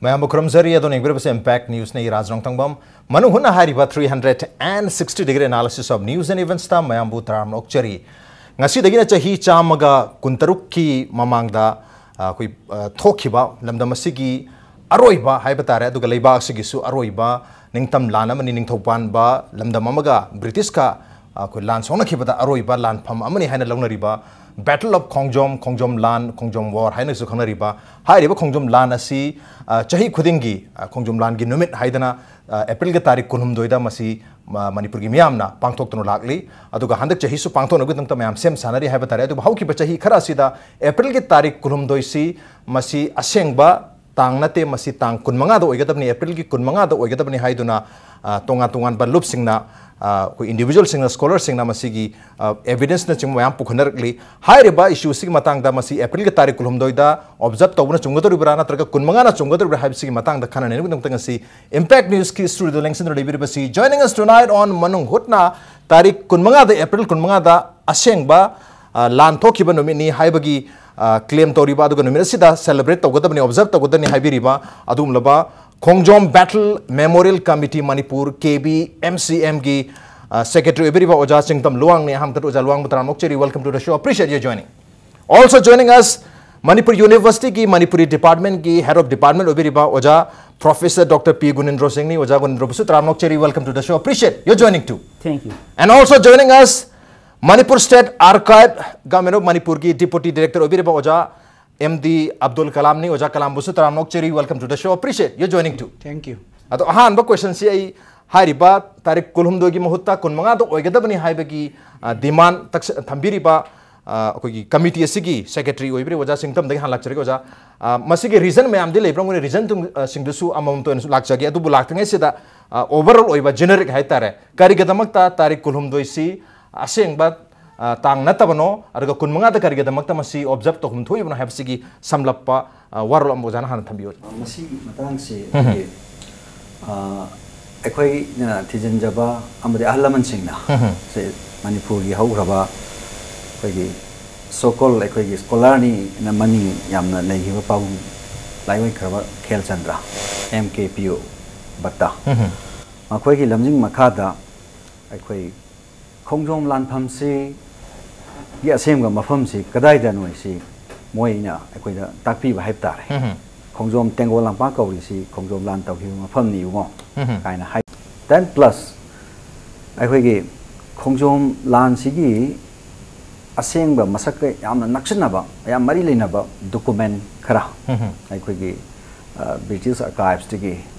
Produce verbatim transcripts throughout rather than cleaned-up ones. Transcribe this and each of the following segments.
ꯃꯌꯥꯝꯕꯨ ꯈꯨꯔꯨꯝꯖꯔꯤ꯫ ꯑꯗꯣꯝꯅ ꯌꯦꯡꯕꯤꯔꯤꯕꯁꯦ Impact Newsꯅꯤ꯫ ꯔꯥꯖ ꯔꯣꯡꯊꯪꯕꯝ꯫ ꯃꯅꯨꯡ ꯍꯨꯠꯅ ꯍꯥꯏꯔꯤꯕ three hundred and sixty degree analysis of news and eventsꯇ ꯃꯌꯥꯝꯕꯨ ꯇꯔꯥꯝꯅ ꯑꯣꯛꯆꯔꯤ꯫ ꯉꯁꯤꯗꯒꯤꯅ ꯆꯍꯤ ꯆꯥꯝꯃꯒ ꯀꯨꯟꯇꯔꯨꯛꯀꯤ ꯃꯃꯥꯡꯗ, ꯑ, ꯑꯩꯈꯣꯏ, ꯑ, ꯊꯣꯛꯈꯤꯕ ꯂꯝꯗꯝ ꯑꯁꯤꯒꯤ ꯑꯔꯣꯏꯕ ꯍꯥꯏꯕ ꯇꯥꯔꯦ, ꯑꯗꯨꯒ ꯂꯩꯕꯥꯛ ꯑꯁꯤꯒꯤꯁꯨ ꯑꯔꯣꯏꯕ ꯅꯤꯡꯇꯝ ꯂꯥꯟ ꯑꯃꯅꯤ, ꯅꯤꯡꯊꯧ ꯄꯥꯟꯕ ꯂꯝꯗꯝ ꯑꯃꯒ ꯕ꯭ꯔꯤꯇꯤꯁꯀ, ꯑ, ꯑꯩꯈꯣꯏ ꯂꯥꯟ ꯁꯣꯛꯅꯈꯤꯕꯗ ꯑꯔꯣꯏꯕ ꯂꯥꯟꯐꯝ ꯑꯃꯅꯤ ꯍꯥꯏꯅ ꯂꯧꯅꯔꯤꯕ Battle of ꯈꯣꯡꯖꯣꯝ, ꯈꯣꯡꯖꯣꯝ ꯂꯥꯟ, ꯈꯣꯡꯖꯣꯝ war ꯍꯥꯏꯅꯁꯨ ꯈꯪꯅꯔꯤꯕ ꯍꯥꯏꯔꯤꯕ ꯈꯣꯡꯖꯣꯝ ꯂꯥꯟ ꯑꯁꯤ, ꯑ, ꯆꯍꯤ ꯈꯨꯗꯤꯡꯒꯤ, ꯑ, ꯈꯣꯡꯖꯣꯝ ꯂꯥꯟꯒꯤ ꯅꯨꯃꯤꯠ ꯍꯥꯏꯗꯅ, ꯑ, ꯑꯦꯄ꯭ꯔꯤꯜꯒꯤ ꯇꯥꯔꯤꯛ ꯀꯨꯟꯍꯨꯝꯗꯣꯏꯗ ꯃꯁꯤ, ꯑ, ꯃꯅꯤꯄꯨꯔꯒꯤ ꯃꯤꯌꯥꯝꯅ ꯄꯥꯡꯊꯣꯛꯇꯨꯅ ꯂꯥꯛꯂꯤ꯫ ꯑꯗꯨꯒ ꯍꯟꯗꯛ ꯆꯍꯤꯁꯨ ꯄꯥꯡꯊꯣꯛꯅꯕꯒꯤꯗꯃꯛꯇ ꯃꯌꯥꯝ ꯁꯦꯝ ꯁꯥꯅꯔꯤ ꯍꯥꯏꯕ ꯇꯥꯔꯦ꯫ ꯑꯗꯨꯕꯨ ꯍꯧꯈꯤꯕ ꯆꯍꯤ ꯈꯔ ꯑꯁꯤꯗ ꯑꯦꯄ꯭ꯔꯤꯜꯒꯤ ꯇꯥꯔꯤꯛ ꯀꯨꯟꯍꯨꯝꯗꯣꯏꯁꯤ ꯃꯁꯤ ꯑꯁꯦꯡꯕ ꯇꯥꯡ ꯅꯠꯇꯦ, ꯃꯁꯤ ꯇꯥꯡ ꯀꯨꯟꯃꯉꯥꯗ ꯑꯣꯏꯒꯗꯕꯅꯤ, ꯑꯦꯄ꯭ꯔꯤꯜꯒꯤ ꯀꯨꯟꯃꯉꯥꯗ ꯑꯣꯏꯒꯗꯕꯅꯤ ꯍꯥꯏꯗꯨꯅ, ꯑ, ꯇꯣꯉꯥꯟ ꯇꯣꯉꯥꯟꯕ ꯂꯨꯞꯁꯤꯡꯅ, ꯑ, ꯑꯩꯈꯣꯏ individualꯁꯤꯡꯅ, scholarꯁꯤꯡꯅ ꯃꯁꯤꯒꯤ, ꯑ, evidenceꯅꯆꯤꯡꯕ ꯃꯌꯥꯝ ꯄꯨꯈꯠꯅꯔꯛꯂꯤ꯫ ꯍꯥꯏꯔꯤꯕ issue ꯑꯁꯤꯒꯤ ꯃꯇꯥꯡꯗ ꯃꯁꯤ ꯑꯦꯄ꯭ꯔꯤꯜꯒꯤ ꯇꯥꯔꯤꯛ ꯀꯨꯟꯍꯨꯝꯗꯣꯏꯗ observe ꯇꯧꯕꯅ ꯆꯨꯝꯒꯗꯧꯔꯤꯕ꯭ꯔꯥ ꯅꯠꯇ꯭ꯔꯒ ꯀꯨꯟꯃꯉꯥꯅ ꯆꯨꯝꯒꯗꯧꯔꯤꯕ꯭ꯔꯥ ꯍꯥꯏꯕꯁꯤꯒꯤ ꯃꯇꯥꯡꯗ ꯈꯟꯅ ꯅꯩꯅꯕꯒꯤꯗꯃꯛꯇ ꯉꯁꯤ Impact Newsꯀꯤ studioꯗ ꯂꯦꯡꯁꯤꯟꯗꯨꯅ ꯂꯩꯕꯤꯔꯤꯕꯁꯤ, joining us tonight on ꯃꯅꯨꯡ ꯍꯨꯠꯅ, ꯇꯥꯔꯤꯛ ꯀꯨꯟꯃꯉꯥꯗ, ꯑꯦꯄ꯭ꯔꯤꯜ ꯀꯨꯟꯃꯉꯥꯗ ꯑꯁꯦꯡꯕ, ꯑ, ꯂꯥꯟ ꯊꯣꯛꯈꯤꯕ ꯅꯨꯃꯤꯠꯅꯤ ꯍꯥꯏꯕꯒꯤ, ꯑ, claim ꯇꯧꯔꯤꯕ, ꯑꯗꯨꯒ ꯅꯨꯃꯤꯠ ꯑꯁꯤꯗ celebrate ꯇꯧꯒꯗꯕꯅꯤ, observe ꯇꯧꯒꯗꯕꯅꯤ ꯍꯥꯏꯕꯤꯔꯤꯕ ꯑꯗꯨꯒꯨꯝꯂꯕ ꯈꯣꯡꯖꯣꯝ Battle Memorial Committee ꯃꯅꯤꯄꯨꯔ, KBMCMꯒꯤ, ꯑ, secretary ꯑꯣꯏꯕꯤꯔꯤꯕ ꯑꯣꯖꯥ ꯆꯤꯡꯇꯝ ꯂꯨꯋꯥꯡꯅꯤ꯫ ꯑꯍꯥꯟꯕꯗ ꯑꯣꯖꯥ ꯂꯨꯋꯥꯡꯕꯨ ꯇꯔꯥꯝꯅ ꯑꯣꯛꯆꯔꯤ, welcome to the show, appreciate your joining. Also joining us, Manipur Universityꯒꯤ Manipuri departmentꯀꯤ head of department ꯑꯣꯏꯕꯤꯔꯤꯕ ꯑꯣꯖꯥ Professor Doctor P ꯒꯨꯅꯦꯟꯗ꯭ꯔꯣ ꯁꯤꯡꯅꯤ꯫ ꯑꯣꯖꯥ ꯒꯨꯅꯦꯟꯗ꯭ꯔꯣꯕꯨꯁꯨ ꯇꯔꯥꯝꯅ ꯑꯣꯛꯆꯔꯤ, welcome to the show, appreciate your joining too. Thank you. And also joining us, Manipur State Archive, Government of ꯃꯅꯤꯄꯨꯔꯒꯤ Deputy Director ꯑꯣꯏꯕꯤꯔꯤꯕ ꯑꯣꯖꯥ M D Abdul Kalamꯅꯤ꯫ ꯑꯣꯖꯥ ꯀꯂꯥꯝꯕꯨꯁꯨ ꯇꯔꯥꯝꯅ ꯑꯣꯛꯆꯔꯤ, welcome to the show, appreciate your joining too. Thank you. ꯑꯗꯣ ꯑꯍꯥꯟꯕ questionꯁꯤ ꯑꯩ ꯍꯥꯏꯔꯤꯕ ꯇꯥꯔꯤꯛ ꯀꯨꯟꯍꯨꯝꯗꯣꯏꯒꯤ ꯃꯍꯨꯠꯇ ꯀꯨꯟꯃꯉꯥꯗ ꯑꯣꯏꯒꯗꯕꯅꯤ ꯍꯥꯏꯕꯒꯤ, ꯑ, demand ꯇꯛꯁ-, ꯊꯝꯕꯤꯔꯤꯕ, ꯑ, ꯑꯩꯈꯣꯏꯒꯤ committee ꯑꯁꯤꯒꯤ secretary ꯑꯣꯏꯕꯤꯔꯤꯕ ꯑꯣꯖꯥ ꯆꯤꯡꯇꯝꯗꯒꯤ ꯍꯥꯟꯅ ꯂꯥꯛꯆꯔꯒꯦ ꯑꯣꯖꯥ꯫ ꯑ, ꯃꯁꯤꯒꯤ reason ꯃꯌꯥꯝꯗꯤ ꯂꯩꯕ꯭ꯔꯥ? ꯃꯣꯏꯅ reason ꯇꯨꯡ-, ꯑ, ꯁꯤꯡꯗꯨꯁꯨ ꯑꯃꯃꯝꯇ ꯑꯣꯏꯅꯁꯨ ꯂꯥꯛꯆꯒꯦ꯫ ꯑꯗꯨꯕꯨ ꯂꯥꯛꯇ꯭ꯔꯤꯉꯩꯁꯤꯗ, ꯑ, overall ꯑꯣꯏꯕ generic ꯍꯥꯏꯇꯥꯔꯦ, ꯀꯔꯤꯒꯤꯗꯃꯛꯇ ꯇꯥꯔꯤꯛ ꯀꯨꯟꯍꯨꯝꯗꯣꯏꯁꯤ ꯑꯁꯦꯡꯕ, ꯑ, ꯇꯥꯡ ꯅꯠꯇꯕꯅꯣ, ꯑꯗꯨꯒ ꯀꯨꯟꯃꯉꯥꯗ ꯀꯔꯤꯒꯤꯗꯃꯛꯇ ꯃꯁꯤ observe ꯇꯧꯐꯝ ꯊꯣꯛꯏꯕꯅꯣ ꯍꯥꯏꯕꯁꯤꯒꯤ ꯁꯝꯂꯞꯄ, ꯑ, ꯋꯥꯔꯣꯜ ꯑꯃ ꯑꯣꯖꯥꯅ ꯍꯥꯟꯅ ꯊꯝꯕꯤꯌꯨ꯫ ꯃꯁꯤꯒꯤ ꯃꯇꯥꯡꯁꯤ ꯑꯩꯈꯣꯏꯒꯤ, ꯑ, ꯑꯩꯈꯣꯏꯅ ꯊꯤꯖꯤꯟꯖꯕ ꯑꯃꯗꯤ ꯑꯍꯜ ꯂꯃꯟꯁꯤꯡꯅ ꯁꯦ ꯃꯅꯤꯄꯨꯔꯒꯤ ꯍꯧꯈ꯭ꯔꯕ ꯑꯩꯈꯣꯏꯒꯤ so called ꯑꯩꯈꯣꯏꯒꯤ scholarꯅꯤꯅ ꯃꯃꯤꯡ ꯌꯥꯝꯅ ꯂꯩꯈꯤꯕ ꯄꯥꯕꯨꯡ ꯂꯥꯏꯑꯣꯏꯈ꯭ꯔꯕ ꯈꯦꯜꯆꯟꯗ꯭ꯔ, M K P O butter, ꯎꯝ꯫ ꯃꯈꯣꯏꯒꯤ ꯂꯝꯖꯤꯡ ꯃꯈꯥꯗ ꯑꯩꯈꯣꯏ ꯈꯣꯡꯖꯣꯝ ꯂꯥꯟꯐꯝꯁꯤ ꯒꯤ ꯑꯁꯦꯡꯕ ꯃꯐꯝꯁꯤ ꯀꯗꯥꯏꯗꯅꯣ ꯍꯥꯏꯁꯤ ꯃꯣꯏꯅ ꯑꯩꯈꯣꯏꯗ ꯇꯥꯛꯄꯤꯕ ꯍꯥꯏꯕ ꯇꯥꯔꯦ꯫ ꯎꯝ꯫ ꯈꯣꯡꯖꯣꯝ ꯇꯦꯡꯒꯣꯜ ꯂꯝꯄꯥꯛ ꯀꯧꯔꯤꯁꯤ ꯈꯣꯡꯖꯣꯝ ꯂꯥꯟ ꯇꯧꯈꯤꯕ ꯃꯐꯝꯅꯤ ꯏꯕꯨꯡꯉꯣ, ꯎꯝ꯫ ꯀꯥꯏꯅ ꯍꯥꯏ꯫ Then plus ꯑꯩꯈꯣꯏꯒꯤ ꯈꯣꯡꯖꯣꯝ ꯂꯥꯟꯁꯤꯒꯤ ꯑꯁꯦꯡꯕ ꯃꯁꯛꯀ ꯌꯥꯝꯅ ꯅꯛꯁꯤꯟꯅꯕ, ꯌꯥꯝ ꯃꯔꯤ ꯂꯩꯅꯕ document ꯈꯔ ꯎꯝ꯫ ꯑꯩꯈꯣꯏꯒꯤ, ꯑ, British archives ꯇꯒꯤ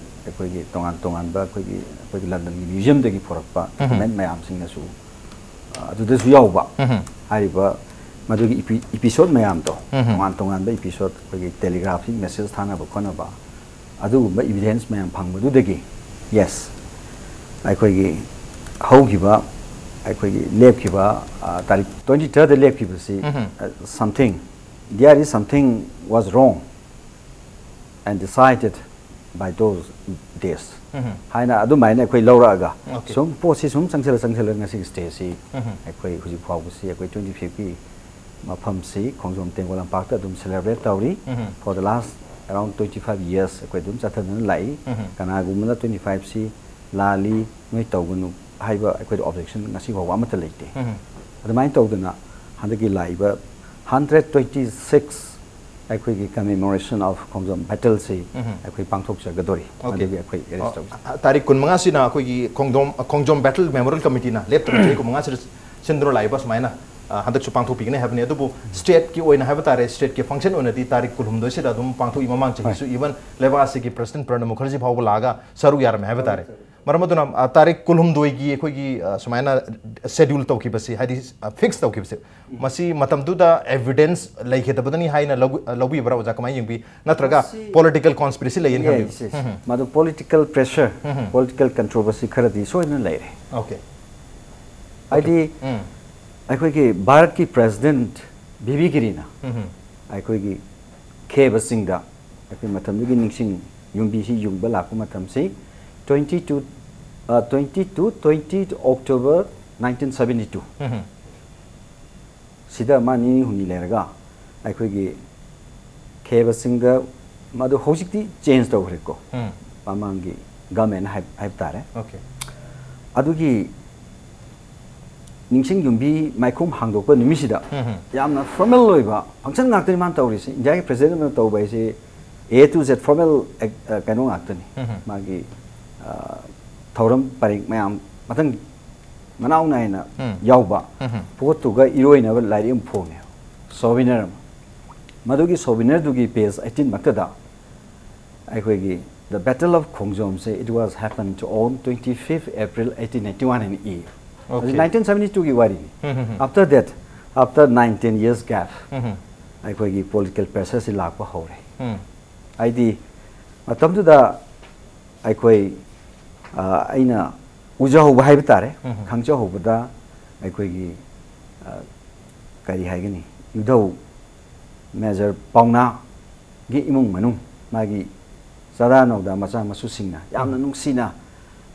ꯑꯩꯈꯣꯏꯒꯤ ꯇꯣꯉꯥꯟ ꯇꯣꯉꯥꯟꯕ ꯑꯩꯈꯣꯏꯒꯤ, ꯑꯩꯈꯣꯏꯒꯤ ꯂꯟꯗꯟꯒꯤ museum ꯗꯒꯤ ꯄꯨꯔꯛꯄ ꯎꯝ꯫ Document ꯃꯌꯥꯝꯁꯤꯡꯅꯁꯨ, ꯑ, ꯑꯗꯨꯗꯁꯨ ꯌꯥꯎꯕ ꯎꯝ꯫ ꯍꯥꯏꯔꯤꯕ ꯃꯗꯨꯒꯤ epi-, episode ꯃꯌꯥꯝꯗꯣ, ꯎꯝ꯫ ꯇꯣꯉꯥꯟ ꯇꯣꯉꯥꯟꯕ episode, ꯑꯩꯈꯣꯏꯒꯤ telegraphic message ꯊꯥꯅꯕ ꯈꯣꯠꯅꯕ, ꯑꯗꯨꯒꯨꯝꯕ evidence ꯃꯌꯥꯝ ꯐꯪꯕꯗꯨꯗꯒꯤ, yes, ꯑꯩꯈꯣꯏꯒꯤ ꯍꯧꯈꯤꯕ, ꯑꯩꯈꯣꯏꯒꯤ ꯂꯦꯞꯈꯤꯕ, ꯑ, ꯇꯥꯔꯤꯛ twenty third ꯗ ꯂꯦꯞꯈꯤꯕꯁꯤ, ꯎꯝ꯫ ꯑ, something, there is something was wrong and decided by those days ꯎꯝ꯫ ꯍꯥꯏꯅ ꯑꯗꯨꯃꯥꯏꯅ ꯑꯩꯈꯣꯏ ꯂꯧꯔꯛꯑꯒ, Okay꯫ ꯁꯨꯝ ꯄꯣꯠꯁꯤ ꯁꯨꯝ ꯆꯪꯁꯤꯜꯂ ꯆꯪꯁꯤꯜꯂ ꯉꯁꯤꯒꯤ stage ꯁꯤ ꯎꯝ꯫ ꯑꯩꯈꯣꯏ ꯍꯧꯖꯤꯛ ꯐꯥꯎꯕꯁꯤ ꯑꯩꯈꯣꯏ twenty fifth ꯀꯤ ꯃꯐꯝꯁꯤ ꯈꯣꯡꯖꯣꯝ ꯇꯦꯡꯒꯣꯜ ꯂꯝꯄꯥꯛꯇ ꯑꯗꯨꯝ celebrate ꯇꯧꯔꯤ꯫ ꯎꯝ꯫ For the last around twenty five years ꯑꯩꯈꯣꯏ ꯑꯗꯨꯝ ꯆꯠꯊꯗꯨꯅ ꯂꯥꯛꯏ꯫ ꯎꯝ꯫ ꯀꯅꯥꯒꯨꯝꯕꯅ twenty five ꯁꯤ ꯂꯥꯜꯂꯤ, ꯅꯣꯏ ꯇꯧꯒꯅꯨ ꯍꯥꯏꯕ ꯑꯩꯈꯣꯏꯗ objection ꯉꯁꯤ ꯐꯥꯎꯕ ꯑꯃꯠꯇ ꯂꯩꯇꯦ꯫ ꯎꯝ꯫ ꯑꯗꯨꯃꯥꯏꯅ ꯇꯧꯗꯅ ꯍꯟꯗꯛꯀꯤ ꯂꯥꯛꯏꯕ hundred twenty six ꯑꯩꯈꯣꯏꯒꯤ commemoration of ꯈꯣꯡꯖꯣꯝ battle ꯁꯤ ꯎꯝ꯫ ꯑꯩꯈꯣꯏ ꯄꯥꯡꯊꯣꯛꯆꯒꯗꯧꯔꯤ꯫ Okay꯫ ꯃꯗꯨꯒꯤ ꯑꯩꯈꯣꯏ arrest ꯑꯣ, ꯇꯧꯖꯩ꯫ ꯑ, ꯇꯥꯔꯤꯛ ꯀꯨꯟꯃꯉꯥꯁꯤꯅ ꯑꯩꯈꯣꯏꯒꯤ ꯈꯣꯡꯖꯣꯝ, ꯈꯣꯡꯖꯣꯝ battle memorial committee ꯅ ꯂꯦꯞꯇꯅ ꯆꯍꯤ ꯀꯨꯟꯃꯉꯥꯁꯤꯗ ꯁꯤꯟꯗꯨꯅ ꯂꯥꯛꯏꯕ ꯁꯨꯃꯥꯏꯅ, ꯑ, ꯍꯟꯗꯛꯁꯨ ꯄꯥꯡꯊꯣꯛꯄꯤꯒꯅꯤ ꯍꯥꯏꯕꯅꯤ꯫ ꯑꯗꯨꯕꯨ state ꯀꯤ ꯑꯣꯏꯅ ꯍꯥꯏꯕ ꯇꯥꯔꯦ, state ꯀꯤ function ꯑꯣꯏꯅꯗꯤ ꯇꯥꯔꯤꯛ ꯀꯨꯟꯍꯨꯝꯗꯣꯏꯁꯤꯗ ꯑꯗꯨꯝ ꯄꯥꯡꯊꯣꯛꯏ꯫ ꯃꯃꯥꯡ ꯆꯍꯤꯁꯨ even ꯂꯩꯕꯥꯛ ꯑꯁꯤꯒꯤ President ꯄ꯭ꯔꯅꯕ ꯃꯨꯈꯔꯖꯤ ꯐꯥꯎꯕ ꯂꯥꯛꯑꯒ ꯁꯔꯨꯛ ꯌꯥꯔꯝꯃꯦ ꯍꯥꯏꯕ ꯇꯥꯔꯦ꯫ ꯃꯔꯝ ꯑꯗꯨꯅ, ꯑ, ꯇꯥꯔꯤꯛ ꯀꯨꯟꯍꯨꯝꯗꯣꯏꯒꯤ ꯑꯩꯈꯣꯏꯒꯤ, ꯑ, ꯁꯨꯃꯥꯏꯅ schedule ꯇꯧꯈꯤꯕꯁꯤ, ꯍꯥꯏꯗꯤ, ꯑ, fix ꯇꯧꯈꯤꯕꯁꯤ, ꯃꯁꯤ ꯃꯇꯝꯗꯨꯗ evidence ꯂꯩꯈꯤꯗꯕꯗꯅꯤ ꯍꯥꯏꯅ ꯂꯧꯕꯤ-, ꯑ, ꯂꯧꯕꯤꯕ꯭ꯔꯥ, ꯑꯣꯖꯥ? ꯀꯃꯥꯏꯅ ꯌꯦꯡꯕꯤ? ꯅꯠꯇ꯭ꯔꯒ ꯃꯁꯤ political conspiracy ꯂꯩꯌꯦꯅ ꯈꯟꯕꯤꯕ꯭ꯔꯥ? Yes, yes꯫ ꯎꯝ꯫ ꯃꯗꯨ political pressure, ꯎꯝ꯫ Political controversy ꯈꯔꯗꯤ ꯁꯣꯏꯗꯅ ꯂꯩꯔꯦ꯫ Okay꯫ ꯍꯥꯏꯗꯤ, ꯎꯝ꯫ ꯑꯩꯈꯣꯏꯒꯤ ꯚꯥꯔꯠꯀꯤ President ꯕꯤ ꯕꯤ ꯒꯤꯔꯤꯅ ꯎꯝ꯫ ꯑꯩꯈꯣꯏꯒꯤ ꯈꯦꯕꯁꯤꯡꯗ ꯑꯩꯈꯣꯏ ꯃꯇꯝꯗꯨꯒꯤ ꯅꯤꯡꯁꯤꯡ ꯌꯨꯝꯕꯤꯁꯤ ꯌꯨꯡꯕ ꯂꯥꯛꯄ ꯃꯇꯝꯁꯤ twenty two, ꯑ, twenty two, twenty October nineteen seventy two꯫ ꯎꯝ꯫ ꯁꯤꯗ ꯃꯥ ꯅꯤꯅꯤ ꯍꯨꯝꯅꯤ ꯂꯩꯔꯒ ꯑꯩꯈꯣꯏꯒꯤ ꯈꯦꯕꯁꯤꯡꯗ ꯃꯗꯨ ꯍꯧꯖꯤꯛꯇꯤ ꯆꯦꯟꯖ ꯇꯧꯈ꯭ꯔꯦꯀꯣ꯫ ꯎꯝ꯫ ꯃꯃꯥꯡꯒꯤ ꯒꯃꯦꯟ ꯍꯥꯏꯕ ꯇꯥꯔꯦ꯫ Okay. ꯑꯗꯨꯒꯤ ꯅꯤꯡꯁꯤꯡ ꯌꯨꯝꯕꯤ ꯃꯥꯏꯈꯣꯝ ꯍꯥꯡꯗꯣꯛꯄ ꯅꯨꯃꯤꯠꯁꯤꯗ ꯎꯝ꯫ ꯌꯥꯝꯅ ꯐꯣꯔꯃꯦꯜ ꯑꯣꯏꯕ ꯐꯪꯁꯟ ꯉꯥꯛꯇꯅꯤ ꯃꯥꯅ ꯇꯧꯔꯤꯁꯦ꯫ ꯏꯟꯗꯤꯌꯥꯒꯤ ꯄ꯭ꯔꯦꯁꯤꯗꯦꯟ ꯑꯃꯅ ꯇꯧꯕ ꯍꯥꯏꯁꯦ ꯑꯦ ꯇꯨ ꯖꯦꯠ ꯐꯣꯔꯃꯦꯜ ꯀꯩꯅꯣ ꯉꯥꯛꯇꯅꯤ꯫ ꯎꯝ꯫ ꯃꯥꯒꯤ ꯑ, ꯊꯧꯔꯝ ꯄꯔꯦꯡ ꯃꯌꯥꯝ ꯃꯊꯪ ꯃꯅꯥꯎ ꯅꯥꯏꯅ ꯎꯝ꯫ ꯌꯥꯎꯕ ꯎꯝ꯫ ꯄꯣꯠꯇꯨꯒ ꯏꯔꯣꯏꯅꯕ ꯂꯥꯏꯔꯤꯛ ꯑꯃ ꯐꯣꯡꯉꯦ, ꯁꯣꯚꯤꯅꯔ ꯑꯃ꯫ ꯃꯗꯨꯒꯤ ꯁꯣꯚꯤꯅꯔꯗꯨꯒꯤ ꯄꯦꯖ ꯑꯩꯠꯇꯤꯟ ꯃꯛꯇꯗ ꯑꯩꯈꯣꯏꯒꯤ The Battle of ꯈꯣꯡꯖꯣꯝꯁꯦ, "It was happened on twenty fifth April eighteen ninety one" ꯍꯥꯏꯅ ꯏ꯫ Okay. ꯍꯧꯖꯤꯛ ꯅꯥꯏꯟꯇꯤꯟ ꯁꯕꯦꯟꯇꯤ ꯇꯨꯒꯤ ꯋꯥꯔꯤꯅꯤ꯫ ꯎꯝ, ꯎꯝ, ꯎꯝ꯫ After that, after nine ten years gap, ꯎꯝ, ꯎꯝ꯫ ꯑꯩꯈꯣꯏꯒꯤ ꯄꯣꯂꯤꯇꯤꯀꯦꯜ ꯄ꯭ꯔꯦꯁꯔꯁꯤ ꯂꯥꯛꯄ ꯍꯧꯔꯦ꯫ ꯎꯝ꯫ ꯍꯥꯏꯗꯤ ꯃꯇꯝꯗꯨꯗ ꯑꯩꯈꯣꯏ, ꯑ, ꯑꯩꯅ ꯎꯖꯍꯧꯕ ꯍꯥꯏꯕ ꯇꯥꯔꯦ, ꯎꯝ꯫ ꯈꯪꯖꯍꯧꯕꯗ ꯑꯩꯈꯣꯏꯒꯤ, ꯑ, ꯀꯔꯤ ꯍꯥꯏꯒꯅꯤ, ꯏꯙꯧ ꯃꯦꯖꯔ ꯄꯥꯎꯅꯥꯒꯤ ꯏꯃꯨꯡ ꯃꯅꯨꯡ, ꯃꯥꯒꯤ ꯆꯥꯗꯥ ꯅꯧꯗꯥ ꯃꯆꯥ ꯃꯁꯨꯁꯤꯡꯅ ꯌꯥꯝꯅ ꯎꯝ꯫ ꯅꯨꯡꯁꯤꯅ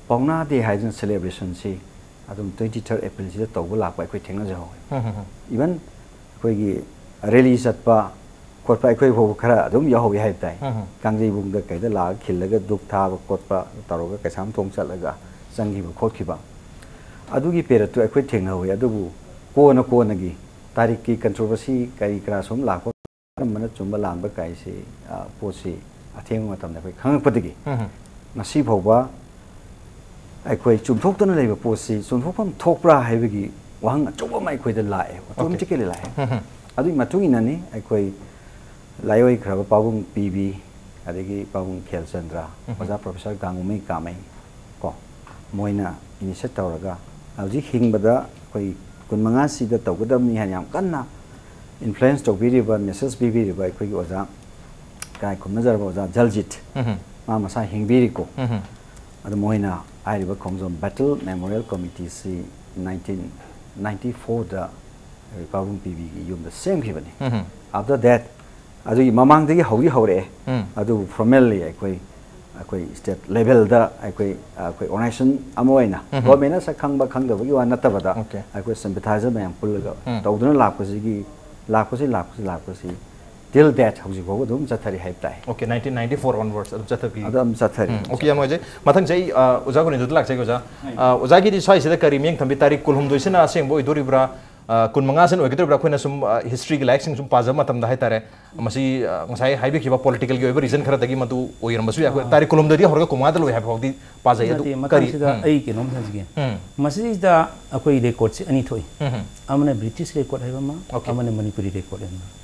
ꯄꯥꯎꯅꯥ ꯗꯦ ꯍꯥꯏꯗꯨꯅ ꯁꯦꯂꯦꯕ꯭ꯔꯦꯁꯟꯁꯤ ꯑꯗꯨꯝ twenty third Aprilꯁꯤꯗ ꯇꯧꯕ ꯂꯥꯛꯄ ꯑꯩꯈꯣꯏ ꯊꯦꯡꯅꯖꯍꯧꯋꯦ꯫ ꯎꯝ, ꯎꯝ, ꯎꯝ꯫ Even ꯑꯩꯈꯣꯏꯒꯤ ꯔꯦꯂꯤ ꯆꯠꯄ ꯈꯣꯠꯄ ꯑꯩꯈꯣꯏ ꯐꯥꯎꯕ ꯈꯔ ꯑꯗꯨꯝ ꯌꯥꯎꯍꯧꯋꯤ ꯍꯥꯏꯕ ꯇꯥꯏ꯫ ꯎꯝ, ꯎꯝ꯫ ꯀꯥꯡꯖꯩꯕꯨꯡꯗ ꯀꯩꯗ ꯂꯥꯛꯑꯒ ꯈꯤꯜꯂꯒ ꯙꯨꯞ ꯊꯥꯕ ꯈꯣꯠꯄ ꯇꯧꯔꯒ ꯀꯩꯁꯥꯝꯊꯣꯡ ꯆꯠꯂꯒ ꯆꯪꯈꯤꯕ ꯈꯣꯠꯈꯤꯕ ꯑꯗꯨꯒꯤ ꯄꯦꯔꯠꯇꯨ ꯑꯩꯈꯣꯏ ꯊꯦꯡꯅꯍꯧꯋꯤ꯫ ꯑꯗꯨꯕꯨ ꯀꯣꯟꯅ ꯀꯣꯟꯅꯒꯤ ꯇꯥꯔꯤꯛꯀꯤ ꯀꯟꯇ꯭ꯔꯣꯚꯔꯁꯤ ꯀꯔꯤ ꯀꯔꯥ ꯁꯨꯝ ꯂꯥꯛꯄ, ꯑꯅꯝꯕꯅ ꯆꯨꯝꯕ ꯂꯥꯟꯕ ꯀꯥꯏꯁꯤ, ꯑ, ꯄꯣꯠꯁꯤ ꯑꯊꯦꯡꯕ ꯃꯇꯝꯗ ꯑꯩꯈꯣꯏ ꯈꯪꯉꯛꯄꯗꯒꯤ ꯎꯝ꯫ ꯉꯁꯤ ꯐꯥꯎꯕ ꯑꯩꯈꯣꯏ ꯆꯨꯝꯊꯣꯛꯇꯅ ꯂꯩꯕ ꯄꯣꯠꯁꯤ ꯆꯨꯝꯊꯣꯛꯐꯝ ꯊꯣꯛꯄ꯭ꯔꯥ ꯍꯥꯏꯕꯒꯤ ꯋꯥꯍꯪ ꯑꯆꯧꯕ ꯑꯃ ꯑꯩꯈꯣꯏꯗ ꯂꯥꯛꯑꯦ, Okay. ꯑꯣꯇꯣꯃꯦꯇꯤꯀꯦꯂꯤ ꯂꯥꯛꯑꯦ꯫ ꯎꯝ꯫ ꯑꯗꯨꯒꯤ ꯃꯇꯨꯡ ꯏꯟꯅꯅꯤ ꯑꯩꯈꯣꯏ ꯂꯥꯏꯑꯣꯏꯈ꯭ꯔꯕ ꯄꯥꯕꯨꯡ ꯄꯤ ꯕꯤ, ꯑꯗꯒꯤ ꯄꯥꯕꯨꯡ ꯈꯦꯜꯆꯟꯗ꯭ꯔ, ꯎꯝ꯫ ꯑꯣꯖꯥ ꯄ꯭ꯔꯣꯐꯦꯁꯔ ꯒꯥꯡꯉꯨꯃꯩ ꯀꯥꯃꯩ ꯀꯣ, ꯃꯣꯏꯅ ꯏꯅꯤꯁꯤꯌꯦꯠ ꯇꯧꯔꯒ ꯍꯧꯖꯤꯛ ꯍꯤꯡꯕꯗ ꯑꯩꯈꯣꯏ ꯀꯨꯟꯃꯉꯥꯁꯤꯗ ꯇꯧꯒꯗꯕꯅꯤ ꯍꯥꯏꯅ ꯌꯥꯝ ꯀꯟꯅ ꯏꯟꯐ꯭ꯂꯨꯌꯦꯟꯁ ꯇꯧꯕꯤꯔꯤꯕ, ꯃꯦꯁꯦꯖ ꯄꯤꯕꯤꯔꯤꯕ ꯑꯩꯈꯣꯏꯒꯤ ꯑꯣꯖꯥ ꯀꯥꯏ ꯈꯨꯝꯅꯖꯔꯕ ꯑꯣꯖꯥ ꯖꯜꯖꯤꯠ, ꯎꯝ꯫ ꯃꯥ ꯃꯁꯥ ꯍꯤꯡꯕꯤꯔꯤꯀꯣ꯫ ꯎꯝ꯫ ꯑꯗꯨ ꯃꯣꯏꯅ ꯍꯥꯏꯔꯤꯕ ꯈꯣꯡꯖꯣꯝ ꯕꯦꯇꯜ ꯃꯦꯃꯣꯔꯤꯌꯦꯜ ꯀꯃꯤꯇꯤꯁꯤ ꯅꯥꯏꯟꯇꯤꯟ ꯅꯥꯏꯟꯇꯤ ꯐꯣꯔꯗ ꯄꯥꯕꯨꯡ ꯄꯤ ꯕꯤꯒꯤ ꯌꯨꯝꯗ ꯁꯦꯝꯈꯤꯕꯅꯤ꯫ ꯎꯝ꯫ After that, ꯑꯗꯨꯒꯤ ꯃꯃꯥꯡꯗꯒꯤ ꯍꯧꯗꯤ ꯍꯧꯔꯛꯑꯦ꯫ ꯎꯝ꯫ ꯑꯗꯨꯕꯨ ꯐꯣꯔꯃꯦꯜꯂꯤ ꯑꯩꯈꯣꯏ, ꯑꯩꯈꯣꯏ ꯁ꯭ꯇꯦꯠ ꯂꯦꯚꯦꯜꯗ ꯑꯩꯈꯣꯏ, ꯑꯩꯈꯣꯏ ꯑꯣꯔꯒꯅꯥꯏꯖꯦꯁꯟ ꯑꯃ ꯑꯣꯏꯅ ꯎꯝ꯫ ꯒꯣꯔꯃꯦꯟꯅ ꯁꯛ ꯈꯪꯕ ꯈꯪꯗꯕꯒꯤ ꯋꯥ ꯅꯠꯇꯕꯗ Okay. ꯑꯩꯈꯣꯏ ꯁꯤꯝꯄꯊꯥꯏꯖꯔ ꯃꯌꯥꯝ ꯄꯨꯜꯂꯒ ꯎꯝ꯫ ꯇꯧꯗꯨꯅ ꯂꯥꯛꯄꯁꯤꯒꯤ, ꯂꯥꯛꯄꯁꯤ, ꯂꯥꯛꯄꯁꯤ, ꯂꯥꯛꯄꯁꯤ Till date, ꯍꯧꯖꯤꯛ ꯐꯥꯎꯕ ꯑꯗꯨꯝ ꯆꯠꯊꯔꯤ ꯍꯥꯏꯕ ꯇꯥꯏ꯫ Okay, nineteen ninety-four onwards ꯑꯗꯨꯝ ꯆꯠꯊꯕꯤ꯫ ꯑꯗꯨꯝ ꯆꯠꯊꯔꯤ꯫ ꯎꯝ, okay, ꯌꯥꯝ ꯅꯨꯡꯉꯥꯏꯖꯩ꯫ ꯃꯊꯪꯁꯦ ꯑꯩ, ꯑ, ꯑꯣꯖꯥ ꯒꯣꯕꯤꯟꯗꯗ ꯂꯥꯛꯆꯒꯦ, ꯑꯣꯖꯥ꯫ ꯑ, ꯑꯣꯖꯥꯒꯤꯗꯤ ꯁ꯭ꯋꯥꯏꯁꯤꯗ ꯀꯔꯤ ꯃꯤꯠꯌꯦꯡ ꯊꯝꯕꯤ? ꯇꯥꯔꯤꯛ ꯀꯨꯟꯍꯨꯝꯗꯣꯏꯁꯤꯅ ꯑꯁꯦꯡꯕ ꯑꯣꯏꯗꯣꯔꯤꯕ꯭ꯔꯥ? ꯑ, ꯀꯨꯟꯃꯉꯥꯁꯤꯅ ꯑꯣꯏꯒꯗꯧꯔꯤꯕ꯭ꯔꯥ? ꯑꯩꯈꯣꯏꯅ ꯁꯨꯝ, ꯑ, historyꯒꯤ ꯂꯥꯏꯔꯤꯛꯁꯤꯡ ꯁꯨꯝ ꯄꯥꯖꯕ ꯃꯇꯝꯗ ꯍꯥꯏꯇꯥꯔꯦ, ꯃꯁꯤ, ꯑ, ꯉꯁꯥꯏ ꯍꯥꯏꯕꯤꯈꯤꯕ politicalꯒꯤ ꯑꯣꯏꯕ reason ꯈꯔꯗꯒꯤ ꯃꯗꯨ ꯑꯣꯏꯔꯝꯕꯁꯨ ꯌꯥꯏ꯫ ꯑꯩꯈꯣꯏ ꯑꯥ꯫ ꯇꯥꯔꯤꯛ ꯀꯨꯟꯍꯨꯝꯗꯣꯏꯗꯒꯤ ꯍꯧꯔꯒ ꯀꯨꯟꯃꯉꯥꯗ ꯂꯣꯏ ꯍꯥꯏꯕ ꯐꯥꯎꯗꯤ ꯄꯥꯖꯩ꯫ ꯑꯗꯨ ꯅꯠꯇꯦ, ꯀꯔꯤ? ꯃꯇꯥꯡꯁꯤꯗ ꯎꯝ꯫ ꯑꯩ ꯀꯩꯅꯣꯝ ꯍꯥꯏꯖꯒꯦ꯫ ꯎꯝ꯫ ꯃꯁꯤꯗꯩꯁꯤꯗ ꯑꯩꯈꯣꯏ recordꯁꯦ ꯑꯅꯤ ꯊꯣꯛꯏ꯫ ꯎꯝ꯫ ꯑꯃꯅ British record ꯍꯥꯏꯕ ꯑꯃ, Okay꯫ ꯑꯃꯅ ꯃꯅꯤꯄꯨꯔꯤ record ꯍꯥꯏꯕ ꯑꯃ꯫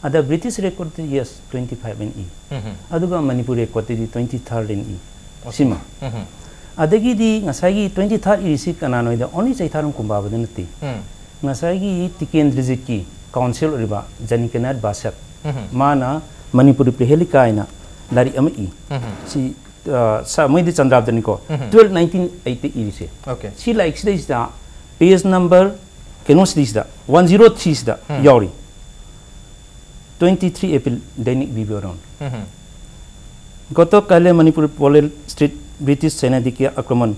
ꯑꯗ British recordꯇ, yes, twenty five ꯅ ꯏ꯫ ꯎꯝ꯫ ꯑꯗꯨꯒ ꯃꯅꯤꯄꯨꯔ recordꯇꯗꯤ twenty third ꯅ ꯏ꯫ Okay꯫ ꯁꯤꯃ꯫ ꯎꯝ꯫ ꯑꯗꯒꯤꯗꯤ ꯉꯁꯥꯏꯒꯤ twenty third ꯏꯔꯤꯁꯤ ꯀꯅꯥꯅꯣ ꯍꯥꯏꯗ only ꯆꯩꯊꯥꯔꯣꯟ ꯀꯨꯝꯕꯥꯕꯗ ꯅꯠꯇꯦ꯫ ꯎꯝ꯫ ꯉꯁꯥꯏꯒꯤ ꯇꯤꯀꯦꯟꯗ꯭ꯔꯖꯤꯠꯀꯤ counsel ꯑꯣꯏꯔꯤꯕ ꯖꯅꯤꯀꯅꯥꯊ ꯕꯥꯁꯦꯞ, ꯎꯝ꯫ ꯃꯥꯅ ꯃꯅꯤꯄꯨꯔꯤ ꯄ꯭ꯔꯦꯍꯦꯂꯤꯀꯥ ꯍꯥꯏꯅ ꯂꯥꯏꯔꯤꯛ ꯑꯃ ꯏ꯫ ꯎꯝ꯫ ꯁꯤ, ꯑ, ꯁꯥ-, ꯃꯣꯏꯗꯤ ꯆꯟꯗ꯭ꯔꯥꯕꯗꯅꯤꯀꯣ, ꯎꯝ꯫ Twelve nineteen eight ꯏꯔꯤꯁꯦ꯫ Okay꯫ ꯁꯤ ꯂꯥꯏꯔꯤꯛꯁꯤꯗꯩꯁꯤꯗ page number ꯀꯩꯅꯣꯁꯤꯗꯩꯁꯤꯗ, one zero threeꯁꯤꯗ ꯎꯝ꯫ ꯌꯥꯎꯔꯤ꯫ Twenty three April, दैनिक विवरण। ꯎꯝ꯫ गतकालले मणिपुर पोलेल स्थित ब्रिटिश सेनाधिकारी आक्रमण,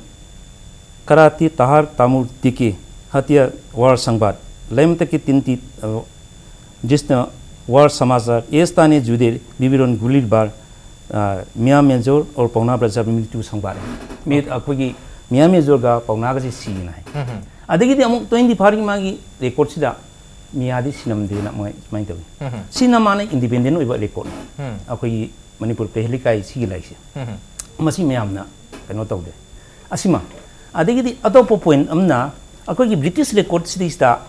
कराती तहार तामुर दिके हत्या, war संवाद, लैमतकी तिन्ती, अ, जिसने war समाचार, ये स्थानीय जुदे विवरण गुलिर बार, अ, मियाँ मेजर और पौना ब्रजा मृत्यु संवाद। ꯃꯤ, ꯑꯩꯈꯣꯏꯒꯤ ꯃꯤꯌꯥ ꯃꯦꯖꯣꯔꯒ ꯄꯥꯎꯅꯥꯒꯁꯦ ꯁꯤꯌꯦꯅ ꯍꯥꯏ꯫ ꯎꯝ꯫ ꯑꯗꯒꯤꯗꯤ ꯑꯃꯨꯛ twenty fourꯒꯤ ꯃꯥꯒꯤ recordꯁꯤꯗ ꯃꯤꯌꯥꯗꯤ ꯁꯤꯅꯝꯗꯦꯅ ꯃꯣꯏ ꯁꯨꯃꯥꯏꯅ ꯇꯧꯏ꯫ ꯎꯝ꯫ ꯁꯤꯅ ꯃꯥꯅ independent ꯑꯣꯏꯕ recordꯅꯤ꯫ ꯎꯝ꯫ ꯑꯩꯈꯣꯏꯒꯤ ꯃꯅꯤꯄꯨꯔ ꯄ꯭ꯔꯦꯍꯂꯤꯀꯥꯏ ꯁꯤꯒꯤ ꯂꯥꯏꯔꯤꯛꯁꯦ꯫ ꯎꯝ꯫ ꯃꯁꯤ ꯃꯌꯥꯝꯅ ꯀꯩꯅꯣ ꯇꯧꯗꯦ꯫ ꯑꯁꯤꯃ꯫ ꯑꯗꯒꯤꯗꯤ ꯑꯇꯣꯞꯄ point ꯑꯃꯅ, ꯑꯩꯈꯣꯏꯒꯤ British recordꯁꯤꯗꯩꯁꯤꯗ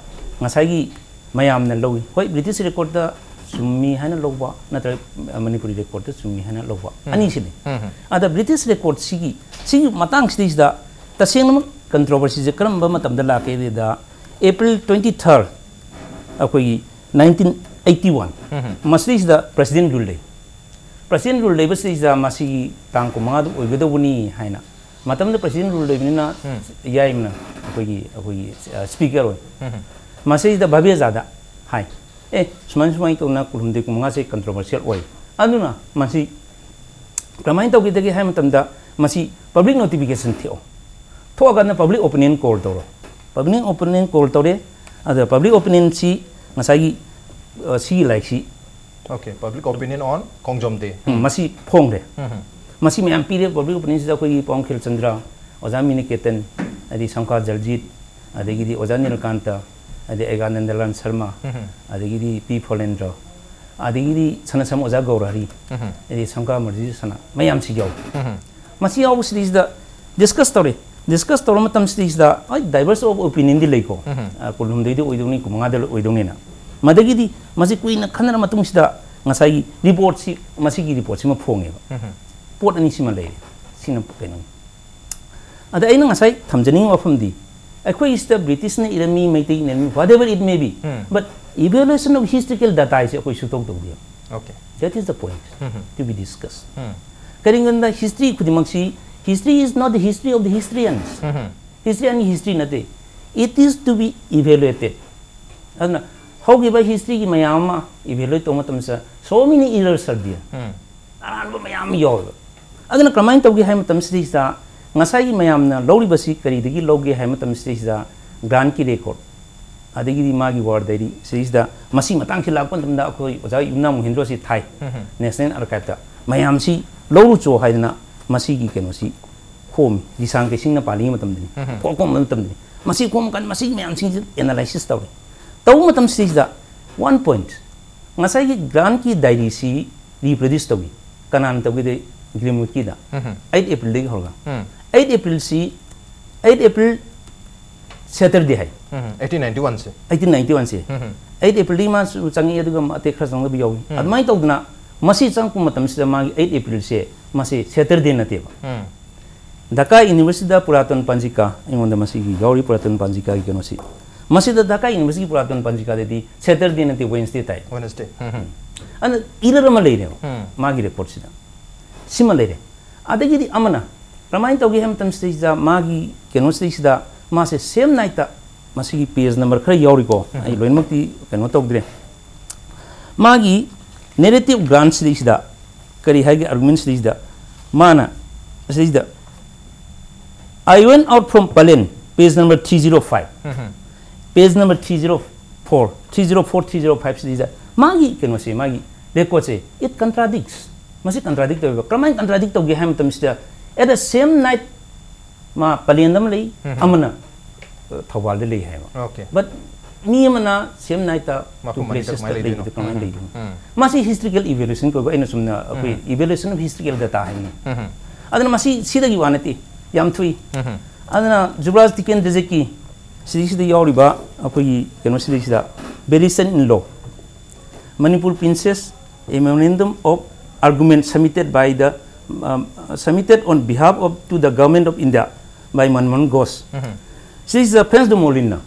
ꯉꯁꯥꯏꯒꯤ ꯃꯌꯥꯝꯅ ꯂꯧꯏ꯫ ꯍꯣꯏ, British recordꯇ ꯆꯨꯝꯃꯤ ꯍꯥꯏꯅ ꯂꯧꯕ ꯅꯠꯇ꯭ꯔꯒ ꯃꯅꯤꯄꯨꯔꯤ recordꯇ ꯆꯨꯝꯃꯤ ꯍꯥꯏꯅ ꯂꯧꯕ, ꯎꯝ꯫ ꯑꯅꯤꯁꯤꯅꯤ꯫ ꯎꯝ꯫ ꯑꯗ British recordꯁꯤꯒꯤ, ꯁꯤꯒꯤ ꯃꯇꯥꯡꯁꯤꯗꯩꯁꯤꯗ ꯇꯁꯦꯡꯅꯃꯛ controversyꯁꯦ ꯀꯔꯝꯕ ꯃꯇꯝꯗ ꯂꯥꯛꯀꯦ ꯍꯥꯏꯕꯗ, April twenty third, ꯑꯩꯈꯣꯏꯒꯤ nineteen eighty one, ꯎꯝ꯫ ꯃꯁꯤꯗꯩꯁꯤꯗ president rule ꯂꯩ꯫ President rule ꯂꯩꯕꯁꯤꯗꯩꯁꯤꯗ ꯃꯁꯤꯒꯤ ꯇꯥꯡ ꯀꯨꯟꯃꯉꯥꯗ ꯑꯣꯏꯒꯗꯧꯕꯅꯤ ꯍꯥꯏꯅ, ꯃꯇꯝꯗ president rule ꯂꯩꯕꯅꯤꯅ, ꯎꯝ꯫ ꯌꯥꯏꯃꯅ ꯑꯩꯈꯣꯏꯒꯤ, ꯑꯩꯈꯣꯏꯒꯤ, ꯑ, speaker ꯑꯣꯏ꯫ ꯎꯝ꯫ ꯃꯁꯤꯗꯩꯁꯤꯗ ꯚꯥꯕꯦꯖꯥꯗ ꯍꯥꯏ, "ꯑꯦ, ꯁꯨꯃꯥꯏ ꯁꯨꯃꯥꯏꯅ ꯇꯧꯅ ꯀꯨꯟꯍꯨꯝꯗꯣꯏ ꯀꯨꯟꯃꯉꯥꯁꯦ controversial ꯑꯣꯏ꯫ ꯑꯗꯨꯅ ꯃꯁꯤ ꯀꯃꯥꯏꯅ ꯇꯧꯒꯗꯒꯦ ꯍꯥꯏꯕ ꯃꯇꯝꯗ, ꯃꯁꯤ public notification ꯊꯣꯛꯑꯣ꯫ ꯊꯣꯛꯑꯀꯥꯟꯗ public opinion call ꯇꯧꯔꯣ꯫" Public opinion call ꯇꯧꯔꯦ꯫ ꯑꯗ public opinionꯁꯤ ꯉꯁꯥꯏꯒꯤ, ꯑ, ꯁꯤꯒꯤ ꯂꯥꯏꯔꯤꯛꯁꯤ Okay, public opinion on Khongjom Day. ꯎꯝ, ꯃꯁꯤ ꯐꯣꯡꯈ꯭ꯔꯦ꯫ ꯃꯁꯤ ꯃꯌꯥꯝ ꯄꯤꯔꯦ꯫ ꯄꯕ꯭ꯂꯤꯛ ꯑꯣꯄꯤꯅꯤꯌꯟꯁꯤꯗ ꯑꯩꯈꯣꯏꯒꯤ ꯄꯋꯟ ꯈꯦꯜꯆꯟꯗ꯭ꯔ, ꯑꯣꯖꯥ ꯃꯤꯅꯤꯀꯦꯇꯟ, ꯑꯗꯩ ꯁꯝꯀꯥ ꯖꯜꯖꯤꯠ, ꯑꯗꯒꯤꯗꯤ ꯑꯣꯖꯥ ꯅꯤꯂꯀꯥꯟꯇ, ꯑꯗꯩ ꯑꯦꯒꯥꯅꯟꯗꯂꯥꯜ ꯁꯔꯃ, ꯑꯗꯒꯤꯗꯤ ꯄꯤ ꯐꯣꯂꯦꯟꯗ꯭ꯔ, ꯑꯗꯒꯤꯗꯤ ꯁꯅꯥꯁꯝ ꯑꯣꯖꯥ ꯒꯧꯔꯍꯔꯤ, ꯑꯗꯩ ꯁꯝꯀꯥ ꯃꯔꯖꯤ ꯁꯅꯥ, ꯃꯌꯥꯝꯁꯤ ꯌꯥꯎꯏ꯫ ꯃꯁꯤ ꯌꯥꯎꯕꯁꯤꯗꯩꯁꯤꯗ ꯗꯤꯁꯀꯁ ꯇꯧꯔꯦ꯫ ꯗꯤꯁꯀꯁ ꯇꯧꯔ ꯃꯇꯝꯁꯤꯗꯩꯁꯤꯗ, ꯍꯣꯏ, ꯗꯥꯏꯚꯔꯁ ꯑꯣꯐ ꯑꯣꯄꯤꯅꯤꯌꯟꯗꯤ ꯂꯩꯀꯣ꯫ ꯑ, ꯀꯨꯟꯍꯨꯝꯗꯣꯏꯗ ꯑꯣꯏꯗꯧꯅꯤ, ꯀꯨꯟꯃꯉꯥꯗ ꯑꯣꯏꯗꯧꯅꯤꯅ꯫ ꯃꯗꯒꯤꯗꯤ ꯃꯁꯤ ꯀꯨꯏꯅ ꯈꯟꯅꯔ ꯃꯇꯨꯡꯁꯤꯗ ꯉꯁꯥꯏꯒꯤ ꯔꯤꯄꯣꯔꯠꯁꯤ, ꯃꯁꯤꯒꯤ ꯔꯤꯄꯣꯔꯠꯁꯤꯃ ꯐꯣꯡꯉꯦꯕ꯫ ꯄꯣꯠ ꯑꯅꯤꯁꯤꯃ ꯂꯩꯔꯦ꯫ ꯁꯤꯅ ꯀꯩꯅꯣꯅꯤ꯫ ꯑꯗ ꯑꯩꯅ ꯉꯁꯥꯏ ꯊꯝꯖꯅꯤꯡꯕ ꯋꯥꯐꯝꯗꯤ, ꯑꯩꯈꯣꯏꯒꯤꯁꯤꯗ ꯕ꯭ꯔꯤꯇꯤꯁꯅ ꯏꯔꯝꯃꯤ, ꯃꯩꯇꯩꯅ ꯏꯔꯝꯃꯤ, whatever it may be, but evaluation of historical data ꯍꯥꯏꯁꯦ ꯑꯩꯈꯣꯏ ꯁꯨꯇꯧ ꯇꯧꯗꯦꯕ꯫ Okay. That is the point to be discussed. ꯀꯔꯤꯒꯨꯝꯕꯗ ꯍꯤꯁꯇ꯭ꯔꯤ ꯈꯨꯗꯤꯡꯃꯛꯁꯤ, history is not the history of the historians. History ꯑꯅꯤ ꯍꯤꯁꯇ꯭ꯔꯤ ꯅꯠꯇꯦ꯫ It is to be evaluated. ꯑꯗꯨꯅ ꯍꯧꯈꯤꯕ ꯍꯤꯁꯇ꯭ꯔꯤꯒꯤ ꯃꯌꯥꯝ ꯑꯃ ꯏꯚꯦꯂꯨꯌꯦꯠ ꯇꯧꯕ ꯃꯇꯝꯗ, so many errors are there. ꯑꯔꯥꯟꯕ ꯃꯌꯥꯝ ꯑꯃ ꯌꯥꯎꯋꯦꯕ꯫ ꯑꯗꯨꯅ ꯀꯔꯝꯍꯥꯏꯅ ꯇꯧꯒꯦ ꯍꯥꯏꯕ ꯃꯇꯝꯁꯤꯗꯩꯁꯤꯗ, ꯉꯁꯥꯏꯒꯤ ꯃꯌꯥꯝꯅ ꯂꯧꯔꯤꯕꯁꯤ ꯀꯔꯤꯗꯒꯤ ꯂꯧꯒꯦ ꯍꯥꯏꯕ ꯃꯇꯝꯁꯤꯗꯩꯁꯤꯗ, ꯒ꯭ꯔꯥꯟꯠꯀꯤ ꯔꯦꯀꯣꯔꯠ, ꯑꯗꯒꯤꯗꯤ ꯃꯥꯒꯤ ꯋꯥꯔ ꯗꯥꯏꯔꯤ ꯁꯤꯗꯩꯁꯤꯗ, ꯃꯁꯤ ꯃꯇꯥꯡꯁꯤ ꯂꯥꯛꯄ ꯃꯇꯝꯗ ꯑꯩꯈꯣꯏ ꯑꯣꯖꯥ ꯌꯨꯝꯅꯥꯝ ꯃꯣꯍꯦꯟꯗ꯭ꯔꯣꯁꯤ ꯊꯥꯏ ꯅꯦꯁꯅꯦꯜ ꯑꯥꯔꯀꯥꯏꯞꯇ꯫ ꯃꯌꯥꯝꯁꯤ ꯂꯧꯔꯨꯆꯣ ꯍꯥꯏꯗꯅ ꯃꯁꯤꯒꯤ ꯀꯩꯅꯣꯁꯤ ꯈꯣꯝꯃꯤ꯫ ꯂꯤꯁꯥꯡ ꯀꯩꯁꯤꯡꯅ ꯄꯥꯜꯂꯤꯉꯩ ꯃꯇꯝꯗꯅꯤ, ꯈꯣꯝꯕ ꯃꯇꯝꯗꯅꯤ꯫ ꯃꯁꯤ ꯈꯣꯝꯃꯀꯥꯟꯗ ꯃꯁꯤꯒꯤ ꯃꯌꯥꯝꯁꯤꯡꯁꯤ ꯑꯦꯅꯥꯂꯥꯏꯁꯤꯁ ꯇꯧꯔꯤ꯫ ꯇꯧꯕ ꯃꯇꯝꯁꯤꯗꯩꯁꯤꯗ, ꯋꯥꯟ ꯄꯣꯏꯟꯠ, ꯉꯁꯥꯏꯒꯤ ꯒ꯭ꯔꯥꯟꯠꯀꯤ ꯗꯥꯏꯔꯤꯁꯤ ꯔꯤꯄ꯭ꯔꯗ꯭ꯌꯨꯁ ꯇꯧꯏ꯫ ꯀꯅꯥꯅ ꯇꯧꯒꯦꯗꯤ, ꯒ꯭ꯔꯤꯟꯋꯨꯗꯀꯤꯗ꯫ ꯑꯩꯠ ꯑꯦꯄ꯭ꯔꯤꯜꯗꯒꯤ ꯍꯧꯔꯒ꯫ ꯑꯩꯠ ꯑꯦꯄ꯭ꯔꯤꯜꯁꯤ, ꯑꯩꯠ ꯑꯦꯄ꯭ꯔꯤꯜ ꯁꯦꯇꯔꯗꯦ ꯍꯥꯏ꯫ ꯑꯩꯠꯇꯤꯟ ꯅꯥꯏꯟꯇꯤ ꯋꯥꯟꯁꯦ꯫ ꯑꯩꯠꯇꯤꯟ ꯅꯥꯏꯟꯇꯤ ꯋꯥꯟꯁꯦ꯫ ꯑꯩꯠ ꯑꯦꯄ꯭ꯔꯤꯜꯗꯒꯤ ꯃꯥꯁꯨ ꯆꯪꯉꯛꯏ, ꯑꯗꯨꯒ ꯑꯇꯩ ꯈꯔ ꯆꯪꯗꯕ ꯌꯥꯎꯏ꯫ ꯑꯗꯨꯃꯥꯏꯅ ꯇꯧꯗꯅ ꯃꯁꯤ ꯆꯪꯉꯛꯄ ꯃꯇꯝꯁꯤꯗ ꯃꯥꯒꯤ ꯑꯩꯠ ꯑꯦꯄ꯭ꯔꯤꯜꯁꯦ, ꯃꯁꯤ ꯁꯦꯇꯔꯗꯦ ꯅꯠꯇꯦꯕ꯫ ꯙꯥꯀꯥ ꯌꯨꯅꯤꯚꯔꯁꯤꯇꯤꯗ ꯄꯨꯔꯥꯇꯟ ꯄꯟꯖꯤꯀꯥ, ꯑꯩꯉꯣꯟꯗ ꯃꯁꯤꯒꯤ ꯌꯥꯎꯔꯤ, ꯄꯨꯔꯥꯇꯟ ꯄꯟꯖꯤꯀꯥꯒꯤ ꯀꯩꯅꯣꯁꯤ꯫ ꯃꯁꯤꯗ ꯙꯥꯀꯥ ꯌꯨꯅꯤꯚꯔꯁꯤꯇꯤꯒꯤ ꯄꯨꯔꯥꯇꯟ ꯄꯟꯖꯤꯀꯥꯗꯗꯤ ꯁꯦꯇꯔꯗꯦ ꯅꯠꯇꯦ, ꯋꯦꯟꯁꯗꯦ ꯇꯥꯏ꯫ ꯋꯦꯟꯁꯗꯦ꯫ ꯑꯗꯨꯅ ꯏꯔꯔ ꯑꯃ ꯂꯩꯔꯦꯕ ꯃꯥꯒꯤ ꯔꯦꯀꯣꯔꯠꯁꯤꯗ꯫ ꯁꯤꯃ ꯂꯩꯔꯦ꯫ ꯑꯗꯒꯤꯗꯤ ꯑꯃꯅ ꯀꯔꯝꯍꯥꯏꯅ ꯇꯧꯒꯦ ꯍꯥꯏꯕ ꯃꯇꯝꯁꯤꯗꯩꯁꯤꯗ, ꯃꯥꯒꯤ ꯀꯩꯅꯣꯁꯤꯗꯩꯁꯤꯗ ꯃꯥꯁꯦ ꯁꯦꯝ ꯅꯥꯏꯠꯇ ꯃꯁꯤꯒꯤ ꯄꯦꯖ ꯅꯝꯕꯔ ꯈꯔ ꯌꯥꯎꯔꯤꯀꯣ, ꯑꯩ ꯂꯣꯏꯅꯃꯛꯇꯤ ꯀꯩꯅꯣ ꯇꯧꯗ꯭ꯔꯦ꯫ ꯃꯥꯒꯤ ꯅꯦꯔꯦꯇꯤꯚ ꯒ꯭ꯔꯥꯟꯠꯁꯤꯗꯩꯁꯤꯗ ꯀꯔꯤ ꯍꯥꯏꯒꯦ, ꯑꯥꯔꯒꯨꯃꯦꯟꯁꯤꯗꯩꯁꯤꯗ ꯃꯥꯅ ꯁꯤꯗꯩꯁꯤꯗ, "I went out from Palen," page number three zero five, page number three zero four, three zero four, three zero five ꯁꯤꯗꯩꯁꯤꯗ ꯃꯥꯒꯤ ꯀꯩꯅꯣꯁꯦ, ꯃꯥꯒꯤ ꯔꯦꯀꯣꯔꯗꯁꯦ, it contradicts. ꯃꯁꯤ ꯀꯟꯇ꯭ꯔꯥꯗꯤꯛ ꯇꯧꯋꯦꯕ꯫ ꯀꯔꯝꯍꯥꯏꯅ ꯀꯟꯇ꯭ꯔꯥꯗꯤꯛ ꯇꯧꯒꯦ ꯍꯥꯏꯕ ꯃꯇꯝꯁꯤꯗ, at the same night, ꯃꯥ ꯄꯂꯦꯟꯗ ꯑꯃ ꯂꯩ, ꯑꯃꯅ, ꯑ, ꯊꯧꯕꯥꯜꯗ ꯂꯩ ꯍꯥꯏꯕ꯫ Okay. But ꯃꯤ ꯑꯃꯅ same night ꯇ two ꯃꯐꯝ ꯑꯅꯤꯗ places ꯇ ꯀꯃꯥꯏꯅ ꯂꯩꯗꯣꯏꯅꯣ? ꯂꯩꯕꯗ ꯀꯃꯥꯏꯅ ꯎꯝ. ꯂꯩꯗꯣꯏꯅꯣ? ꯎꯝ. ꯃꯁꯤ historical evaluation ꯀꯧꯕ, ꯑꯩꯅ ꯆꯨꯝꯅ ꯑꯩꯈꯣꯏ evaluation of historical data ꯍꯥꯏꯅꯤ꯫ ꯑꯗꯨꯅ ꯃꯁꯤ ꯁꯤꯗꯒꯤ ꯋꯥ ꯅꯠꯇꯦ, ꯌꯥꯝ ꯊꯨꯏ꯫ ꯑꯗꯨꯅ ꯖꯨꯕꯔꯥꯖ ꯇꯤꯀꯦꯟꯗ꯭ꯔꯖꯤꯠꯀꯤ ꯁꯤꯗꯩꯁꯤꯗ ꯌꯥꯎꯔꯤꯕ ꯑꯩꯈꯣꯏꯒꯤ ꯀꯩꯅꯣꯁꯤꯗꯩꯁꯤꯗ, variation in law, Manipur Princess, a memorandum of argument submitted by the, um, submitted on behalf of, to the Government of India by Manmohan Ghosh. ꯁꯤꯁꯤꯗ ꯐ꯭ꯔꯦꯟꯁ ꯗꯨ ꯃꯣꯂꯤꯟꯅ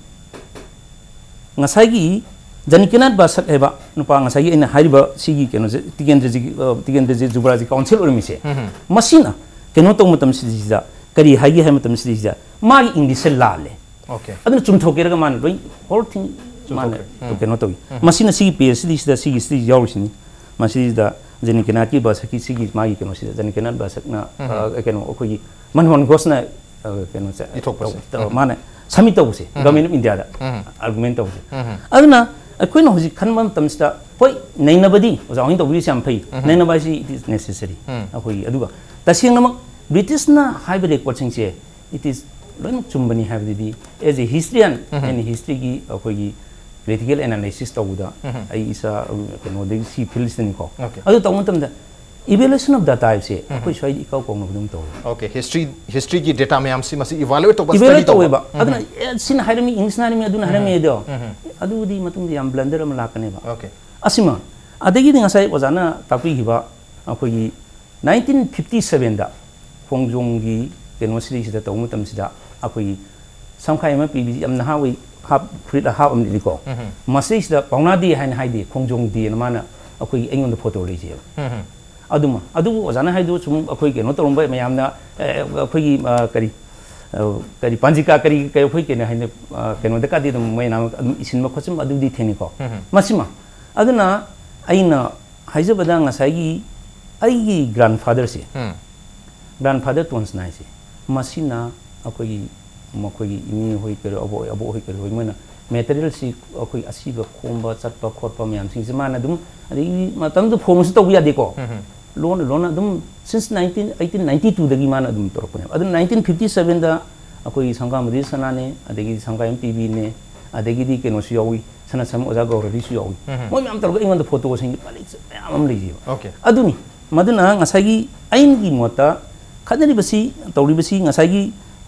ꯉꯁꯥꯏꯒꯤ ꯖꯅꯤꯀꯦꯅꯥꯠ ꯕꯥꯁꯛ ꯍꯥꯏꯕ ꯅꯨꯄꯥ, ꯉꯁꯥꯏꯒꯤ ꯑꯩꯅ ꯍꯥꯏꯔꯤꯕ ꯁꯤꯒꯤ ꯀꯩꯅꯣꯁꯦ, ꯇꯤꯀꯦꯟꯗ꯭ꯔꯖꯤꯠ, ꯑ, ꯇꯤꯀꯦꯟꯗ꯭ꯔꯖꯤꯠ ꯖꯨꯕꯔꯥꯖꯒꯤ ꯀꯥꯎꯟꯁꯤꯜ ꯑꯣꯏꯔꯝꯃꯤꯁꯦ, ꯃꯁꯤꯅ ꯀꯩꯅꯣ ꯇꯧꯕ ꯃꯇꯝꯁꯤꯗꯩꯁꯤꯗ ꯀꯔꯤ ꯍꯥꯏꯒꯦ ꯍꯥꯏꯕ ꯃꯇꯝꯁꯤꯗꯩꯁꯤꯗ, ꯃꯥꯒꯤ ꯏꯪꯂꯤꯁꯁꯦ ꯂꯥꯜꯂꯦ꯫ Okay. ꯑꯗꯨꯅ ꯆꯨꯝꯊꯣꯛꯀꯦꯔꯒ ꯃꯥꯅ ꯂꯣꯏ, whole thing ꯃꯥꯅ ꯆꯨꯝꯊꯣꯛꯈ꯭ꯔꯦ꯫ ꯎꯝ꯫ ꯀꯩꯅꯣ ꯇꯧꯏ꯫ ꯃꯁꯤꯅ ꯁꯤꯒꯤ ꯄꯦꯖꯁꯤꯗꯩꯁꯤꯗ, ꯁꯤꯒꯤ ꯁꯤꯗ ꯌꯥꯎꯔꯤꯁꯤꯅꯤ꯫ ꯃꯁꯤꯗ ꯖꯅꯤꯀꯦꯅꯥꯠꯀꯤ ꯕꯥꯁꯛꯀꯤ ꯁꯤꯒꯤ ꯃꯥꯒꯤ ꯀꯩꯅꯣꯁꯤꯗ, ꯖꯅꯤꯀꯦꯅꯥꯠ ꯕꯥꯁꯛꯅ, ꯑ, ꯀꯩꯅꯣ, ꯑꯩꯈꯣꯏꯒꯤ ꯃꯟꯃꯣꯍꯟ ꯘꯣꯁꯅ, ꯑ, ꯀꯩꯅꯣ ꯆ-, ꯏꯊꯣꯛꯄꯁꯦ꯫ ꯇꯧ-, ꯇꯧ-, ꯃꯥꯅ submit ꯇꯧꯕꯁꯦ, Government of India the argument ꯇꯧꯕꯁꯦ꯫ ꯑꯗꯨꯅ ꯑꯩꯈꯣꯏꯅ ꯍꯧꯖꯤꯛ ꯈꯟꯕ ꯃꯇꯝꯁꯤꯗ, ꯍꯣꯏ, ꯅꯩꯅꯕꯗꯤ ꯑꯣꯖꯥ ꯍꯣꯏꯅ ꯇꯧꯕꯤꯔꯤꯁꯦ ꯌꯥꯝ ꯐꯩ, ꯅꯩꯅꯕ ꯍꯥꯏꯁꯤ it is necessary꯫ ꯑꯩꯈꯣꯏꯒꯤ, ꯑꯗꯨꯒ ꯇꯁꯦꯡꯅꯃꯛ ꯕ꯭ꯔꯤꯇꯤꯁꯅ ꯍꯥꯏꯕ ꯔꯦꯀꯣꯔꯠꯁꯤꯡꯁꯦ, it is ꯂꯣꯏꯅꯃꯛ ꯆꯨꯝꯕꯅꯤ ꯍꯥꯏꯕꯗꯨꯗꯤ, as a historian, ꯑꯩꯅ history ꯒꯤ ꯑꯩꯈꯣꯏꯒꯤ critical analysis ꯇꯧꯕꯗ, ꯑꯩ ꯏꯁꯥ, ꯑ, ꯀꯩꯅꯣꯗꯒꯤ, ꯁꯤ field ꯁꯤꯗꯅꯤꯀꯣ꯫ Okay. ꯑꯗꯨ ꯇꯧꯕ ꯃꯇꯝꯗ, evaluation of data ꯍꯥꯏꯕꯁꯦ ꯑꯩꯈꯣꯏ ꯁ꯭ꯋꯥꯏꯗ ꯏꯀꯥꯎ ꯀꯥꯎꯅꯕꯗꯧꯅ ꯇꯧꯋꯦ꯫ Okay, history, history ꯒꯤ data ꯃꯌꯥꯝꯁꯤ ꯃꯁꯤ evaluate ꯇꯧꯕ, Evaluate study ꯇꯧꯕ꯫ ꯇꯧꯋꯦꯕ꯫ ꯑꯗꯨꯅ, ꯑꯦ, ꯁꯤꯅ ꯍꯥꯏꯔꯝꯃꯤ, ꯏꯪꯂꯤꯁꯅ ꯍꯥꯏꯔꯝꯃꯤ, ꯑꯗꯨꯅ ꯍꯥꯏꯔꯝꯃꯤ ꯑꯗꯣ, ꯑꯗꯨꯗꯤ ꯃꯇꯨꯡꯗ ꯌꯥꯝ blunder ꯑꯃ ꯂꯥꯛꯀꯅꯦꯕ꯫ Okay. ꯑꯁꯤꯃ, ꯑꯗꯒꯤꯗꯤ ꯉꯁꯥꯏ ꯑꯣꯖꯥꯅ ꯇꯥꯛꯄꯤꯈꯤꯕ ꯑꯩꯈꯣꯏꯒꯤ nineteen fifty seven ꯗ ꯈꯣꯡꯖꯣꯝꯒꯤ ꯀꯩꯅꯣꯁꯤꯗꯩꯁꯤꯗ ꯇꯧꯕ ꯃꯇꯝꯁꯤꯗ ꯑꯩꯈꯣꯏꯒꯤ ꯁꯝꯈꯥꯏ ꯑꯃ ꯄꯤꯕꯤ, ꯌꯥꯝ ꯅꯍꯥ ꯑꯣꯏ, ꯍꯥꯞ, ꯐꯨꯔꯤꯠ ꯑꯍꯥꯞ ꯑꯃ ꯂꯤꯠꯂꯤꯀꯣ꯫ ꯃꯁꯤꯗꯩꯁꯤꯗ ꯄꯥꯎꯅꯥ ꯗꯦ ꯍꯥꯏꯅ ꯍꯥꯏꯗꯦ, ꯈꯣꯡꯖꯣꯝ ꯗꯦꯅ ꯃꯥꯅ ꯑꯩꯈꯣꯏꯒꯤ ꯑꯩꯉꯣꯟꯗ ꯐꯣꯇꯣ ꯂꯩꯖꯩꯕ꯫ ꯑꯗꯨꯃ, ꯑꯗꯨꯕꯨ ꯑꯣꯖꯥꯅ ꯍꯥꯏꯗꯨ ꯁꯨꯝ ꯑꯩꯈꯣꯏ ꯀꯩꯅꯣ ꯇꯧꯔꯝꯕ ꯃꯌꯥꯝꯅ, ꯑꯦ, ꯑꯩꯈꯣꯏꯒꯤ, ꯑ, ꯀꯔꯤ, ꯑ, ꯀꯔꯤ ꯄꯥꯟꯖꯤꯀꯥ ꯀꯔꯤ, ꯀꯔꯤ ꯑꯩꯈꯣꯏ ꯀꯩꯅꯣ ꯍꯥꯏꯅ, ꯑ, ꯀꯩꯅꯣꯗꯀꯥꯗꯤ ꯑꯗꯨꯝ ꯃꯣꯏꯅ ꯑꯗꯨꯝ ꯏꯁꯤꯟꯕ ꯈꯣꯠꯆꯤꯟꯕ ꯑꯗꯨꯗꯤ ꯊꯦꯡꯅꯩꯀꯣ꯫ ꯃꯁꯤꯃ꯫ ꯑꯗꯨꯅ ꯑꯩꯅ ꯍꯥꯏꯖꯕꯗ ꯉꯁꯥꯏꯒꯤ ꯑꯩꯒꯤ grandfather ꯁꯦ, ꯎꯝ꯫ Grandfather ꯇꯣꯟꯁꯅꯥꯏꯁꯦ, ꯃꯁꯤꯅ ꯑꯩꯈꯣꯏꯒꯤ, ꯃꯈꯣꯏꯒꯤ ꯏꯅꯦ ꯍꯣꯏ ꯀꯔꯤ, ꯑꯕꯣꯛ, ꯑꯕꯣꯛ ꯍꯣꯏ ꯀꯔꯤ ꯍꯣꯏ, ꯃꯣꯏꯅ ꯃꯦꯇꯔꯤꯌꯦꯜꯁꯤ ꯑꯩꯈꯣꯏ ꯑꯁꯤꯕ ꯈꯣꯝꯕ ꯆꯠꯄ ꯈꯣꯠꯄ ꯃꯌꯥꯝꯁꯤꯡꯁꯦ ꯃꯥꯅ ꯑꯗꯨꯝ, ꯑꯗꯒꯤ ꯃꯇꯝꯗꯨ ꯐꯣꯟꯁꯨ ꯇꯧꯕ ꯌꯥꯗꯦꯀꯣ꯫ ꯂꯣꯟꯅ ꯂꯣꯟꯅ ꯑꯗꯨꯝ since nineteen, eighteen ninety two ꯗꯒꯤ ꯃꯥꯅ ꯑꯗꯨꯝ ꯇꯧꯔꯛꯄꯅꯦꯕ꯫ ꯑꯗꯨ nineteen fifty seven ꯗ ꯑꯩꯈꯣꯏꯒꯤ ꯁꯪꯒꯥꯝꯕꯗꯤ ꯁꯅꯥꯅꯦ, ꯑꯗꯒꯤꯗꯤ ꯁꯪꯒꯥꯏꯌꯨꯝ ꯄꯤꯕꯤꯅꯦ, ꯑꯗꯒꯤꯗꯤ ꯀꯩꯅꯣꯁꯨ ꯌꯥꯎꯏ, ꯁꯅꯥꯁꯝ ꯑꯣꯖꯥ ꯒꯧꯔꯗꯤꯁꯨ ꯌꯥꯎꯏ꯫ ꯃꯣꯏ ꯃꯌꯥꯝ ꯇꯧꯔꯒ ꯑꯩꯉꯣꯟꯗ ꯐꯣꯇꯣꯁꯤꯡ ꯄꯔꯤꯡ ꯃꯌꯥꯝ ꯑꯃ ꯂꯩꯖꯩꯕ꯫ Okay. ꯑꯗꯨꯅꯤ, ꯃꯗꯨꯅ ꯉꯁꯥꯏꯒꯤ ꯑꯩꯒꯤ ꯃꯣꯠꯇ ꯈꯠꯅꯔꯤꯕꯁꯤ, ꯇꯧꯔꯤꯕꯁꯤ ꯉꯁꯥꯏꯒꯤ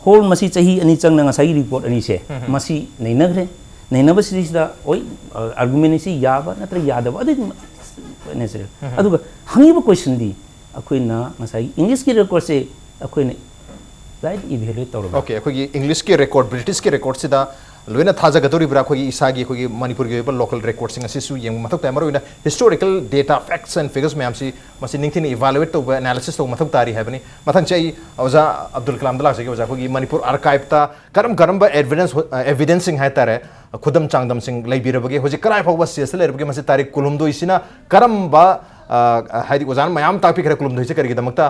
ꯍꯣꯜ ꯃꯁꯤ ꯆꯍꯤ ꯑꯅꯤ ꯆꯪꯅ ꯉꯁꯥꯏꯒꯤ ꯔꯤꯄꯣꯔꯠ ꯑꯅꯤꯁꯦ ꯃꯁꯤ ꯅꯩꯅꯈ꯭ꯔꯦ꯫ ꯅꯩꯅꯕꯁꯤꯗꯩꯁꯤꯗ ꯍꯣꯏ, ꯑꯥꯔꯒꯨꯃꯦꯟ ꯑꯁꯤ ꯌꯥꯕ ꯅꯠꯇ꯭ꯔꯒ ꯌꯥꯗꯕ ꯑꯗꯨꯗꯤ ꯅꯦꯆꯔꯦꯜ꯫ ꯑꯗꯨꯒ ꯍꯪꯉꯤꯕ ꯀꯣꯏꯁꯟꯗꯤ ꯑꯩꯈꯣꯏꯅ ꯉꯁꯥꯏꯒꯤ ꯏꯪꯂꯤꯁꯀꯤ ꯔꯦꯀꯣꯔꯠꯁꯦ ꯑꯩꯈꯣꯏꯅ ꯔꯥꯏꯠ ꯏꯚꯦꯂꯨꯌꯦꯠ ꯇꯧꯔꯒ Okay, ꯑꯩꯈꯣꯏꯒꯤ ꯏꯪꯂꯤꯁꯀꯤ ꯔꯦꯀꯣꯔꯠ, ꯕ꯭ꯔꯤꯇꯤꯁꯀꯤ ꯔꯦꯀꯣꯔꯠꯁꯤꯗ ꯂꯣꯏꯅ ꯊꯥꯖꯒꯗꯧꯔꯤꯕ꯭ꯔꯥ? ꯑꯩꯈꯣꯏꯒꯤ ꯏꯁꯥꯒꯤ, ꯑꯩꯈꯣꯏꯒꯤ ꯃꯅꯤꯄꯨꯔꯒꯤ ꯑꯣꯏꯕ ꯂꯣꯀꯦꯜ ꯔꯦꯀꯣꯔꯠꯁꯤꯡ ꯑꯁꯤꯁꯨ ꯌꯦꯡꯕ ꯃꯊꯧ ꯇꯥꯏ꯫ ꯃꯔꯨꯑꯣꯏꯅ ꯍꯤꯁꯇꯣꯔꯤꯀꯦꯜ ꯗꯦꯇꯥ, ꯐꯦꯛꯁ ꯑꯦꯟ ꯐꯤꯒꯔꯁ ꯃꯌꯥꯝꯁꯤ ꯃꯁꯤ ꯅꯤꯡꯊꯤꯅ ꯏꯚꯥꯂꯨꯌꯦꯠ ꯇꯧꯕ, ꯑꯦꯅꯥꯂꯤꯁꯤꯁ ꯇꯧꯕ ꯃꯊꯧ ꯇꯥꯔꯤ ꯍꯥꯏꯕꯅꯤ꯫ ꯃꯊꯪꯁꯦ ꯑꯩ ꯑꯣꯖꯥ ꯑꯕꯗꯨꯜ ꯀꯂꯥꯝꯗ ꯂꯥꯛꯆꯒꯦ꯫ ꯑꯣꯖꯥ, ꯑꯩꯈꯣꯏꯒꯤ ꯃꯅꯤꯄꯨꯔ ꯑꯥꯔꯀꯥꯏꯞꯇ ꯀꯔꯝ ꯀꯔꯝꯕ ꯑꯦꯚꯤꯗꯦꯟꯁ, ꯑꯦꯚꯤꯗꯦꯟꯁꯁꯤꯡ ꯍꯥꯏꯇꯥꯔꯦ, ꯈꯨꯗꯝ ꯆꯥꯡꯗꯝꯁꯤꯡ ꯂꯩꯕꯤꯔꯕꯒꯦ? ꯍꯧꯖꯤꯛ ꯀꯗꯥꯏ ꯐꯥꯎꯕ ꯁ꯭ꯇꯦꯖꯇ ꯂꯩꯔꯕꯒꯦ? ꯃꯁꯤ ꯇꯥꯔꯤꯛ ꯀꯨꯟꯍꯨꯝꯗꯣꯏꯁꯤꯅ ꯀꯔꯝꯕ, ꯑ, ꯍꯥꯏꯗꯤ ꯑꯣꯖꯥꯅ ꯃꯌꯥꯝ ꯇꯥꯛꯄꯤꯈ꯭ꯔꯦ, ꯀꯨꯟꯍꯨꯝꯗꯣꯏꯁꯦ ꯀꯔꯤꯒꯤꯗꯃꯛꯇ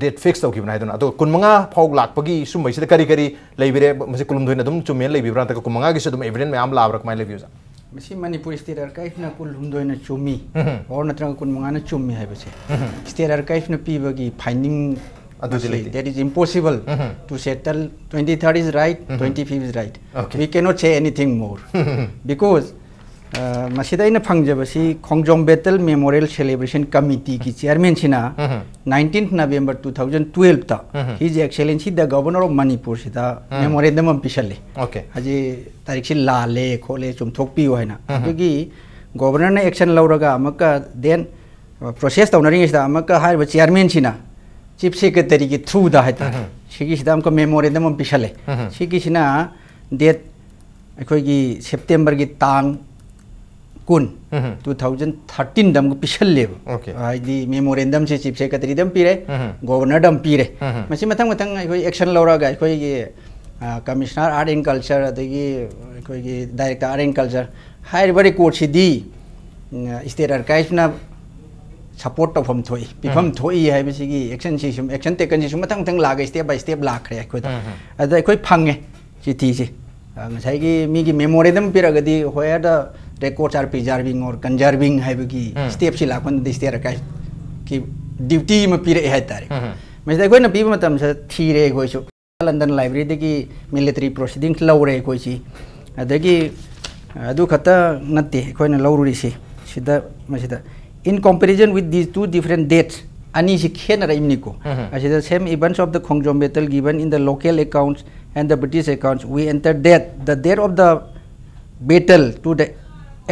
ꯗꯦꯠ ꯐꯤꯛꯁ ꯇꯧꯈꯤꯕꯅꯣ ꯍꯥꯏꯗꯨꯅ꯫ ꯑꯗꯣ ꯀꯨꯟꯃꯉꯥ ꯐꯥꯎ ꯂꯥꯛꯄꯒꯤ ꯁꯨꯝꯕꯩꯁꯤꯗ ꯀꯔꯤ ꯀꯔꯤ ꯂꯩꯕꯤꯔꯦ? ꯃꯁꯤ ꯀꯨꯟꯍꯨꯝꯗꯣꯏꯅ ꯑꯗꯨꯝ ꯆꯨꯝꯃꯦꯅ ꯂꯩꯕꯤꯕ꯭ꯔꯥ, ꯅꯠꯇ꯭ꯔꯒ ꯀꯨꯟꯃꯉꯥꯒꯤꯁꯨ ꯑꯗꯨꯝ ꯑꯦꯚꯤꯗꯦꯟꯁ ꯃꯌꯥꯝ ꯂꯥꯛꯑꯕ꯭ꯔꯥ, ꯀꯃꯥꯏꯅ ꯂꯩꯕꯤ, ꯑꯣꯖꯥ? ꯃꯁꯤ ꯃꯅꯤꯄꯨꯔ ꯁ꯭ꯇꯦꯠ ꯑꯥꯔꯀꯥꯏꯚꯅ ꯀꯨꯟꯍꯨꯝꯗꯣꯏꯅ ꯆꯨꯝꯃꯤ꯫ ꯑꯣꯔ ꯅꯠꯇ꯭ꯔꯒ ꯀꯨꯟꯃꯉꯥꯅ ꯆꯨꯝꯃꯤ ꯍꯥꯏꯕꯁꯦ ꯁ꯭ꯇꯦꯠ ꯑꯥꯔꯀꯥꯏꯚꯅ ꯄꯤꯕꯒꯤ ꯐꯥꯏꯟꯗꯤꯡ ꯑꯗꯨꯗꯤ ꯂꯩꯇꯦ꯫ That is impossible to settle twenty third is right, twenty fifth is right. Okay. We cannot say anything more. Because, uh, ꯃꯁꯤꯗ ꯑꯩꯅ ꯐꯪꯖꯕꯁꯤ ꯈꯣꯡꯖꯣꯝ ꯕꯦꯇꯜ ꯃꯦꯃꯣꯔꯤꯌꯦꯜ ꯁꯦꯂꯦꯕ꯭ꯔꯦꯁꯟ ꯀꯃꯤꯇꯤꯒꯤ ꯆꯤꯌꯔꯃꯦꯟꯁꯤꯅ nineteenth November two thousand twelve ꯇ His Excellency the Governor of Manipur ꯁꯤꯗ memorandum ꯑꯃ ꯄꯤꯁꯜꯂꯤ꯫ Okay. ꯍꯧꯖꯤꯛ ꯇꯥꯔꯤꯛꯁꯤ ꯂꯥꯜꯂꯦ ꯈꯣꯠꯂꯦ ꯆꯨꯝꯊꯣꯛꯄꯤꯌꯨ ꯍꯥꯏꯅ꯫ ꯑꯗꯨꯒꯤ ꯒꯣꯕꯔꯅꯔꯅ ꯑꯦꯛꯁꯟ ꯂꯧꯔꯒ ꯑꯃꯨꯛꯀ ꯗꯦꯟ ꯄ꯭ꯔꯣꯁꯦꯁ ꯇꯧꯅꯔꯤꯉꯩꯁꯤꯗ ꯑꯃꯨꯛꯀ ꯍꯥꯏꯔꯤꯕ ꯆꯤꯌꯔꯃꯦꯟꯁꯤꯅ ꯆꯤꯐ ꯁꯦꯀ꯭ꯔꯦꯇꯔꯤꯒꯤ ꯊ꯭ꯔꯨꯗ ꯍꯥꯏꯇꯥꯔꯦ, ꯁꯤꯒꯤꯁꯤꯗ ꯑꯃꯨꯛꯀ ꯃꯦꯃꯣꯔꯦꯟꯗꯝ ꯑꯃ ꯄꯤꯁꯜꯂꯦ꯫ ꯁꯤꯒꯤꯁꯤꯅ ꯗꯦꯠ ꯑꯩꯈꯣꯏꯒꯤ ꯁꯦꯞꯇꯦꯝꯕꯔꯒꯤ ꯇꯥꯡ ꯀꯨꯟ, two thousand thirteen ꯗ ꯑꯃꯨꯛ ꯄꯤꯁꯜꯂꯦꯕ꯫ Okay. ꯍꯥꯏꯗꯤ ꯃꯦꯃꯣꯔꯦꯟꯗꯝꯁꯦ ꯆꯤꯐ ꯁꯦꯀ꯭ꯔꯦꯇꯔꯤꯗ ꯑꯃ ꯄꯤꯔꯦ, ꯒꯣꯕꯔꯅꯔꯗ ꯑꯃ ꯄꯤꯔꯦ꯫ ꯃꯁꯤ ꯃꯊꯪ ꯃꯊꯪ ꯑꯩꯈꯣꯏ ꯑꯦꯛꯁꯟ ꯂꯧꯔꯒ ꯑꯩꯈꯣꯏꯒꯤ ꯀꯃꯤꯁꯅꯔ ꯑꯥꯔꯠ ꯑꯦꯟ ꯀꯜꯆꯔ, ꯑꯗꯒꯤ ꯑꯩꯈꯣꯏꯒꯤ ꯗꯥꯏꯔꯦꯛꯇꯔ ꯑꯥꯔꯠ ꯑꯦꯟ ꯀꯜꯆꯔ, ꯍꯥꯏꯔꯤꯕ ꯔꯦꯀꯣꯔꯠꯁꯤꯗꯤ ꯁ꯭ꯇꯦꯠ ꯑꯥꯔꯀꯥꯏꯚꯅ ꯁꯄꯣꯔꯠ ꯇꯧꯐꯝ ꯊꯣꯛꯏ, ꯄꯤꯐꯝ ꯊꯣꯛꯏ ꯍꯥꯏꯕꯁꯤꯒꯤ ꯑꯦꯛꯁꯟꯁꯤ ꯁꯨꯝ, ꯑꯦꯛꯁꯟ ꯇꯦꯀꯟꯁꯤ ꯁꯨꯝ ꯃꯊꯪ ꯃꯊꯪ ꯂꯥꯛꯑꯒ ꯁ꯭ꯇꯦꯞ ꯕꯥꯏ ꯁ꯭ꯇꯦꯞ ꯂꯥꯛꯈ꯭ꯔꯦ ꯑꯩꯈꯣꯏꯗ꯫ ꯑꯗ ꯑꯩꯈꯣꯏ ꯐꯪꯉꯦ ꯆꯤꯊꯤꯁꯦ꯫ ꯑ, ꯉꯁꯥꯏꯒꯤ ꯃꯤꯒꯤ memorandum ꯄꯤꯔꯒꯗꯤ where the records are preserving or conserving ꯍꯥꯏꯕꯒꯤ ꯎꯝ. Stepꯁꯤ ꯂꯥꯛꯄ ꯃꯇꯝꯗ state archiveꯀꯤ duty ꯑꯃ ꯄꯤꯔꯛꯑꯦ ꯍꯥꯏꯇꯥꯔꯦ꯫ ꯎꯝ. ꯃꯁꯤꯗ ꯑꯩꯈꯣꯏꯅ ꯄꯤꯕ ꯃꯇꯝꯁꯤꯗ ꯊꯤꯔꯦ ꯑꯩꯈꯣꯏꯁꯨ꯫ London Libraryꯗꯒꯤ military proceedings ꯂꯧꯔꯦ ꯑꯩꯈꯣꯏꯁꯤ꯫ ꯑꯗꯒꯤ, ꯑ, ꯑꯗꯨ ꯈꯛꯇ ꯅꯠꯇꯦ ꯑꯩꯈꯣꯏꯅ ꯂꯧꯔꯨꯔꯤꯁꯤ꯫ ꯁꯤꯗ, ꯃꯁꯤꯗ, "In comparison with these two different dates," ꯑꯅꯤꯁꯤ ꯈꯦꯠꯅꯔꯛꯏꯕꯅꯤꯀꯣ꯫ ꯎꯝ. ꯑꯁꯤꯗ, "Same events of the Khongjom battle given in the local accounts and the British accounts, we enter that the date of the battle to the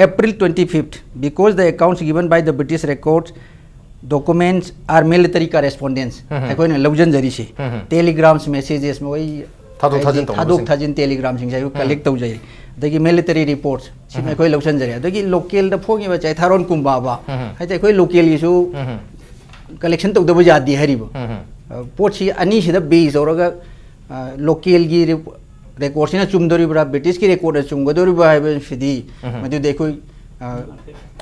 April twenty-fifth, because the accounts given by the British records documents are military correspondence." ꯎꯝ. ꯑꯩꯈꯣꯏꯅ ꯂꯧꯁꯤꯟꯖꯔꯤꯁꯤ꯫ ꯎꯝ. Telegrams, messages, ꯃꯣꯏ ꯊꯥꯗꯣꯛ ꯊꯥꯖꯤꯟ ꯍꯥꯏꯗꯤ ꯇꯧꯕꯁꯤꯡ꯫ ꯊꯥꯗꯣꯛ ꯊꯥꯖꯤꯟ telegramꯁꯤꯡꯁꯦ ꯑꯩꯈꯣꯏ ꯎꯝ. Collect ꯇꯧꯖꯩ꯫ ꯑꯗꯒꯤ military reports ꯁꯤꯃ ꯎꯝ. ꯑꯩꯈꯣꯏ ꯂꯧꯁꯤꯟꯖꯔꯦ꯫ ꯑꯗꯒꯤ localꯗ ꯐꯣꯡꯉꯤꯕ ꯆꯩꯊꯥꯔꯣꯟ ꯀꯨꯝꯕꯥꯕ ꯎꯝ. ꯍꯥꯏꯗꯤ ꯑꯩꯈꯣꯏ localꯒꯤꯁꯨ ꯎꯝ. Collection ꯇꯧꯗꯕ ꯌꯥꯗꯦ ꯍꯥꯏꯔꯤꯕ꯫ ꯎꯝ. ꯑ, ꯄꯣꯠꯁꯤ ꯑꯅꯤꯁꯤꯗ base ꯇꯧꯔꯒ, ꯑ, localꯒꯤ re-, recordꯁꯤꯅ ꯆꯨꯝꯗꯣꯔꯤꯕ꯭ꯔꯥ, Britishꯀꯤ recordꯅ ꯆꯨꯝꯒꯗꯣꯔꯤꯕ꯭ꯔꯥ ꯍꯥꯏꯕꯁꯤꯗꯤ ꯎꯝ. ꯃꯗꯨꯗꯤ ꯑꯩꯈꯣꯏ, ꯑ,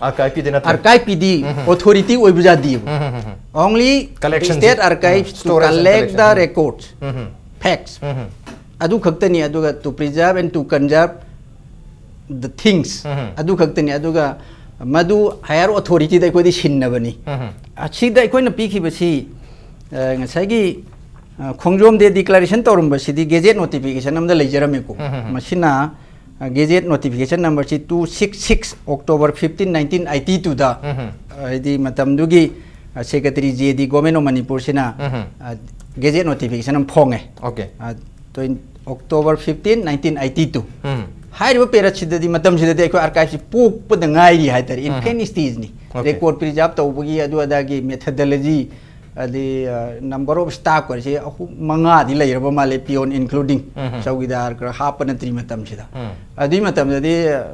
Archiveꯀꯤꯗꯤ ꯅꯠꯇ꯭ꯔꯦ꯫ Archiveꯀꯤꯗꯤ ꯎꯝ. Authority ꯑꯣꯏꯕ ꯌꯥꯗꯦꯕ꯫ ꯎꯝ. Only Collectionꯁꯦ. State archives um. To Storage and collect the collection. Um. Records, um. Facts. ꯎꯝ. ꯑꯗꯨ ꯈꯛꯇꯅꯤ꯫ ꯑꯗꯨꯒ to preserve and to conserve the things ꯎꯝ. ꯑꯗꯨ ꯈꯛꯇꯅꯤ꯫ ꯑꯗꯨꯒ ꯃꯗꯨ higher authorityꯗ ꯑꯩꯈꯣꯏꯗꯤ ꯁꯤꯟꯅꯕꯅꯤ꯫ ꯎꯝ. ꯑꯁꯤꯗ ꯑꯩꯈꯣꯏꯅ ꯄꯤꯈꯤꯕꯁꯤ, ꯑ, ꯉꯁꯥꯏꯒꯤ, ꯑ, ꯈꯣꯡꯖꯣꯝ day declaration ꯇꯧꯔꯝꯕꯁꯤꯗꯤ gazette notification ꯑꯃꯗ ꯂꯩꯖꯔꯝꯃꯤꯀꯣ꯫ ꯎꯝ. ꯃꯁꯤꯅ, ꯑ, gazette notification numberꯁꯤ two six six, October fifteen, nineteen eighty twoꯗ, ꯎꯝ. ꯍꯥꯏꯗꯤ ꯃꯇꯝꯗꯨꯒꯤ, ꯑ, Secretary J D, Government of Manipurꯁꯤꯅ, ꯎꯝ. ꯑ, gazette notification ꯑꯃ ꯐꯣꯡꯉꯦ꯫ Okay. ꯑ, twenty, October fifteen, nineteen eighty two꯫ ꯎꯝ. ꯍꯥꯏꯔꯤꯕ periodꯁꯤꯗꯗꯤ, ꯃꯇꯝꯁꯤꯗꯗꯤ ꯑꯩꯈꯣꯏ archiveꯁꯤ ꯄꯣꯛꯄꯗ ꯉꯥꯏꯔꯤ ꯍꯥꯏꯇꯥꯔꯦ, ꯎꯝ. Infant stageꯅꯤ꯫ Okay. Record preserve ꯇꯧꯕꯒꯤ ꯑꯗꯨ ꯑꯗꯥꯒꯤ methodology, ꯑꯗꯩ, ꯑ, number of staff ꯀꯁꯦ ꯑꯍꯨꯝ ꯃꯉꯥꯗꯤ ꯂꯩꯔꯕ ꯃꯥꯜꯂꯦ, peon including꯫ ꯎꯝ. ꯆꯧꯀꯤꯗꯥꯔ ꯈꯔ ꯍꯥꯞꯄ ꯅꯠꯇ꯭ꯔꯤ ꯃꯇꯝꯁꯤꯗ꯫ ꯎꯝ. ꯑꯗꯨꯒꯤ ꯃꯇꯝꯗꯗꯤ, ꯑ,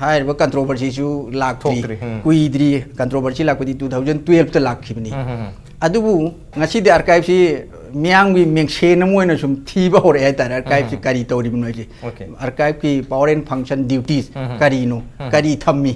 ꯍꯥꯏꯔꯤꯕ controversyꯁꯨ ꯂꯥꯛꯇ꯭ꯔꯤ꯫ ꯊꯣꯛꯇ꯭ꯔꯤ, ꯎꯝ. ꯀꯨꯏꯗ꯭ꯔꯤ, controversy ꯂꯥꯛꯄꯗꯤ two thousand twelveꯇ ꯂꯥꯛꯈꯤꯕꯅꯤ꯫ ꯎꯝ, ꯎꯝ, ꯎꯝ. ꯑꯗꯨꯕꯨ ꯉꯁꯤꯗꯤ archiveꯁꯤ ꯃꯤꯌꯥꯝꯒꯤ ꯃꯤꯡꯁꯦꯟ ꯑꯃ ꯑꯣꯏꯅ ꯁꯨꯝ ꯊꯤꯕ ꯍꯧꯔꯛꯑꯦ ꯍꯥꯏꯇꯥꯔꯦ, archiveꯁꯤ ꯎꯝ. ꯀꯔꯤ ꯇꯧꯔꯤꯕꯅꯣ ꯍꯥꯏꯁꯦ꯫ Okay. Archiveꯀꯤ power and function duties ꯎꯝ. ꯀꯔꯤꯅꯣ, ꯎꯝ. ꯀꯔꯤ ꯊꯝꯃꯤ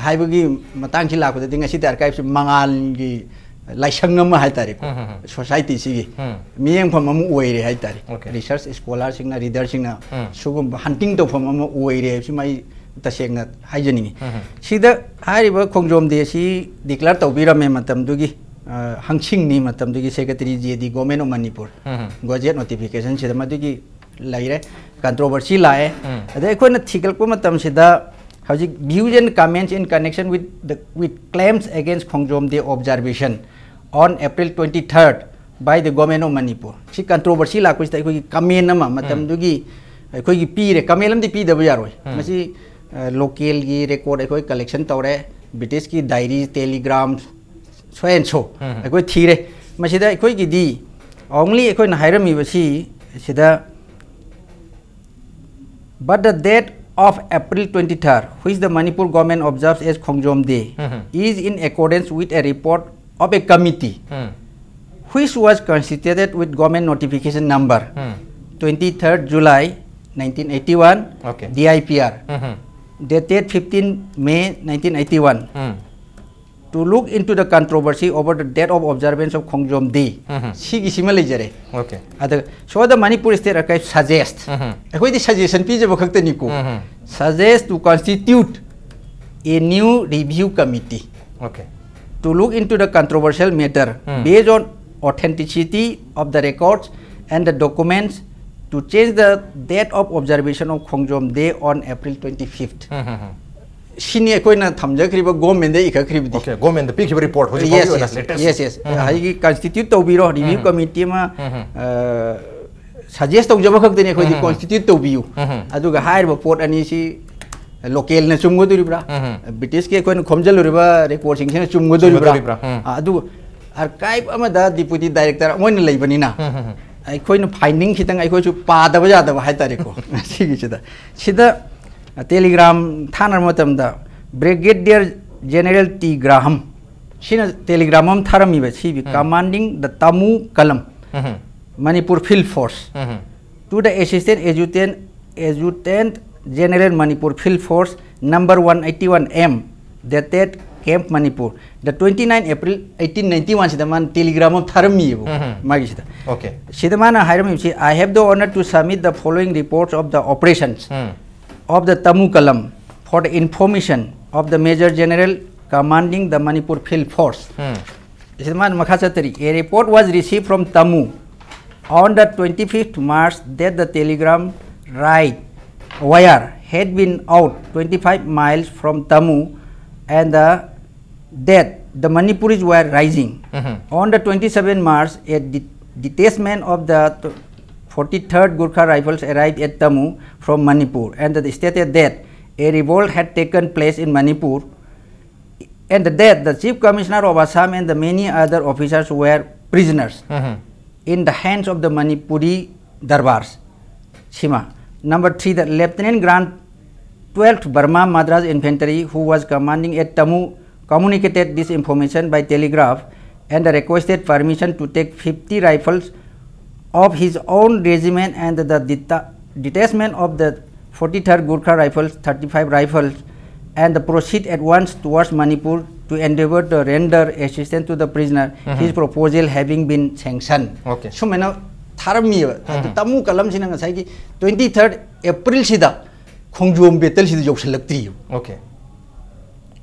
ꯍꯥꯏꯕꯒꯤ ꯃꯇꯥꯡꯁꯤ ꯂꯥꯛꯄꯗꯗꯤ ꯉꯁꯤꯗꯤ archiveꯁꯤ ꯃꯉꯥꯜꯒꯤ ꯂꯥꯏꯁꯪ ꯑꯃ ꯍꯥꯏꯇꯥꯔꯦꯀꯣ, ꯎꯝ, ꯎꯝ, ꯎꯝ꯫ ꯁꯣꯁꯥꯏꯇꯤꯁꯤꯒꯤ ꯎꯝ꯫ ꯃꯤꯠꯌꯦꯡꯐꯝ ꯑꯃ ꯑꯣꯏꯔꯦ ꯍꯥꯏꯇꯥꯔꯦ꯫ Okay. ꯔꯤꯁꯔꯁ ꯁ꯭ꯀꯣꯂꯔꯁꯤꯡꯅ, ꯔꯤꯗꯔꯁꯤꯡꯅ ꯎꯝ꯫ ꯁꯤꯒꯨꯝꯕ ꯍꯟꯇꯤꯡ ꯇꯧꯐꯝ ꯑꯃ ꯑꯣꯏꯔꯦ ꯍꯥꯏꯕꯁꯤꯃ ꯑꯩ ꯇꯁꯦꯡꯅ ꯍꯥꯏꯖꯅꯤꯡꯉꯤ꯫ ꯎꯝ꯫ ꯁꯤꯗ ꯍꯥꯏꯔꯤꯕ ꯈꯣꯡꯖꯣꯝ ꯗꯦ ꯑꯁꯤ ꯗꯤꯀ꯭ꯂꯦꯌꯔ ꯇꯧꯕꯤꯔꯝꯃꯦ ꯃꯇꯝꯗꯨꯒꯤ, ꯑ, ꯍꯪꯁꯤꯡꯅꯤ ꯃꯇꯝꯗꯨꯒꯤ secretary J D, government of Manipur, um. Gazette ꯅꯣꯇꯤꯐꯤꯀꯦꯁꯟꯁꯤꯗ ꯃꯗꯨꯒꯤ ꯂꯩꯔꯦ, ꯀꯟꯇ꯭ꯔꯣꯚꯔꯁꯤ ꯂꯥꯛꯑꯦ꯫ ꯎꯝ꯫ ꯑꯗꯩ ꯑꯩꯈꯣꯏꯅ ꯊꯤꯒꯠꯂꯛꯄ ꯃꯇꯝꯁꯤꯗ ꯍꯧꯖꯤꯛ views and comments in connection with the, with claims against Khongjom Day observation on April twenty-third by the Government of Manipur, ꯁꯤ ꯀꯟꯇ꯭ꯔꯣꯚꯔꯁꯤ ꯂꯥꯛꯄꯁꯤꯗ ꯑꯩꯈꯣꯏꯒꯤ ꯀꯃꯦꯟ ꯑꯃ ꯃꯇꯝꯗꯨꯒꯤ ꯑꯩꯈꯣꯏꯒꯤ ꯄꯤꯔꯦ꯫ ꯀꯃꯦꯟ ꯑꯃꯗꯤ ꯄꯤꯗꯕ ꯌꯥꯔꯣꯏ꯫ ꯎꯝ꯫ ꯃꯁꯤ, ꯑ, ꯂꯣꯀꯦꯜꯒꯤ ꯔꯦꯀꯣꯔꯗ ꯑꯩꯈꯣꯏ ꯀꯂꯦꯛꯁꯟ ꯇꯧꯔꯦ, ꯕ꯭ꯔꯤꯇꯤꯁꯀꯤ diary, telegram, so and so ꯎꯝ꯫ ꯑꯩꯈꯣꯏ ꯊꯤꯔꯦ꯫ ꯃꯁꯤꯗ ꯑꯩꯈꯣꯏꯒꯤꯗꯤ only ꯑꯩꯈꯣꯏꯅ ꯍꯥꯏꯔꯝꯃꯤꯕꯁꯤ ꯁꯤꯗ, "But the date of April twenty-third, which the Manipur government observes as Khongjom Day, Mhm. is in accordance with a report of a committee, Hmm. which was constituted with government notification number Hmm. twenty-third July nineteen eighty-one, Okay. D I P R, Mhm. dated fifteen May nineteen eighty-one, Hmm. to look into the controversy over the date of observance of Khongjom Day." Mhm. ꯁꯤꯒꯤꯁꯤꯃ ꯂꯩꯖꯔꯦ꯫ Okay. ꯑꯗ, "So the Manipur State Archive suggest", Mhm. ꯑꯩꯈꯣꯏꯗꯤ suggestion ꯄꯤꯖꯕ ꯈꯛꯇꯅꯤꯀꯣ, Mhm. "suggest to constitute a new review committee Okay. to look into the controversial matter Hmm. based on authenticity of the records and the documents to change the date of observation of Khongjom Day on April twenty-fifth." Mhm. ꯁꯤꯅꯤ ꯑꯩꯈꯣꯏꯅ ꯊꯝꯖꯈ꯭ꯔꯤꯕ, ꯒꯣꯔꯃꯦꯟꯗ ꯏꯈꯠꯈ꯭ꯔꯤꯕꯗꯤ꯫ Okay, ꯒꯣꯔꯃꯦꯟꯗ ꯄꯤꯈꯤꯕ report ꯍꯧꯖꯤꯛ Yes, ꯐꯥꯎꯒꯤ ꯑꯣꯏꯅ yes, latest. yes, yes. ꯎꯝ꯫ ꯍꯥꯏꯗꯤ ꯀꯟꯁꯇꯤꯇ꯭ꯌꯨꯠ ꯇꯧꯕꯤꯔꯣ, review ꯎꯝ꯫ Committee ꯑꯃ, ꯎꯝ꯫ ꯑ, ꯁꯖꯦꯁ ꯇꯧꯖꯕ ꯈꯛꯇꯅꯤ ꯑꯩꯈꯣꯏꯗꯤ, ꯎꯝ꯫ ꯀꯣꯟꯁꯇꯤꯇ꯭ꯌꯨꯠ ꯇꯧꯕꯤꯌꯨ꯫ ꯎꯝ꯫ ꯑꯗꯨꯒ ꯍꯥꯏꯔꯤꯕ ꯄꯣꯠ ꯑꯅꯤꯁꯤ ꯂꯣꯀꯦꯜꯅ ꯆꯨꯝꯒꯗꯣꯔꯤꯕ꯭ꯔꯥ, ꯎꯝ꯫ ꯕ꯭ꯔꯤꯇꯤꯁꯀꯤ ꯑꯩꯈꯣꯏꯅ ꯈꯣꯝꯖꯤꯜꯂꯨꯔꯤꯕ ꯔꯦꯀꯣꯔꯠꯁꯤꯡꯁꯤꯅ ꯆꯨꯝꯒꯗꯣꯔꯤꯕ꯭ꯔꯥ? ꯆꯨꯝꯒꯗꯣꯔꯤꯕ꯭ꯔꯥ? ꯎꯝ꯫ ꯑ, ꯑꯗꯨ ꯑꯥꯔꯀꯥꯏꯚ ꯑꯃꯗ ꯗꯤꯄꯨꯇꯤ ꯗꯥꯏꯔꯦꯛꯇꯔ ꯑꯃ ꯑꯣꯏꯅ ꯂꯩꯕꯅꯤꯅ, ꯎꯝ, ꯎꯝ, ꯎꯝ꯫ ꯑꯩꯈꯣꯏꯅ ꯐꯥꯏꯟꯗꯤꯡ ꯈꯤꯇꯪ ꯑꯩꯈꯣꯏꯁꯨ ꯄꯥꯗꯕ ꯌꯥꯗꯕ ꯍꯥꯏꯇꯥꯔꯦꯀꯣ꯫ ꯁꯤꯒꯤꯁꯤꯗ, ꯁꯤꯗ ꯇꯦꯂꯤꯒ꯭ꯔꯥꯝ ꯊꯥꯅꯕ ꯃꯇꯝꯗ Brigadier General T Graham, ꯁꯤꯅ ꯇꯦꯂꯤꯒ꯭ꯔꯥꯝ ꯑꯃ ꯊꯥꯔꯝꯃꯤꯕ, ꯁꯤ ꯎꯝ꯫ "Commanding the Tamu Column, um. Manipur Field Force, um. to the Assistant Adjutant, Adjutant General, Manipur Field Force, number one eighty-one M, dated Camp Manipur. The twenty-nine April eighteen ninety-one ꯁꯤꯗ ꯃꯥꯅ telegram ꯑꯃ ꯊꯥꯔꯝꯃꯤꯑꯕ, ꯎꯝ. ꯃꯥꯒꯤꯁꯤꯗ꯫ Okay. ꯁꯤꯗ ꯃꯥꯅ ꯍꯥꯏꯔꯝꯃꯤꯕꯁꯤ, "I have the honor to submit the following reports of the operations um. of the Tamu Column for the information of the Major General commanding the Manipur Field Force." ꯎꯝ. ꯁꯤꯗ ꯃꯥꯅ ꯃꯈꯥ ꯆꯠꯇꯔꯤ, "A report was received from Tamu on the twenty-fifth March that the telegram ride wire had been out twenty-five miles from Tamu and the, that the Manipuris were rising." Mhm. On the twenty-seventh March, a de- detachment of the forty-third Gurkha Rifles arrived at Tamu from Manipur and stated that a revolt had taken place in Manipur and that the Chief Commissioner of Assam and the many other officers were prisoners Mhm. in the hands of the Manipuri Darbars. Sima. Number three, the Lieutenant Grand twelfth Burma Madras Infantry, who was commanding at Tamu, communicated this information by telegraph and requested permission to take fifty rifles of his own regiment and the deta- detachment of the forty-third Gurkha Rifles, thirty-five rifles, and proceed at once towards Manipur to endeavor to render assistance to the prisoner, Mhm. his proposal having been sanctioned. Okay. ꯁꯨꯃꯥꯏꯅ ꯊꯥꯔꯝꯃꯤꯕ꯫ ꯑꯗꯨ ꯎꯝ. ꯇꯥꯃꯨ ꯀꯂꯝꯁꯤꯅ ꯉꯁꯥꯏꯒꯤ twenty-third April ꯁꯤꯗ ꯈꯣꯡꯖꯣꯝ ꯕꯦꯇꯜꯁꯤꯗ ꯌꯧꯁꯤꯜꯂꯛꯇ꯭ꯔꯤꯕ꯫ Okay.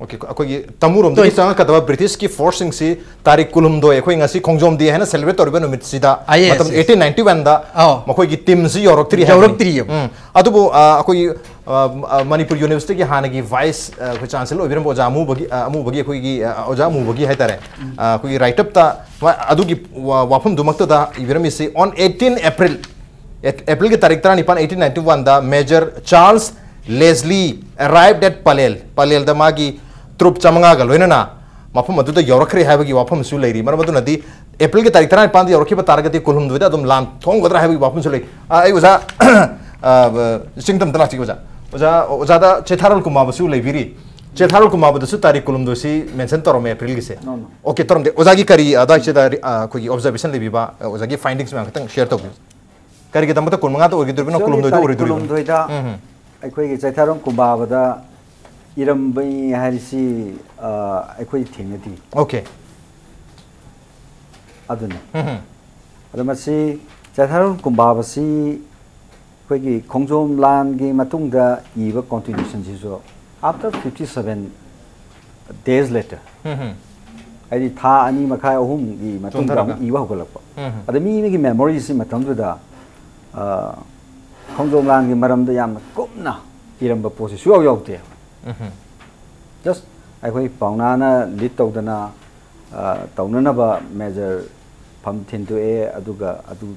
Okay, ꯑꯩꯈꯣꯏꯒꯤ ꯇꯃꯨꯔꯣꯝꯗꯒꯤ ꯇꯣꯏ- ꯆꯪꯉꯛꯀꯗꯕ ꯕ꯭ꯔꯤꯇꯤꯁꯀꯤ ꯐꯣꯔꯁꯁꯤꯡꯁꯤ ꯇꯥꯔꯤꯛ ꯀꯨꯟꯍꯨꯝꯗꯣꯏ, ꯑꯩꯈꯣꯏ ꯉꯁꯤ ꯈꯣꯡꯖꯣꯝ ꯗꯦ ꯍꯥꯏꯅ ꯁꯦꯂꯦꯕ꯭ꯔꯦꯠ ꯇꯧꯔꯤꯕ ꯅꯨꯃꯤꯠꯁꯤꯗ, ꯑꯥ, yes, ꯃꯇꯝ yes. eighteen ninety-one ꯗ ꯑꯥꯎ꯫ ꯃꯈꯣꯏꯒꯤ ꯇꯤꯝꯁꯤ ꯌꯧꯔꯛꯇ꯭ꯔꯤ ꯍꯥꯏꯕꯅꯤ꯫ ꯌꯧꯔꯛꯇ꯭ꯔꯤꯌꯦꯕ꯫ ꯎꯝ꯫ ꯑꯗꯨꯕꯨ, ꯑ, ꯑꯩꯈꯣꯏꯒꯤ, ꯑ, ꯑ, ꯃꯅꯤꯄꯨꯔ ꯌꯨꯅꯤꯚꯔꯁꯤꯇꯤꯒꯤ ꯍꯥꯟꯅꯒꯤ ꯚꯥꯏꯁ, ꯑ, ꯑꯩꯈꯣꯏ ꯆꯥꯟꯁꯦꯂꯔ ꯑꯣꯏꯕꯤꯔꯝꯕ ꯑꯣꯖꯥ ꯑꯃꯨꯕꯒꯤ, ꯑ, ꯑꯃꯨꯕꯒꯤ ꯑꯩꯈꯣꯏꯒꯤ, ꯑ, ꯑꯣꯖꯥ ꯑꯃꯨꯕꯒꯤ ꯍꯥꯏꯇꯥꯔꯦ, ꯑ, ꯑꯩꯈꯣꯏꯒꯤ ꯔꯥꯏꯠ ꯑꯞꯇ ꯃꯥ-, ꯑꯗꯨꯒꯤ ꯋꯥ-, ꯋꯥꯐꯝꯗꯨꯃꯛꯇꯗ ꯏꯕꯤꯔꯝꯃꯤꯁꯤ, on eighteen April, ꯑꯦ-, ꯑꯦꯄ꯭ꯔꯤꯜꯒꯤ ꯇꯥꯔꯤꯛ ꯇꯔꯥꯅꯤꯄꯥꯟ, eighteen ninety-one the Major Charles Leslie arrived at Palel, ꯄꯂꯦꯜꯗ ꯃꯥꯒꯤ ꯇ꯭ꯔꯨꯞ ꯆꯥꯃꯉꯥꯒ ꯂꯣꯏꯅꯅ ꯃꯐꯝ ꯑꯗꯨꯗ ꯌꯧꯔꯛꯈ꯭ꯔꯦ ꯍꯥꯏꯕꯒꯤ ꯋꯥꯐꯝꯁꯨ ꯂꯩꯔꯤ꯫ ꯃꯔꯝ ꯑꯗꯨꯅꯗꯤ ꯑꯦꯄ꯭ꯔꯤꯜꯒꯤ ꯇꯥꯔꯤꯛ ꯇꯔꯥꯅꯤꯄꯥꯟꯗ ꯌꯧꯔꯛꯈꯤꯕ ꯇꯥꯔꯒꯗꯤ ꯀꯨꯟꯍꯨꯝꯗꯣꯏꯗ ꯑꯗꯨꯝ ꯂꯥꯟ ꯊꯣꯛꯑꯝꯒꯗ꯭ꯔꯥ ꯍꯥꯏꯕꯒꯤ ꯋꯥꯐꯝꯁꯨ ꯂꯩ꯫ ꯑ, ꯑꯩ ꯑꯣꯖꯥ, ꯑ, ꯆꯤꯡꯊꯝꯗ ꯂꯥꯛꯆꯒꯦ ꯑꯣꯖꯥ꯫ ꯑꯣꯖꯥ, ꯑꯣꯖꯥꯗ ꯆꯦꯊꯥꯔꯣꯜ ꯀꯨꯃꯥꯕꯁꯨ ꯂꯩꯕꯤꯔꯤ꯫ ꯆꯦꯊꯥꯔꯣꯜ ꯀꯨꯃꯥꯕꯗꯁꯨ ꯇꯥꯔꯤꯛ ꯀꯨꯟꯍꯨꯝꯗꯣꯏꯁꯤ ꯃꯦꯟꯁꯟ ꯇꯧꯔꯝꯃꯦ ꯑꯦꯄ꯭ꯔꯤꯜꯒꯤꯁꯦ꯫ No, no. ꯑꯣꯀꯦ, ꯇꯧꯔꯝꯗꯦ꯫ ꯑꯣꯖꯥꯒꯤ ꯀꯔꯤ ꯑꯗꯥꯏꯁꯤꯗ ꯔꯤ-, ꯑ, ꯑꯩꯈꯣꯏꯒꯤ ꯑꯣꯕꯖꯔꯕꯦꯁꯟ ꯂꯩꯕꯤꯕ, ꯑ, ꯑꯣꯖꯥꯒꯤ ꯐꯥꯏꯟꯗꯤꯡꯁ ꯃꯌꯥꯝ ꯈꯤꯇꯪ ꯁꯤꯌꯔ ꯇꯧꯕꯤꯌꯨ꯫ ꯀꯔꯤꯒꯤꯗꯃꯛꯇ ꯀꯨꯟꯃꯉꯥꯗ ꯑꯣꯏꯒꯗꯣꯔꯤꯕꯅꯣ, Actually, ꯀꯨꯟꯍꯨꯝꯗꯣꯏꯗ ꯇꯥꯔꯤꯛ ꯑꯣꯏꯔꯣꯏꯗꯣꯔꯤꯕꯅꯣ? ꯀꯨꯟꯍꯨꯝꯗꯣꯏꯗ ꯎꯝ, ꯎꯝ꯫ ꯑꯩꯈꯣꯏꯒꯤ ꯆꯩꯊꯥꯔꯣꯜ ꯀꯨꯝꯕꯥꯕꯗ ꯏꯔꯝꯕ ꯍꯥꯏꯔꯤꯁꯤ ꯑ, ꯑꯩꯈꯣꯏ ꯊꯦꯡꯅꯗꯦ꯫ Okay. ꯑꯗꯨꯅꯤ꯫ ꯑꯗꯣ ꯃꯁꯤ ꯆꯩꯊꯥꯔꯣꯜ ꯀꯨꯝꯕꯥꯕ ꯑꯁꯤ ꯑꯩꯈꯣꯏꯒꯤ ꯈꯣꯡꯖꯣꯝ ꯂꯥꯟꯒꯤ ꯃꯇꯨꯡꯗ ꯏꯕ ꯀꯣꯟꯇ꯭ꯔꯤꯕ꯭ꯌꯨꯁꯟꯁꯤꯁꯨ after fifty seven days later, ꯍꯥꯏꯗꯤ ꯊꯥ ꯑꯅꯤ ꯃꯈꯥꯏ ꯑꯍꯨꯝꯒꯤ ꯃꯇꯨꯡꯗ ꯆꯣꯟꯊꯔꯒ꯫ ꯑꯃꯨꯛ ꯏꯕ ꯍꯧꯒꯠꯂꯛꯄ꯫ ꯑꯗ ꯃꯤ ꯑꯃꯒꯤ ꯃꯦꯃꯣꯔꯤꯁꯤ ꯃꯇꯝꯗꯨꯗ ꯑ, ꯈꯣꯡꯖꯣꯝ ꯂꯥꯟꯒꯤ ꯃꯔꯝꯗ ꯌꯥꯝꯅ ꯀꯨꯞꯅ ꯏꯔꯝꯕ ꯄꯣꯠꯁꯤ ꯁꯨꯡꯌꯥꯎ ꯌꯥꯎꯗꯦ꯫ Just ꯑꯩꯈꯣꯏ ꯄꯥꯎꯅꯥꯅ ꯂꯤꯠ ꯇꯧꯗꯅ ꯑ, ꯇꯧꯅꯅꯕ ꯃꯦꯖꯔ ꯐꯝ ꯊꯤꯟꯗꯣꯛꯑꯦ, ꯑꯗꯨꯒ ꯑꯗꯨ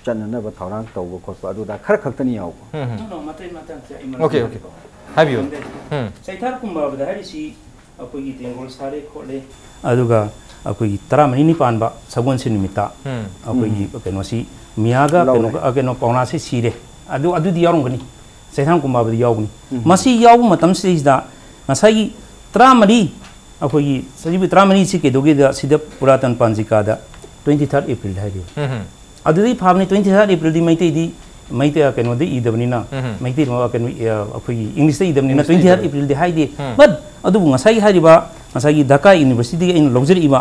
ꯆꯠꯅꯅꯕ ꯊꯧꯔꯥꯡ ꯇꯧꯕ ꯈꯣꯠꯄ ꯑꯗꯨꯗ ꯈꯔ ꯈꯛꯇꯅꯤ ꯌꯥꯎꯕ꯫ ꯑꯗꯨꯅ ꯃꯇꯩ ꯃꯇꯥꯡꯁꯦ ꯑꯩ Okay, okay. ꯍꯥꯏꯕꯤꯌꯨ꯫ ꯎꯝ. ꯆꯩꯊꯥꯔ ꯀꯨꯝꯕꯥꯕꯗ ꯍꯥꯏꯔꯤꯁꯤ ꯑꯩꯈꯣꯏꯒꯤ ꯇꯦꯡꯒꯣꯜ ꯁꯥꯔꯦ ꯈꯣꯠꯂꯦ꯫ ꯑꯗꯨꯒ ꯑꯩꯈꯣꯏꯒꯤ ꯇꯔꯥꯃꯔꯤꯅꯤ ꯄꯥꯟꯕ ꯁꯒꯣꯜꯁꯦꯟ ꯅꯨꯃꯤꯠꯇ ꯎꯝ. ꯑꯩꯈꯣꯏꯒꯤ ꯀꯩꯅꯣꯁꯤ ꯃꯤꯌꯥꯒ ꯂꯧꯔꯦ꯫ ꯀꯩꯅꯣ ꯑ, ꯀꯩꯅꯣ ꯄꯥꯎꯅꯥꯁꯤ ꯁꯤꯔꯦ꯫ ꯑꯗꯨ ꯑꯗꯨꯗꯤ ꯌꯥꯎꯔꯝꯒꯅꯤ꯫ ꯆꯩꯊꯥꯔ ꯀꯨꯝꯕꯥꯕꯗꯤ ꯌꯥꯎꯒꯅꯤ꯫ ꯃꯁꯤ ꯌꯥꯎꯕ ꯃꯇꯝꯁꯤꯗꯩꯁꯤꯗ ꯉꯁꯥꯏꯒꯤ ꯇꯔꯥꯃꯔꯤ, ꯑꯩꯈꯣꯏꯒꯤ ꯆꯍꯤ ꯇꯔꯥꯃꯔꯤꯁꯤ ꯀꯩꯗꯧꯒꯦꯗ ꯁꯤꯗ ꯄꯨꯔꯥꯇꯟ ꯄꯥꯟꯖꯤꯀꯥꯗ twenty third April ꯍꯥꯏꯔꯤꯕ꯫ ꯎꯝ. ꯑꯗꯨꯗꯩ ꯐꯥꯕꯅꯤ, twenty third Aprilꯗꯤ ꯃꯩꯇꯩꯗꯤ ꯃꯩꯇꯩ ꯀꯩꯅꯣꯗ ꯏꯗꯕꯅꯤꯅ ꯎꯝ. ꯃꯩꯇꯩ ꯀꯩꯅꯣ ꯑ, ꯑꯩꯈꯣꯏꯒꯤ Englishꯇ ꯏꯗꯕꯅꯤꯅ Englishꯇ twenty third ꯏꯗꯕꯅꯤ꯫ Aprilꯗꯤ ꯍꯥꯏꯗꯦ꯫ ꯎꯝ. But ꯑꯗꯨꯕꯨ ꯉꯁꯥꯏꯒꯤ ꯍꯥꯏꯔꯤꯕ ꯉꯁꯥꯏꯒꯤ Dhaka Universityꯗꯒꯤ ꯑꯩꯅ ꯂꯧꯖꯔꯛꯏꯕ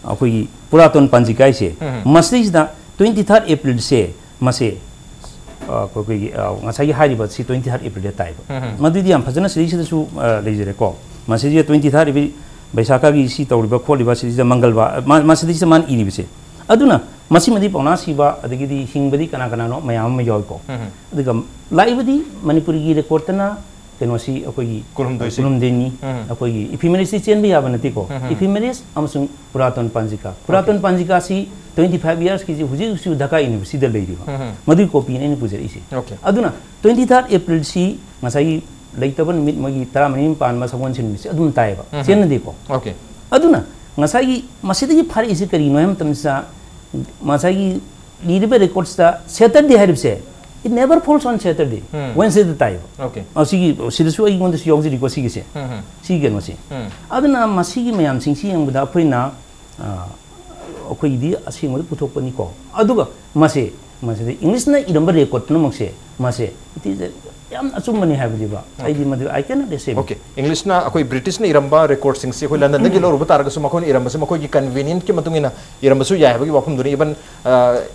ꯑꯩꯈꯣꯏꯒꯤ ꯄꯨꯔꯥꯇꯣꯟ ꯄꯥꯟꯖꯤꯀꯥꯏꯁꯦ ꯎꯝ. ꯃꯁꯤꯗꯩꯁꯤꯗ twenty third Aprilꯁꯦ ꯃꯁꯦ ꯑ, ꯑꯩꯈꯣꯏꯒꯤ ꯑ, ꯉꯁꯥꯏꯒꯤ ꯍꯥꯏꯔꯤꯕ ꯁꯤ twenty third Aprilꯗ ꯇꯥꯏꯕ꯫ ꯎꯝ. ꯃꯗꯨꯗꯤ ꯌꯥꯝ ꯐꯖꯅ ꯁꯤꯗꯩꯁꯤꯗꯁꯨ ꯑ, ꯂꯩꯖꯔꯦꯀꯣ꯫ ꯃꯁꯤꯁꯤꯗ twenty third April ꯕꯩꯁꯥꯈꯥꯒꯤ ꯁꯤ ꯇꯧꯔꯤꯕ ꯈꯣꯠꯂꯤꯕ ꯁꯤꯗꯩꯁꯤꯗ ꯃꯪꯒꯜꯕꯥ ꯃꯥ- ꯃꯁꯤꯗꯩꯁꯤꯗ ꯃꯥꯅ ꯏꯔꯤꯕꯁꯦ꯫ ꯑꯗꯨꯅ ꯃꯁꯤꯃꯗꯤ ꯄꯥꯎꯅꯥ ꯁꯤꯕ ꯑꯗꯒꯤꯗꯤ ꯍꯤꯡꯕꯗꯤ ꯀꯅꯥ ꯀꯅꯥꯅꯣ ꯃꯌꯥꯝ ꯑꯃ ꯌꯥꯎꯏꯀꯣ꯫ ꯎꯝ. ꯑꯗꯨꯒ ꯂꯥꯛꯏꯕꯗꯤ ꯃꯅꯤꯄꯨꯔꯒꯤ ꯔꯦꯀꯣꯔꯠꯇꯅ ꯀꯩꯅꯣꯁꯤ ꯑꯩꯈꯣꯏꯒꯤ ꯀꯨꯟꯍꯨꯝꯗꯣꯏꯁꯤ꯫ ꯀꯨꯟꯍꯨꯝꯗꯣꯏꯅꯤ꯫ ꯎꯝ. ꯑꯩꯈꯣꯏꯒꯤ ꯏꯐꯤꯃꯦꯔꯤꯁꯇꯤ ꯆꯦꯟꯕ ꯌꯥꯕ ꯅꯠꯇꯦꯀꯣ꯫ ꯎꯝ. ꯏꯐꯤꯃꯦꯔꯤꯁ ꯑꯃꯁꯨꯡ ꯄꯨꯔꯥꯇꯣꯟ ꯄꯥꯟꯖꯤꯀꯥ꯫ ꯄꯨꯔꯥꯇꯣꯟ ꯄꯥꯟꯖꯤꯀꯥꯁꯤ twenty five yearsꯀꯤꯁꯤ ꯍꯧꯖꯤꯛ ꯍꯧꯖꯤꯛꯁꯨ ꯙꯀꯥ ꯌꯨꯅꯤꯚꯔꯁꯤꯇꯤꯗ ꯂꯩꯔꯤꯕ꯫ ꯎꯝ. ꯃꯗꯨꯒꯤ ꯀꯣꯄꯤꯅꯤ ꯑꯩꯅ ꯄꯨꯖꯔꯛꯏꯁꯦ꯫ Okay. ꯑꯗꯨꯅ twenty third Aprilꯁꯤ ꯉꯁꯥꯏꯒꯤ ꯂꯩꯇꯕ ꯅꯨꯃꯤꯠ ꯃꯣꯏꯒꯤ ꯇꯔꯥꯃꯔꯤ ꯄꯥꯟꯕ ꯁꯒꯣꯜꯁꯦꯟ ꯅꯨꯃꯤꯠꯁꯦ ꯑꯗꯨꯝ ꯇꯥꯏꯌꯦꯕ꯫ ꯎꯝ. ꯆꯦꯟꯅꯗꯦꯀꯣ꯫ Okay. ꯑꯗꯨꯅ ꯉꯁꯥꯏꯒꯤ ꯃꯁꯤꯗꯒꯤ ꯐꯥꯔꯛꯏꯁꯤ ꯀꯔꯤꯅꯣ ꯍꯥꯏꯕ ꯃꯇꯝꯁꯤꯗ ꯉꯁꯥꯏꯒꯤ ꯂꯤꯔꯤꯕ ꯔꯦꯀꯣꯔꯠꯁꯇ ꯁꯦꯇꯔꯗꯦ ꯍꯥꯏꯔꯤꯕꯁꯦ it never falls on Saturday, ꯎꯝ. Wednesdayꯗ ꯇꯥꯏꯌꯦꯕ꯫ Okay. ꯑ, ꯁꯤꯒꯤ ꯁꯤꯗꯁꯨ ꯑꯩꯉꯣꯟꯗꯁꯨ ꯌꯥꯎꯖꯔꯤꯀꯣ ꯁꯤꯒꯤꯁꯦ꯫ ꯎꯝ. ꯁꯤꯒꯤ ꯀꯩꯅꯣꯁꯦ꯫ ꯎꯝ. ꯑꯗꯨꯅ ꯃꯁꯤꯒꯤ ꯃꯌꯥꯝꯁꯤꯡꯁꯤ ꯌꯦꯡꯕꯗ ꯑꯩꯈꯣꯏꯅ ꯑ, ꯑꯩꯈꯣꯏꯒꯤꯗꯤ ꯑꯁꯦꯡꯕꯗ ꯄꯨꯊꯣꯛꯄꯅꯤꯀꯣ꯫ ꯑꯗꯨꯒ ꯃꯁꯦ ꯃꯁꯤꯗ ꯏꯪꯂꯤꯁꯅ ꯏꯔꯝꯕ ꯔꯦꯀꯣꯔꯗ ꯄꯨꯝꯅꯃꯛꯁꯦ, ꯃꯁꯦ ꯏꯇꯤꯁꯦ ꯌꯥꯝ ꯑꯆꯨꯝꯕꯅꯤ ꯍꯥꯏꯕꯗꯤꯕ, ꯑꯩꯗꯤ ꯃꯗꯨ, I cannot accept. Okay, ꯏꯪꯂꯤꯁꯅ, ꯑꯩꯈꯣꯏ ꯕ꯭ꯔꯤꯇꯤꯁꯅ ꯏꯔꯝꯕ ꯔꯦꯀꯣꯔꯗꯁꯤꯡꯁꯤ ꯑꯩꯈꯣꯏ ꯂꯟꯗꯟꯗꯒꯤ ꯂꯧꯔꯨꯕ ꯇꯥꯔꯒꯁꯨ, ꯃꯈꯣꯏꯅ ꯏꯔꯝꯕꯁꯤ ꯃꯈꯣꯏꯒꯤ ꯀꯟꯚꯤꯅꯤꯌꯦꯟꯠꯀꯤ ꯃꯇꯨꯡ ꯏꯟꯅ ꯏꯔꯝꯕꯁꯨ ꯌꯥꯏ ꯍꯥꯏꯕꯒꯤ ꯋꯥꯐꯝꯗꯨꯅꯤ. Even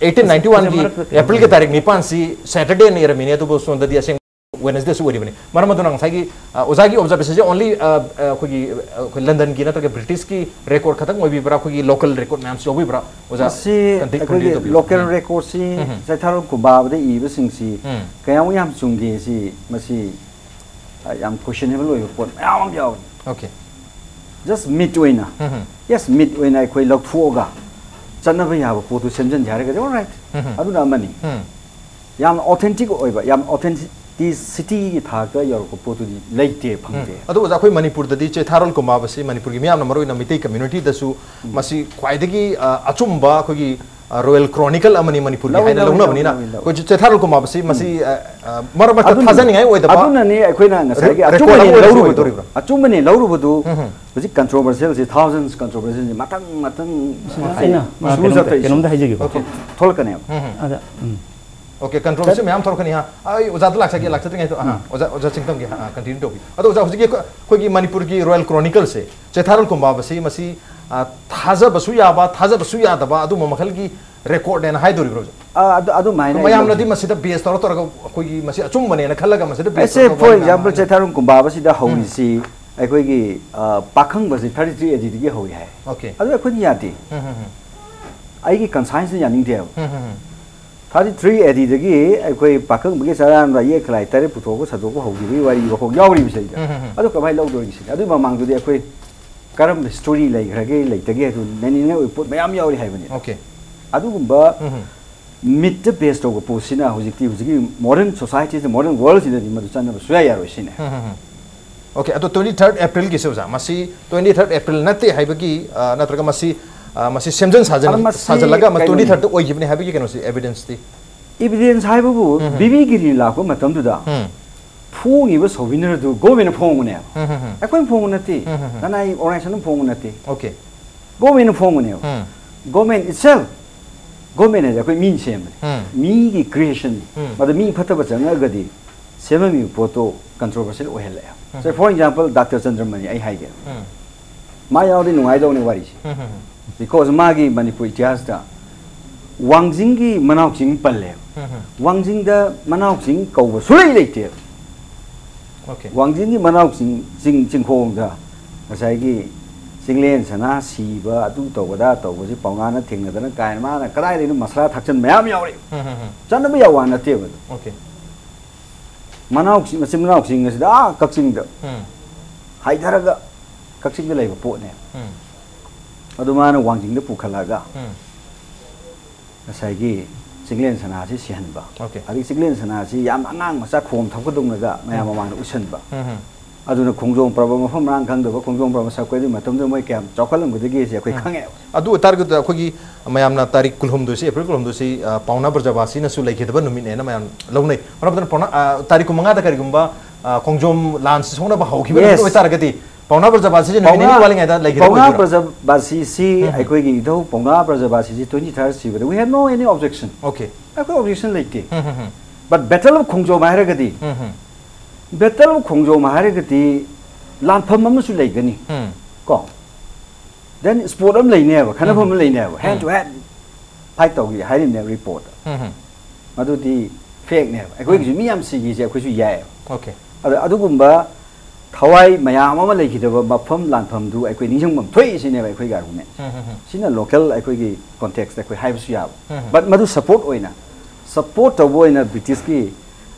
eighteen ninety one ꯒꯤ ꯑꯦꯄ꯭ꯔꯤꯜꯒꯤ ꯇꯥꯔꯤꯛ ꯅꯤꯄꯥꯟꯁꯤ ꯁꯦꯇꯔꯗꯦꯅ ꯏꯔꯝꯃꯤꯅꯦ, ꯑꯗꯨꯕꯨ ꯁꯣꯝꯗꯗꯤ ꯑꯁꯦꯡꯕ ꯋꯦꯅꯁꯗꯦꯁꯨ ꯑꯣꯏꯔꯤꯕꯅꯤ. ꯃꯔꯝ ꯑꯗꯨꯅ ꯉꯁꯥꯏꯒꯤ ꯑ, ꯑꯣꯖꯥꯒꯤ ꯑꯣꯕꯖꯥꯔꯕꯦꯁꯟꯁꯦ ꯑꯣꯟꯂꯤ ꯑꯩꯈꯣꯏꯒꯤ ꯑ, ꯑꯩꯈꯣꯏ ꯂꯟꯗꯟꯒꯤ ꯅꯠꯇ꯭ꯔꯒ ꯕ꯭ꯔꯤꯇꯤꯁꯀꯤ ꯔꯦꯀꯣꯔꯗ ꯈꯛꯇꯪ ꯑꯣꯏꯕꯤꯕ꯭ꯔꯥ, ꯑꯩꯈꯣꯏꯒꯤ ꯂꯣꯀꯦꯜ ꯔꯦꯀꯣꯔꯗ ꯃꯌꯥꯝꯁꯨ ꯌꯥꯎꯕꯤꯕ꯭ꯔꯥ, ꯑꯣꯖꯥ? ꯃꯁꯤ ꯀꯟꯇꯦꯛ ꯑꯩꯈꯣꯏꯒꯤ ꯀꯟꯇꯦꯛ ꯇꯧꯕꯤꯌꯨ. ꯂꯣꯀꯦꯜ ꯎꯝ. ꯔꯦꯀꯣꯔꯗꯁꯤ ꯎꯝ. ꯆꯩꯊꯥꯔꯣꯜ ꯀꯨꯝꯕꯥꯕꯗ ꯏꯕꯁꯤꯡꯁꯤ ꯎꯝ. ꯀꯌꯥꯃꯨꯛ ꯌꯥꯝ ꯆꯨꯝꯒꯦ ꯁꯤ, ꯃꯁꯤ ꯑ, ꯌꯥꯝ ꯀꯣꯏꯁꯟꯅꯦꯕꯜ ꯑꯣꯏꯕ ꯄꯣꯠ ꯃꯌꯥꯝ ꯑꯃ ꯌꯥꯎꯔꯤ. Okay. ꯖꯁ ꯃꯤꯠ ꯑꯣꯏꯅ, ꯎꯝ. ꯌꯦꯁ, ꯃꯤꯠ ꯑꯣꯏꯅ ꯑꯩꯈꯣꯏ ꯂꯧꯊꯣꯛꯑꯒ ꯆꯠꯅꯕ ꯌꯥꯕ ꯄꯣꯠꯇꯨ ꯁꯦꯝꯖꯤꯟꯁꯦ ꯍꯥꯏꯔꯒꯗꯤ, ꯑꯣꯜꯔꯥꯏꯠ, ꯎꯝ. ꯑꯗꯨꯅ ꯑꯃꯅꯤ. ꯎꯝ. ꯌꯥꯝꯅ ꯑꯣꯊꯦꯟꯇꯤꯛ ꯑꯣꯏꯕ, ꯌꯥꯝ ꯑꯣꯊꯦꯟꯇꯤꯁꯤꯇꯤꯒꯤ ꯊꯥꯛꯇ ꯌꯧꯔꯛꯄ ꯄꯣꯠꯇꯨꯗꯤ ꯂꯩꯇꯦ, ꯐꯪꯗꯦ. ꯑꯗꯨ ꯑꯣꯖꯥ, ꯑꯩꯈꯣꯏ ꯃꯅꯤꯄꯨꯔꯗꯗꯤ ꯆꯩꯊꯥꯔꯣꯜ ꯀꯨꯝꯕꯥꯕꯁꯤ ꯃꯅꯤꯄꯨꯔꯒꯤ ꯃꯤꯌꯥꯝꯅ, ꯃꯔꯨꯑꯣꯏꯅ ꯃꯤꯇꯩ ꯀꯝꯃ꯭ꯌꯨꯅꯤꯇꯤꯗꯁꯨ, ꯃꯁꯤ ꯈ꯭ꯋꯥꯏꯗꯒꯤ ꯑ, ꯑꯆꯨꯝꯕ ꯑꯩꯈꯣꯏꯒꯤ ꯔꯣꯌꯦꯜ ꯀ꯭ꯔꯣꯅꯤꯀꯜ ꯑꯃꯅꯤ ꯃꯅꯤꯄꯨꯔꯒꯤ ꯂꯧꯏ, ꯍꯥꯏꯅ ꯂꯧꯏ, ꯂꯧꯅꯕꯅꯤꯅ, ꯂꯧꯏ, ꯂꯧꯏ. ꯑꯩꯈꯣꯏ ꯆꯩꯊꯥꯔꯣꯜ ꯀꯨꯝꯕꯥꯕꯁꯤ ꯃꯁꯤ ꯑ, ꯑ, ꯃꯔꯛ ꯃꯔꯛꯇ ꯑꯗꯨꯅ-, ꯊꯥꯖꯅꯤꯡꯉꯥꯏ ꯑꯣꯏꯗꯕ. ꯑꯗꯨꯅꯅꯤ ꯑꯩꯈꯣꯏꯅ ꯉꯁꯥꯏꯒꯤ ꯔꯦ-, ꯑꯆꯨꯝꯕꯅꯤ ꯔꯦꯀꯣꯔꯗ ꯑꯃ ꯑꯣꯏꯅꯁꯨ ꯂꯧꯔꯨꯕꯗꯣ, ꯑꯣꯏꯗꯧꯔꯤꯕ꯭ꯔꯥ? ꯑꯆꯨꯝꯕꯅꯤ ꯂꯧꯔꯨꯕꯗꯨ. ꯍꯧꯖꯤꯛ ꯀꯟꯇ꯭ꯔꯣꯚꯔꯁꯤꯌꯦꯜꯁꯤ, ꯊꯥꯎꯖꯟꯁ ꯀꯟꯇ꯭ꯔꯣꯚꯔꯁꯤꯌꯦꯜꯁꯤ ꯃꯊꯪ ꯃꯊꯪ ꯑꯩꯅ, ꯑ, ꯁꯨꯔꯨ ꯀꯩꯅꯣꯝꯇ, ꯆꯠꯇꯣꯏꯁꯤ. ꯀꯩꯅꯣꯝꯇ ꯍꯥꯏꯖꯒꯦꯕ. Okay. ꯊꯣꯛꯂꯛꯀꯅꯦꯕ. ꯎꯝ. ꯑꯗ, ꯎꯝ. Okay, ꯀꯟꯇ꯭ꯔꯣꯚꯔꯁꯤ ꯃꯌꯥꯝ ꯊꯣꯛꯂꯛꯀꯅꯤ ꯍꯥ. ꯑꯩ ꯑꯣꯖꯥꯗ ꯂꯥꯛꯆꯒꯦ, ꯂꯥꯛꯆꯗ꯭ꯔꯤꯉꯩꯗ, ꯑ, ꯑꯣꯖꯥ, ꯑꯣꯖꯥ ꯆꯤꯡꯇꯝꯒꯤ, ꯑ, ꯀꯟꯇꯤꯅ꯭ꯌꯨ ꯇꯧꯕꯤ. ꯑꯗꯣ ꯑꯣꯖꯥ, ꯍꯧꯖꯤꯛꯀꯤ ꯑꯩꯈꯣꯏ-, ꯑꯩꯈꯣꯏꯒꯤ ꯃꯅꯤꯄꯨꯔꯒꯤ ꯔꯣꯌꯦꯜ ꯀ꯭ꯔꯣꯅꯤꯀꯜꯁꯦ, ꯆꯩꯊꯥꯔꯣꯜ ꯀꯨꯝꯕꯥꯕꯁꯤ ꯃꯁꯤ, ꯑ, ꯊꯥꯖꯕꯁꯨ ꯌꯥꯕ, ꯊꯥꯖꯕꯁꯨ ꯌꯥꯗꯕ ꯑꯗꯨꯝꯕ ꯃꯈꯜꯒꯤ ꯔꯦꯀꯣꯔꯗꯅꯦꯅ ꯍꯥꯏꯗꯣꯔꯤꯕ꯭ꯔꯣ ꯑꯣꯖꯥ? ꯑ, ꯑꯗꯨ-, ꯑꯗꯨꯃꯥꯏꯅ ꯑꯩ ꯃꯌꯥꯝꯅꯗꯤ ꯂꯧꯖꯩ. ꯃꯁꯤꯗ ꯕꯦꯁ ꯇꯧꯔ ꯇꯧꯔꯒ ꯑꯩꯈꯣꯏꯒꯤ ꯃꯁꯤ ꯑꯆꯨꯝꯕꯅꯦꯅ ꯈꯜꯂꯒ ꯃꯁꯤꯗ ꯕꯦꯁ ꯑꯩꯁꯦ, ꯇꯧꯔꯒ ꯐꯣꯔ ꯋꯥꯔꯤ ꯑꯦꯛꯖꯥꯝꯄꯜ, ꯃꯌꯥꯝ ꯆꯩꯊꯥꯔꯣꯜ ꯀꯨꯝꯕꯥꯕꯁꯤꯗ ꯍꯧꯔꯤꯁꯤ ꯑꯩꯈꯣꯏꯒꯤ, ꯑ, ꯄꯥꯈꯪꯕꯁꯤ ꯊꯥꯔꯇꯤ ꯊ꯭ꯔꯤ ꯑꯦ ꯗꯤꯗꯒꯤ ꯍꯧꯏ ꯍꯥꯏ. Okay. ꯑꯗꯨ ꯑꯩꯈꯣꯏꯅ ꯌꯥꯗꯦ. ꯎꯝ, ꯎꯝ, ꯎꯝ. ꯑꯩꯒꯤ ꯀꯟꯁꯥꯏꯟꯁꯅ ꯌꯥꯅꯤꯡꯗꯦꯕ. ꯎꯝ, ꯎꯝ, ꯎꯝ. ꯊꯥꯔꯇꯤ ꯊ꯭ꯔꯤ ꯑꯦ ꯗꯤꯗꯒꯤ ꯑꯩꯈꯣꯏ ꯄꯥꯈꯪꯕꯒꯤ ꯆꯔꯥꯡꯗ ꯌꯦꯛ ꯈꯂꯥꯏ ꯇꯔꯦꯠ ꯄꯨꯊꯣꯛꯄ ꯁꯟꯗꯣꯛꯄ ꯍꯧꯈꯤꯕꯒꯤ ꯋꯥꯔꯤ ꯋꯥꯈꯣꯛ ꯌꯥꯎꯔꯤꯕꯁꯦ ꯑꯩꯗ. ꯎꯝ, ꯎꯝ, ꯎꯝ. ꯑꯗꯨ ꯀꯃꯥꯏꯅ ꯂꯧꯗꯣꯔꯤꯒꯦ ꯁꯤꯅꯤ? ꯑꯗꯨꯒꯤ ꯃꯃꯥꯡꯗꯨꯗꯤ ꯑꯩꯈꯣꯏ ꯀꯔꯝꯕ ꯍꯤꯁꯇꯣꯔꯤ ꯂꯩꯈ꯭ꯔꯒꯦ, ꯂꯩꯇꯒꯦ ꯍꯥꯏꯗꯨ ꯅꯩꯅꯅꯤꯡꯉꯥꯏ ꯑꯣꯏꯕ ꯄꯣꯠ ꯃꯌꯥꯝ ꯌꯥꯎꯔꯤ ꯍꯥꯏꯕꯅꯤ. Okay. ꯑꯗꯨꯒꯨꯝꯕ ꯎꯝ, ꯎꯝ. ꯃꯤꯠꯇ ꯕꯦꯁ ꯇꯧꯕ ꯄꯣꯠꯁꯤꯅ ꯍꯧꯖꯤꯛꯇꯤ, ꯍꯧꯖꯤꯛꯀꯤ ꯃꯣꯗꯔꯟ ꯁꯣꯁꯥꯏꯇꯤꯁꯤꯗ, ꯃꯣꯗꯔꯟ ꯋꯥꯔꯜꯁꯤꯗꯗꯤ ꯃꯗꯨ ꯆꯠꯅꯕ ꯁꯨꯡꯌꯥ ꯌꯥꯔꯣꯏ ꯁꯤꯅꯤ. ꯎꯝ, ꯎꯝ, ꯎꯝ. Okay, ꯑꯗꯣ twenty third Aprilꯒꯤꯁꯦ ꯑꯣꯖꯥ, ꯃꯁꯤ twenty third April ꯅꯠꯇꯦ ꯍꯥꯏꯕꯒꯤ, ꯑ, ꯅꯠꯇ꯭ꯔꯒ ꯃꯁꯤ, ꯑ, ꯃꯁꯤ ꯁꯦꯝꯖꯤꯟ ꯁꯥꯖꯤꯟ-, ꯑꯗꯣ ꯃꯁꯤ ꯁꯥꯖꯤꯜꯂꯒ ꯑꯃ ꯀꯩꯅꯣꯅꯤ. twenty third ꯑꯣꯏꯈꯤꯕꯅꯤ ꯍꯥꯏꯕꯒꯤ ꯀꯩꯅꯣꯁꯤ, evidenceꯇꯤ? ꯏꯚꯤꯗꯦꯟꯁ ꯍꯥꯏꯕꯕꯨ, ꯎꯝ. ꯕꯤꯕꯤꯒꯤꯔꯤ ꯂꯥꯛꯄ ꯃꯇꯝꯗꯨꯗ ꯎꯝ. ꯐꯣꯡꯉꯤꯕ ꯁꯣꯚꯤꯅꯔꯗꯨ ꯒꯣꯔꯃꯦꯟꯅ ꯐꯣꯡꯕꯅꯦꯕ. ꯎꯝ, ꯎꯝ, ꯎꯝ. ꯑꯩꯈꯣꯏꯅ ꯐꯣꯡꯕ ꯅꯠꯇꯦ. ꯎꯝ, ꯎꯝ, ꯎꯝ. ꯀꯅꯥꯒꯤ ꯑꯣꯔꯒꯅꯥꯏꯖꯦꯁꯟꯅ ꯐꯣꯡꯕ ꯅꯠꯇꯦ. Okay. ꯒꯣꯔꯃꯦꯟꯅ ꯐꯣꯡꯕꯅꯦꯕ. ꯎꯝ. Government itself. ꯒꯣꯔꯃꯦꯟ ꯍꯥꯏꯁꯦ ꯑꯩꯈꯣꯏ ꯃꯤꯅ ꯁꯦꯝꯕꯅꯤ꯫ ꯎꯝ. ꯃꯤꯒꯤ ꯀ꯭ꯔꯤꯌꯦꯁꯟꯅꯤ꯫ ꯎꯝ. ꯃꯗꯨ ꯃꯤ ꯐꯠꯇꯕ ꯆꯪꯉꯛꯑꯒꯗꯤ ꯁꯦꯝꯃꯝꯃꯤꯕ ꯄꯣꯠꯇꯣ ꯀꯟꯇ꯭ꯔꯣꯚꯔꯁꯤꯌꯦꯜ ꯑꯣꯏꯍꯜꯂꯛꯑꯦ꯫ ꯎꯝ. ꯁꯦ, ꯐꯣꯔ ꯑꯦꯛꯖꯥꯝꯄꯜ, ꯗꯥꯛꯇꯔ ꯆꯟꯗ꯭ꯔꯃꯅꯤ ꯑꯩ ꯍꯥꯏꯒꯦ꯫ ꯎꯝ. ꯃꯥ ꯌꯥꯎꯔꯗꯤ ꯅꯨꯡꯉꯥꯏꯗꯧꯅꯦ ꯋꯥꯔꯤꯁꯦ꯫ ꯎꯝ. ꯕꯤꯀꯣꯁ ꯃꯥꯒꯤ ꯃꯅꯤꯄꯨꯔ ꯏꯇꯤꯍꯥꯁꯇ ꯋꯥꯡꯖꯤꯡꯒꯤ ꯃꯅꯥꯎꯆꯤꯡ ꯄꯜꯂꯦꯕ꯫ ꯎꯝ. ꯋꯥꯡꯖꯤꯡꯗ ꯃꯅꯥꯎꯆꯤꯡ ꯀꯧꯕ ꯁꯨꯡꯂꯩ ꯂꯩꯇꯦꯕ꯫ Okay. ꯋꯥꯡꯖꯤꯡꯒꯤ ꯃꯅꯥꯎꯆꯤꯡ, ꯆꯤꯡ, ꯆꯤꯡꯈꯣꯡꯗ ꯉꯁꯥꯏꯒꯤ ꯆꯤꯡꯂꯦꯟ ꯁꯅꯥ ꯁꯤꯕ, ꯑꯗꯨ ꯇꯧꯕꯗ ꯇꯧꯕꯁꯤ ꯄꯥꯎꯅꯥꯅ ꯊꯦꯡꯅꯗꯅ ꯀꯥꯏꯅ ꯃꯥꯅ ꯀꯗꯥꯏꯗꯩꯅꯣ ꯃꯁꯂꯥ ꯊꯥꯛꯆꯟ ꯃꯌꯥꯝ ꯌꯥꯎꯔꯛꯏ꯫ ꯎꯝ, ꯎꯝ, ꯎꯝ. ꯆꯠꯅꯕ ꯌꯥꯕ ꯋꯥ ꯅꯠꯇꯦꯕ ꯑꯗꯨ꯫ Okay. ꯃꯅꯥꯎꯆꯤꯡ, ꯃꯆꯤꯟ ꯃꯅꯥꯎꯆꯤꯡ ꯑꯁꯤꯗ ꯑꯥ ꯀꯛꯆꯤꯡꯗ ꯎꯝ. ꯍꯥꯏꯊꯔꯒ ꯀꯛꯆꯤꯡꯗ ꯂꯩꯕ ꯄꯣꯠꯅꯦ꯫ ꯎꯝ. ꯑꯗꯨ ꯃꯥꯅ ꯋꯥꯡꯖꯤꯡꯗ ꯄꯨꯈꯠꯂꯒ ꯎꯝ. ꯉꯁꯥꯏꯒꯤ ꯆꯤꯡꯂꯦꯟ ꯁꯅꯥꯁꯤ ꯁꯤꯍꯟꯕ꯫ Okay. ꯑꯗꯒꯤ ꯆꯤꯡꯂꯦꯟ ꯁꯅꯥꯁꯤ ꯌꯥꯝ ꯑꯉꯥꯡ ꯃꯆꯥ ꯈꯣꯝ ꯊꯣꯛꯀꯗꯧꯅꯒ ꯃꯌꯥꯝ ꯎꯝ. ꯃꯃꯥꯡꯗ ꯎꯠꯁꯟꯕ꯫ ꯎꯝ, ꯎꯝ. ꯑꯗꯨꯅ ꯈꯣꯡꯖꯣꯝ ꯄꯔꯕ ꯃꯐꯝ ꯃꯔꯥꯡ ꯈꯪꯗꯕ, ꯈꯣꯡꯖꯣꯝ ꯄꯔꯕ ꯁꯛꯄ ꯑꯗꯨꯒꯤ ꯃꯇꯝꯗꯨꯗ ꯃꯣꯏ ꯀꯌꯥꯝ ꯆꯥꯎꯈꯠꯂꯝꯒꯗꯒꯦꯁꯦ ꯑꯩꯈꯣꯏ ꯎꯝ. ꯈꯪꯉꯦꯕ꯫ ꯑꯗꯨ ꯑꯣꯏꯇꯥꯔꯒꯗꯤ ꯑꯩꯈꯣꯏꯒꯤ ꯃꯌꯥꯝꯅ ꯇꯥꯔꯤꯛ ꯀꯨꯟꯍꯨꯝꯗꯣꯏꯁꯤ, ꯑꯦꯄ꯭ꯔꯤꯜ ꯀꯨꯟꯍꯨꯝꯗꯣꯏꯁꯤ, ꯑ, ꯄꯥꯎꯅꯥ ꯕ꯭ꯔꯖꯕꯥꯁꯤꯅꯁꯨ ꯂꯩꯈꯤꯗꯕ ꯅꯨꯃꯤꯠꯅꯦꯅ ꯃꯌꯥꯝ ꯂꯧꯅꯩ꯫ ꯃꯔꯝ ꯑꯗꯨꯅ ꯄꯥꯎꯅꯥ, ꯑ, ꯇꯥꯔꯤꯛ ꯀꯨꯟꯃꯉꯥꯗ ꯀꯔꯤꯒꯨꯝꯕ, ꯑ, ꯈꯣꯡꯖꯣꯝ ꯂꯥꯟꯁꯤ ꯁꯣꯛꯅꯕ ꯍꯧꯈꯤꯕ ꯅꯨꯃꯤꯠ Yes. ꯑꯣꯏꯇꯥꯔꯒꯗꯤ ꯄꯥꯎꯅꯥ ꯕ꯭ꯔꯖꯕꯥꯁꯤꯁꯦ ꯅꯨꯃꯤꯠ ꯄꯥꯎꯅꯥ, ꯅꯤꯅꯤ ꯋꯥꯠꯂꯤꯉꯩꯗ ꯂꯩꯈꯤꯗꯕ ꯄꯥꯎꯅꯥ ꯑꯣꯏꯗꯣꯏꯔꯣ? ꯕ꯭ꯔꯖꯕꯥꯁꯤꯁꯤ ꯎꯝ. ꯑꯩꯈꯣꯏꯒꯤ ꯏꯙꯧ ꯄꯥꯎꯅꯥ ꯕ꯭ꯔꯖꯕꯥꯁꯤꯁꯤ twenty third ꯁꯤꯕꯗ we have no any objection. Okay. ꯑꯩꯈꯣꯏ objection ꯂꯩꯇꯦ꯫ ꯎꯝ, ꯎꯝ, ꯎꯝ. But Battle of ꯈꯣꯡꯖꯣꯝ ꯍꯥꯏꯔꯒꯗꯤ, ꯎꯝ, ꯎꯝ. Battle of ꯈꯣꯡꯖꯣꯝ ꯍꯥꯏꯔꯒꯗꯤ ꯂꯥꯟꯐꯝ ꯑꯃꯁꯨ ꯂꯩꯒꯅꯤ꯫ ꯎꯝ. ꯀꯣ? Then spot ꯑꯃ ꯂꯩꯅꯦꯕ, ꯈꯟꯅꯐꯝ ꯎꯝ. ꯑꯃ ꯂꯩꯅꯦꯕ, hand um. to hand fight ꯇꯧꯈꯤ ꯍꯥꯏꯔꯤꯕꯅꯦꯕ ꯔꯤꯄꯣꯔꯠꯇ꯫ ꯎꯝ, ꯎꯝ. ꯃꯗꯨꯗꯤ ꯐꯦꯛꯅꯦꯕ꯫ ꯑꯩꯈꯣꯏꯒꯤꯁꯨ ꯃꯤ ꯌꯥꯝ ꯁꯤꯈꯤꯁꯦ ꯑꯩꯈꯣꯏꯁꯨ ꯌꯥꯏꯑꯕ꯫ Okay. ꯑꯗ ꯑꯗꯨꯒꯨꯝꯕ ꯊꯋꯥꯏ ꯃꯌꯥꯝ ꯑꯃ ꯂꯩꯈꯤꯗꯕ ꯃꯐꯝ ꯂꯥꯟꯐꯝꯗꯨ ꯑꯩꯈꯣꯏ ꯅꯤꯡꯁꯤꯡꯐꯝ ꯊꯣꯛꯏ ꯁꯤꯅꯦꯕ ꯑꯩꯈꯣꯏꯒꯤ argument꯫ ꯎꯝ, ꯎꯝ, ꯎꯝ. ꯁꯤꯅ local ꯑꯩꯈꯣꯏꯒꯤ context ꯑꯩꯈꯣꯏ ꯍꯥꯏꯕꯁꯨ ꯌꯥꯕ꯫ ꯎꯝ, ꯎꯝ. But ꯃꯗꯨ support ꯑꯣꯏꯅ, support ꯇꯧꯕ ꯑꯣꯏꯅ ꯕ꯭ꯔꯤꯇꯤꯁꯀꯤ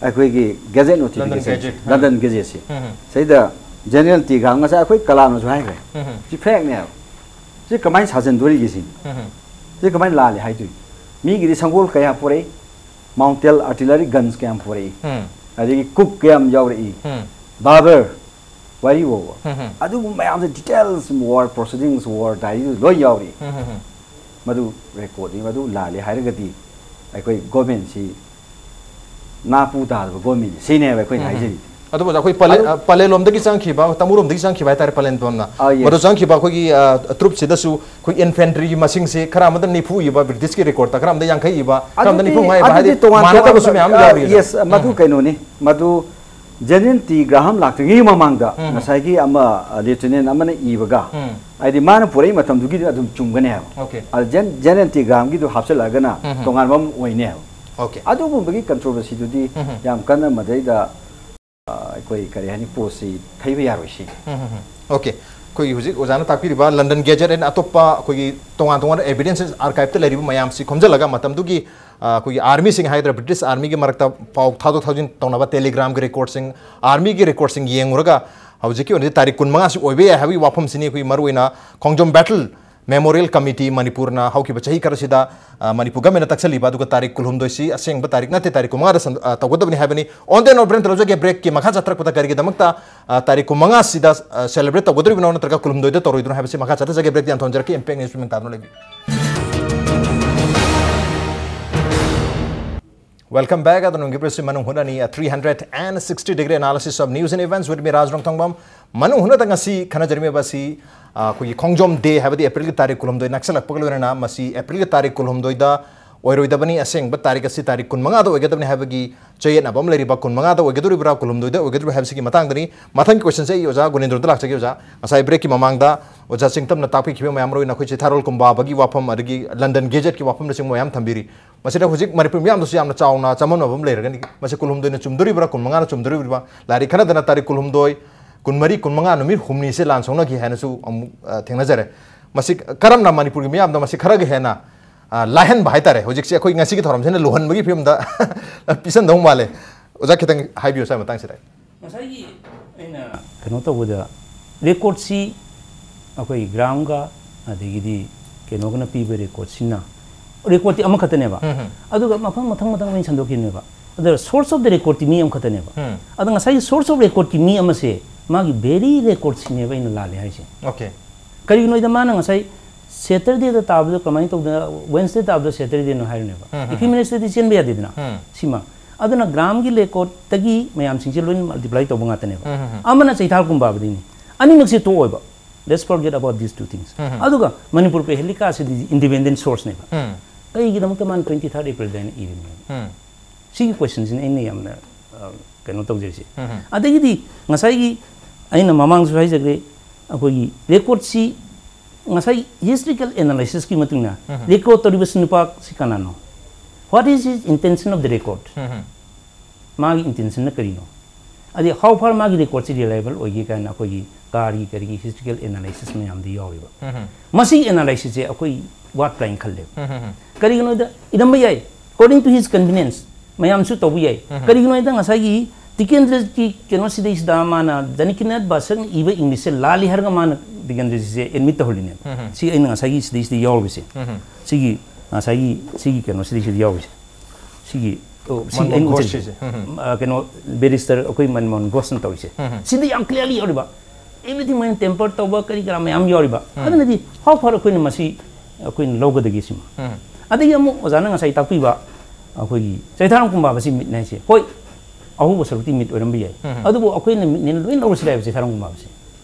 ꯑꯩꯈꯣꯏꯒꯤ Gazette notification, Gazette. London Gazette ꯁꯤ꯫ ꯎꯝ, ꯎꯝ. ꯁꯤꯗ General ꯇꯦꯒꯥꯡ ꯉꯁꯥꯏ ꯑꯩꯈꯣꯏ ꯀꯂꯥꯝꯅꯁꯨ ꯍꯥꯏꯈ꯭ꯔꯦ꯫ ꯎꯝ, ꯎꯝ. ꯁꯤ ꯐꯦꯛꯅꯦꯕ꯫ ꯁꯤ ꯀꯃꯥꯏꯅ ꯁꯥꯖꯟꯗꯣꯔꯤꯒꯦ ꯁꯤꯅꯤ? ꯎꯝ, ꯎꯝ. ꯁꯤ ꯀꯃꯥꯏꯅ ꯂꯥꯜꯂꯤ ꯍꯥꯏꯗꯣꯏꯅꯣ? ꯃꯤꯒꯤꯗꯤ ꯁꯪꯒꯣꯜ ꯀꯌꯥ ꯄꯨꯔꯛꯏ, mountain artillery guns ꯀꯌꯥꯝ ꯄꯨꯔꯛꯏ, ꯎꯝ. ꯑꯗꯒꯤ ꯀꯨꯛ ꯀꯌꯥꯝ ꯌꯥꯎꯔꯛꯏ, ꯎꯝ. ꯕꯥꯕꯔ ꯋꯥꯔꯤ ꯐꯥꯎꯕ꯫ ꯎꯝ, ꯎꯝ. ꯑꯗꯨꯒꯨꯝꯕ ꯃꯌꯥꯝꯁꯦ details, war proceedings, war diary ꯗꯨ ꯂꯣꯏ ꯌꯥꯎꯔꯛꯏ꯫ ꯎꯝ, ꯎꯝ, ꯎꯝ. ꯃꯗꯨ record ꯅꯤ, ꯃꯗꯨ ꯂꯥꯜꯂꯤ ꯍꯥꯏꯔꯒꯗꯤ ꯑꯩꯈꯣꯏ government ꯁꯤ ꯅꯥꯄꯨ ꯇꯥꯗꯕ government ꯅꯤ ꯁꯤꯅꯦꯕ ꯑꯩꯈꯣꯏꯅ ꯎꯝ, ꯎꯝ. ꯍꯥꯏꯖꯔꯤꯁꯦ꯫ ꯑꯗꯨꯕꯨ ꯑꯩꯈꯣꯏ ꯄꯂꯦ-, ꯑꯗꯨ ꯑ, ꯄꯂꯦꯜꯂꯣꯝꯗꯒꯤ ꯆꯪꯈꯤꯕ, ꯇꯃꯨꯔꯣꯝꯗꯒꯤ ꯆꯪꯈꯤꯕ ꯍꯥꯏꯇꯥꯔꯦ, ꯄꯂꯦꯜ ꯄꯝꯅ꯫ ꯑꯥ, yes. ꯃꯗꯨ ꯆꯪꯈꯤꯕ ꯑꯩꯈꯣꯏꯒꯤ, ꯑ, troop ꯁꯤꯗꯁꯨ ꯑꯩꯈꯣꯏ infantry ꯒꯤ ꯃꯁꯤꯡꯁꯦ ꯈꯔ ꯑꯃꯗ ꯅꯤꯐꯨ ꯏꯕ, British ꯀꯤ record ꯇ ꯈꯔ ꯑꯃꯗ ꯌꯥꯡꯈꯩ ꯏꯕ, ꯈꯔ ꯑꯃꯗ ꯑꯗꯨꯗꯤ, ꯅꯤꯐꯨ ꯃꯉꯥ ꯏꯕ, ꯑꯗꯨꯗꯤ ꯍꯥꯏꯗꯤ ꯇꯣꯉꯥꯟ ꯃꯥꯟꯅꯗꯕꯁꯨ ꯇꯣꯉꯥꯟꯕ, ꯃꯌꯥꯝ ꯑ, ꯌꯥꯎꯔꯤ꯫ Yes, ꯃꯗꯨ ꯎꯝ꯫ ꯀꯩꯅꯣꯅꯤ, ꯃꯗꯨ General T Graham ꯂꯥꯛꯇ꯭ꯔꯤꯉꯩ ꯃꯃꯥꯡꯗ ꯎꯝ꯫ ꯉꯁꯥꯏꯒꯤ ꯑꯃ, ꯑ, lieutenant ꯑꯃꯅ ꯏꯕꯒ, ꯎꯝ꯫ ꯍꯥꯏꯗꯤ ꯃꯥꯅ ꯄꯨꯔꯛꯏ ꯃꯇꯝꯗꯨꯒꯤꯗꯤ ꯑꯗꯨꯝ ꯆꯨꯝꯒꯅꯦꯕ꯫ Okay꯫ ꯑꯗ Gen-, General T Graham ꯒꯤꯗꯨ ꯍꯥꯞꯆꯤꯜꯂꯛꯑꯒꯅ ꯎꯝ꯫ ꯇꯣꯉꯥꯟꯕ ꯑꯃ ꯑꯣꯏꯅꯦꯕ꯫ Okay꯫ ꯑꯗꯨꯒꯨꯝꯕꯒꯤ controversy ꯗꯨꯗꯤ ꯎꯝ꯫ ꯌꯥꯝ ꯀꯟꯅ ꯃꯗꯩꯗ, ꯑ, ꯑꯩꯈꯣꯏ ꯀꯔꯤ ꯍꯥꯏꯅꯤ, post ꯁꯤ ꯊꯩꯕ ꯌꯥꯔꯣꯏ ꯁꯤ꯫ ꯎꯝ, ꯎꯝ, ꯎꯝ꯫ Okay꯫ ꯑꯩꯈꯣꯏꯒꯤ ꯍꯧꯖꯤꯛ ꯑꯣꯖꯥꯅ ꯇꯥꯛꯄꯤꯔꯤꯕ London Gazette and ꯑꯇꯣꯞꯄ ꯑꯩꯈꯣꯏꯒꯤ ꯇꯣꯉꯥꯟ ꯇꯣꯉꯥꯟꯕ evidence archive ꯇ ꯂꯩꯔꯤꯕ ꯃꯌꯥꯝꯁꯤ ꯈꯣꯝꯖꯤꯜꯂꯒ ꯃꯇꯝꯗꯨꯒꯤ, ꯑ, ꯑꯩꯈꯣꯏꯒꯤ army ꯁꯤꯡ ꯍꯥꯏꯒꯗ꯭ꯔꯥ, British army ꯒꯤ ꯃꯔꯛꯇ ꯄꯥꯎ ꯊꯥꯗꯣꯛ ꯊꯥꯖꯤꯟ ꯇꯧꯅꯕ telegram ꯒꯤ record ꯁꯤꯡ, army ꯒꯤ record ꯁꯤꯡ ꯌꯦꯡꯉꯨꯔꯒ ꯍꯧꯖꯤꯛꯀꯤ ꯑꯣꯏꯅꯗꯤ ꯇꯥꯔꯤꯛ ꯀꯨꯟꯃꯉꯥ ꯁꯤ ꯑꯣꯏꯕ ꯌꯥꯏ ꯍꯥꯏꯕꯒꯤ ꯋꯥꯐꯝꯁꯤꯅꯤ ꯑꯩꯈꯣꯏ ꯃꯔꯨꯑꯣꯏꯅ ꯈꯣꯡꯖꯣꯝ battle Memorial Committee ꯃꯅꯤꯄꯨꯔꯅ ꯍꯧꯈꯤꯕ ꯆꯍꯤ ꯈꯔꯁꯤꯗ, ꯑ, ꯃꯅꯤꯄꯨꯔ government ꯅ ꯇꯛꯁꯜꯂꯤꯕ, ꯑꯗꯨꯒ ꯇꯥꯔꯤꯛ ꯀꯨꯟꯍꯨꯝꯗꯣꯏ ꯁꯤ ꯑꯁꯦꯡꯕ ꯇꯥꯔꯤꯛ ꯅꯠꯇꯦ, ꯇꯥꯔꯤꯛ ꯀꯨꯟꯃꯉꯥꯗ ꯁꯟ-, ꯑ, ꯇꯧꯒꯗꯕꯅꯤ ꯍꯥꯏꯕꯅꯤ꯫ On the note, break ꯇ ꯂꯧꯖꯒꯦ, break ꯀꯤ ꯃꯈꯥ ꯆꯠꯊꯔꯛꯄꯗ ꯀꯔꯤꯒꯤꯗꯃꯛꯇ, ꯑ, ꯇꯥꯔꯤꯛ ꯀꯨꯟꯃꯉꯥ ꯁꯤꯗ, ꯑ, celebrate ꯇꯧꯒꯗꯧꯔꯤꯕꯅꯣ ꯅꯠꯇ꯭ꯔꯒ ꯀꯨꯟꯍꯨꯝꯗꯣꯏꯗ ꯇꯧꯔꯣꯏꯗꯣꯏꯅꯣ ꯍꯥꯏꯕꯁꯤ ꯃꯈꯥ ꯆꯠꯊꯖꯒꯦ꯫ Break ꯇ ꯌꯥꯝ ꯊꯣꯟꯖꯔꯛꯀꯦ꯫ Impact News ꯃꯤꯠꯌꯦꯡ ꯇꯥꯗꯨꯅ ꯂꯩꯕꯤꯌꯨ꯫ Welcome back꯫ ꯑꯗꯣꯝꯒꯤ ꯄ꯭ꯔꯦꯁꯁꯤ ꯃꯅꯨꯡ ꯍꯨꯠꯅꯅꯤ, a three hundred and sixty degree analysis of news and events with me, ꯔꯥꯖ ꯔꯣꯡꯊꯣꯡꯕꯝ꯫ ꯃꯅꯨꯡ ꯍꯨꯠꯅꯗ ꯉꯁꯤ ꯈꯟꯅꯖꯔꯝꯃꯤꯕ ꯑꯁꯤ, ꯑ, ꯑꯩꯈꯣꯏꯒꯤ ꯈꯣꯡꯖꯣꯝ day ꯍꯥꯏꯕꯗꯤ April ꯒꯤ ꯇꯥꯔꯤꯛ ꯀꯨꯟꯍꯨꯝꯗꯣꯏ ꯅꯛꯁꯜꯂꯛꯄꯒ ꯂꯣꯏꯅꯅ ꯃꯁꯤ April ꯒꯤ ꯇꯥꯔꯤꯛ ꯀꯨꯟꯍꯨꯝꯗꯣꯏꯗ ꯑꯣꯏꯔꯣꯏꯗꯕꯅꯤ, ꯑꯁꯦꯡꯕ ꯇꯥꯔꯤꯛ ꯑꯁꯤ ꯇꯥꯔꯤꯛ ꯀꯨꯟꯃꯉꯥꯗ ꯑꯣꯏꯒꯗꯕꯅꯤ ꯍꯥꯏꯕꯒꯤ ꯆꯌꯦꯠꯅꯕ ꯑꯃ ꯂꯩꯔꯤꯕ, ꯀꯨꯟꯃꯉꯥꯗ ꯑꯣꯏꯒꯗꯧꯔꯤꯕ꯭ꯔꯥ, ꯀꯨꯟꯍꯨꯝꯗꯣꯏꯗ ꯑꯣꯏꯒꯗꯧꯔꯤꯕ꯭ꯔꯥ ꯍꯥꯏꯕꯁꯤꯒꯤ ꯃꯇꯥꯡꯗꯅꯤ꯫ ꯃꯊꯪꯒꯤ question ꯁꯦ ꯑꯩ ꯑꯣꯖꯥ ꯒꯨꯅꯦꯟꯗ꯭ꯔꯣꯗ ꯂꯥꯛꯆꯒꯦ꯫ ꯑꯣꯖꯥ, ꯉꯁꯥꯏ break ꯀꯤ ꯃꯃꯥꯡꯗ ꯑꯣꯖꯥ ꯆꯤꯡꯇꯝꯅ ꯇꯥꯛꯄꯤꯈꯤꯕ ꯃꯌꯥꯝ, ꯃꯔꯨꯑꯣꯏꯅ ꯑꯩꯈꯣꯏ ꯆꯤꯊꯥꯔꯣꯜ ꯀꯨꯝꯕꯥꯕꯒꯤ ꯋꯥꯐꯝ, ꯑꯗꯒꯤ London Gazette ꯀꯤ ꯋꯥꯐꯝꯅꯆꯤꯡꯕ ꯃꯌꯥꯝ ꯊꯝꯕꯤꯔꯤ꯫ ꯃꯁꯤꯗ ꯍꯧꯖꯤꯛ ꯃꯅꯤꯄꯨꯔ ꯃꯤꯌꯥꯝꯗꯁꯨ ꯌꯥꯝꯅ ꯆꯥꯎꯅ ꯆꯃꯝꯅꯕ ꯑꯃ ꯂꯩꯔꯒꯅꯤ꯫ ꯃꯁꯤ ꯀꯨꯟꯍꯨꯝꯗꯣꯏꯅ ꯆꯨꯝꯗꯣꯔꯤꯕ꯭ꯔꯥ, ꯀꯨꯟꯃꯉꯥꯅ ꯆꯨꯝꯗꯣꯔꯤꯕ꯭ꯔꯥ? ꯂꯥꯏꯔꯤꯛ ꯈꯔꯗꯅ ꯇꯥꯔꯤꯛ ꯀꯨꯟꯍꯨꯝꯗꯣꯏ, ꯀꯨꯟꯃꯔꯤ, ꯀꯨꯟꯃꯉꯥ ꯅꯨꯃꯤꯠ ꯍꯨꯝꯅꯤꯁꯦ ꯂꯥꯟ ꯁꯣꯛꯅꯈꯤ ꯍꯥꯏꯅꯁꯨ ꯑꯃꯨꯛ, ꯑ, ꯊꯦꯡꯅꯖꯔꯦ꯫ ꯃꯁꯤ ꯀꯔꯝꯅ ꯃꯅꯤꯄꯨꯔꯒꯤ ꯃꯤꯌꯥꯝꯗ ꯃꯁꯤ ꯈꯔꯒ ꯍꯦꯟꯅ, ꯑ, ꯂꯥꯏꯍꯟꯕ ꯍꯥꯏꯇꯥꯔꯦ, ꯍꯧꯖꯤꯛꯁꯦ ꯑꯩꯈꯣꯏ ꯉꯁꯤꯒꯤ ꯊꯧꯔꯝꯁꯤꯅ ꯂꯨꯍꯟꯕꯒꯤ ꯐꯤꯕꯝꯗ ꯄꯤꯁꯟꯗꯧ ꯃꯥꯜꯂꯦ꯫ ꯑꯣꯖꯥ, ꯈꯤꯇꯪ ꯍꯥꯏꯕꯤꯌꯨ ꯁ꯭ꯋꯥꯏ ꯃꯇꯥꯡꯁꯤꯗ꯫ ꯉꯁꯥꯏꯒꯤ ꯑꯩꯅ ꯀꯩꯅꯣ ꯇꯧꯕꯗ, record ꯁꯤ ꯑꯩꯈꯣꯏ ground ꯒ ꯑꯗꯒꯤꯗꯤ ꯀꯩꯅꯣꯒꯅ ꯄꯤꯕ record ꯁꯤꯅ, record ꯇꯤ ꯑꯃꯈꯛꯇꯅꯦꯕ꯫ ꯎꯝ, ꯎꯝ꯫ ꯑꯗꯨꯒ ꯃꯐꯝ ꯃꯊꯪ ꯃꯊꯪ ꯑꯣꯏꯅ ꯁꯟꯗꯣꯛꯈꯤꯕꯅꯦꯕ꯫ ꯑꯗꯨꯒ source of the record ꯇꯤ ꯃꯤ ꯑꯃꯈꯛꯇꯅꯦꯕ꯫ ꯎꯝ꯫ ꯑꯗꯣ ꯉꯁꯥꯏꯒꯤ source of record ꯀꯤ ꯃꯤ ꯑꯃꯁꯦ ꯃꯥꯒꯤ very record ꯁꯤꯅꯦꯕ ꯑꯩꯅ ꯂꯥꯜꯂꯦ ꯍꯥꯏꯁꯦ꯫ Okay꯫ ꯀꯔꯤꯒꯤꯅꯣ ꯍꯥꯏꯗ ꯃꯥꯅ ꯉꯁꯥꯏ Saturday ꯗ ꯇꯥꯕꯗꯣ ꯀꯃꯥꯏꯅ ꯇꯧꯗꯅ Wednesday ꯇꯥꯕꯗꯣ Saturday ꯅꯣ ꯍꯥꯏꯔꯤꯅꯦꯕ꯫ ꯎꯝ, ꯎꯝ, ꯎꯝ꯫ Effeminate ꯁꯤꯗꯗꯤ ꯆꯦꯟꯕ ꯌꯥꯗꯦꯗꯅ꯫ ꯎꯝ꯫ ꯁꯤꯃ꯫ ꯑꯗꯨꯅ ꯒ꯭ꯔꯥꯝꯒꯤ ꯔꯦꯀꯣꯔꯗꯇꯒꯤ ꯃꯌꯥꯝꯁꯤꯡꯁꯦ ꯂꯣꯏꯅ ꯃꯜꯇꯤꯄ꯭ꯂꯥꯏ ꯇꯧꯕ ꯉꯥꯛꯇꯅꯦꯕ꯫ ꯎꯝ, ꯎꯝ, ꯎꯝ꯫ ꯑꯃꯅ ꯆꯩꯊꯥꯔ ꯀꯨꯝꯕꯥꯕꯗꯤꯅꯤ꯫ ꯑꯅꯤꯃꯛꯁꯦ ꯇꯣꯛꯑꯣꯏꯕ꯫ Let's forget about these two things꯫ ꯎꯝ, ꯎꯝ꯫ ꯑꯗꯨꯒ ꯃꯅꯤꯄꯨꯔ ꯄꯦꯍꯦꯂꯤꯀꯥꯁꯤꯗꯤ ꯏꯟꯗꯤꯄꯦꯟꯗꯦꯟ ꯁꯣꯔꯁꯅꯦꯕ꯫ ꯎꯝ꯫ ꯀꯩꯒꯤꯗꯃꯛꯇ ꯃꯥꯅ twenty-third April ꯍꯥꯏꯅ ꯏꯔꯤꯅꯣ? ꯎꯝ꯫ ꯁꯤꯒꯤ ꯀꯣꯏꯁꯟꯁꯤꯅ ꯑꯩꯅ ꯌꯥꯝꯅ, ꯑ, ꯀꯩꯅꯣ ꯇꯧꯖꯔꯤꯁꯦ꯫ ꯎꯝ, ꯎꯝ꯫ ꯑꯗꯒꯤꯗꯤ ꯉꯁꯥꯏꯒꯤ ꯑꯩꯅ ꯃꯃꯥꯡꯁꯨ ꯍꯥꯏꯖꯈ꯭ꯔꯦ, ꯑꯩꯈꯣꯏꯒꯤ ꯔꯦꯀꯣꯔꯠꯁꯤ ꯉꯁꯥꯏ ꯍꯤꯁꯇ꯭ꯔꯤꯀꯦꯜ ꯑꯦꯅꯥꯂꯥꯏꯁꯤꯁꯀꯤ ꯃꯇꯨꯡ ꯏꯟꯅ ꯎꯝ, ꯎꯝ꯫ ꯔꯦꯀꯣꯔꯠ ꯇꯧꯔꯤꯕꯁꯤ ꯅꯨꯄꯥ ꯁꯤ ꯀꯅꯥꯅꯣ? What is his intention of the record? ꯎꯝ, ꯎꯝ꯫ ꯃꯥꯒꯤ ꯏꯟꯇꯦꯟꯁꯟꯅ ꯀꯔꯤꯅꯣ? ꯑꯗꯩ how far ꯃꯥꯒꯤ ꯔꯦꯀꯣꯔꯠꯁꯤ ꯔꯤꯂꯥꯏꯕꯜ ꯑꯣꯏꯒꯦ ꯀꯥꯏꯅ ꯑꯩꯈꯣꯏꯒꯤ ꯀꯥꯔꯒꯤ ꯀꯔꯤꯒꯤ ꯍꯤꯁꯇ꯭ꯔꯤꯀꯦꯜ ꯑꯦꯅꯥꯂꯥꯏꯁꯤꯁ ꯃꯌꯥꯝꯗ ꯌꯥꯎꯔꯤꯕ꯫ ꯎꯝ, ꯎꯝ꯫ ꯃꯁꯤꯒꯤ ꯑꯦꯅꯥꯂꯥꯏꯁꯤꯁꯁꯦ ꯑꯩꯈꯣꯏ ꯋꯥꯠꯄ꯭ꯔꯥ ꯍꯥꯏꯅ ꯈꯜꯂꯦꯕ꯫ ꯎꯝ, ꯎꯝ, ꯎꯝ꯫ ꯀꯔꯤꯒꯤꯅꯣꯗ ꯏꯔꯝꯕ ꯌꯥꯏ, according to his convenience ꯃꯌꯥꯝꯁꯨ ꯇꯧꯕ ꯌꯥꯏ꯫ ꯎꯝ, ꯎꯝ꯫ ꯀꯔꯤꯒꯤꯅꯣ ꯍꯥꯏꯗ ꯉꯁꯥꯏꯒꯤ ꯇꯤꯀꯦꯟꯗ꯭ꯔꯒꯤ ꯀꯩꯅꯣꯁꯤꯗꯩꯁꯤꯗ ꯃꯥꯅ ꯖꯅꯀꯤꯅꯥꯊ ꯕꯥꯁꯛꯅ ꯏꯕ ꯏꯪꯂꯤꯁꯁꯦ ꯂꯥꯜꯂꯤ ꯍꯥꯏꯔꯒ ꯃꯥꯅ ꯇꯤꯀꯦꯟꯗ꯭ꯔꯖꯤꯁꯦ ꯑꯦꯗꯃꯤꯠ ꯇꯧꯍꯜꯂꯤꯅꯦꯕ꯫ ꯎꯝ, ꯎꯝ꯫ ꯁꯤ ꯑꯩꯅ ꯉꯁꯥꯏꯒꯤ ꯁꯤꯗꯩꯁꯤꯗ ꯌꯥꯎꯔꯤꯕꯁꯦ꯫ ꯎꯝ, ꯎꯝ꯫ ꯁꯤꯒꯤ ꯉꯁꯥꯏꯒꯤ ꯁꯤꯒꯤ ꯀꯩꯅꯣꯁꯤꯗꯩꯁꯤꯗ ꯌꯥꯎꯔꯤꯁꯦ꯫ ꯁꯤꯒꯤ, ꯑꯣ, ꯁꯤ ꯃꯟꯃꯣꯍꯟ ꯑꯩꯅ ꯎꯠꯆꯔꯤꯁꯦ꯫ ꯘꯣꯁꯁꯤꯁꯦ꯫ ꯎꯝ, ꯎꯝ꯫ ꯑ, ꯀꯩꯅꯣ, ꯕꯦꯔꯤꯁꯇꯔ ꯑꯩꯈꯣꯏ ꯃꯟꯃꯣꯍꯟ ꯘꯣꯁꯅ ꯇꯧꯔꯤꯁꯦ꯫ ꯎꯝ, ꯎꯝ꯫ ꯁꯤꯗ ꯌꯥꯝ clearly ꯌꯥꯎꯔꯤꯕ꯫ Everything ꯃꯣꯏꯅ temper ꯇꯧꯕ ꯀꯔꯤ ꯀꯔꯥ ꯃꯌꯥꯝ ꯌꯥꯎꯔꯤꯕ꯫ ꯎꯝ꯫ ꯑꯗꯨꯅꯗꯤ how far ꯑꯩꯈꯣꯏꯅ ꯃꯁꯤ ꯑꯩꯈꯣꯏꯅ ꯂꯧꯒꯗꯒꯦ ꯁꯤꯃ꯫ ꯎꯝ꯫ ꯑꯗꯒꯤ ꯑꯃꯨꯛ ꯑꯣꯖꯥꯅ ꯉꯁꯥꯏ ꯇꯥꯛꯄꯤꯕ ꯑꯩꯈꯣꯏꯒꯤ ꯆꯩꯊꯥꯔꯣꯟ ꯀꯨꯝꯕꯥꯕꯁꯤ ꯃꯤꯠꯅꯦ ꯍꯥꯏꯁꯦ꯫ ꯍꯣꯏ, ꯑꯍꯧꯕ ꯁꯔꯨꯛꯇꯤ ꯃꯤꯠ ꯑꯣꯏꯔꯝꯕ ꯌꯥꯏ꯫ ꯎꯝ꯫ ꯑꯗꯨꯕꯨ ꯑꯩꯈꯣꯏꯅ ꯃꯤꯠꯅꯦꯅ ꯂꯣꯏ ꯂꯧꯔꯁꯤꯔ ꯍꯥꯏꯕ ꯆꯩꯊꯥꯔꯣꯟ ꯀꯨꯝꯕꯥꯕꯁꯦ?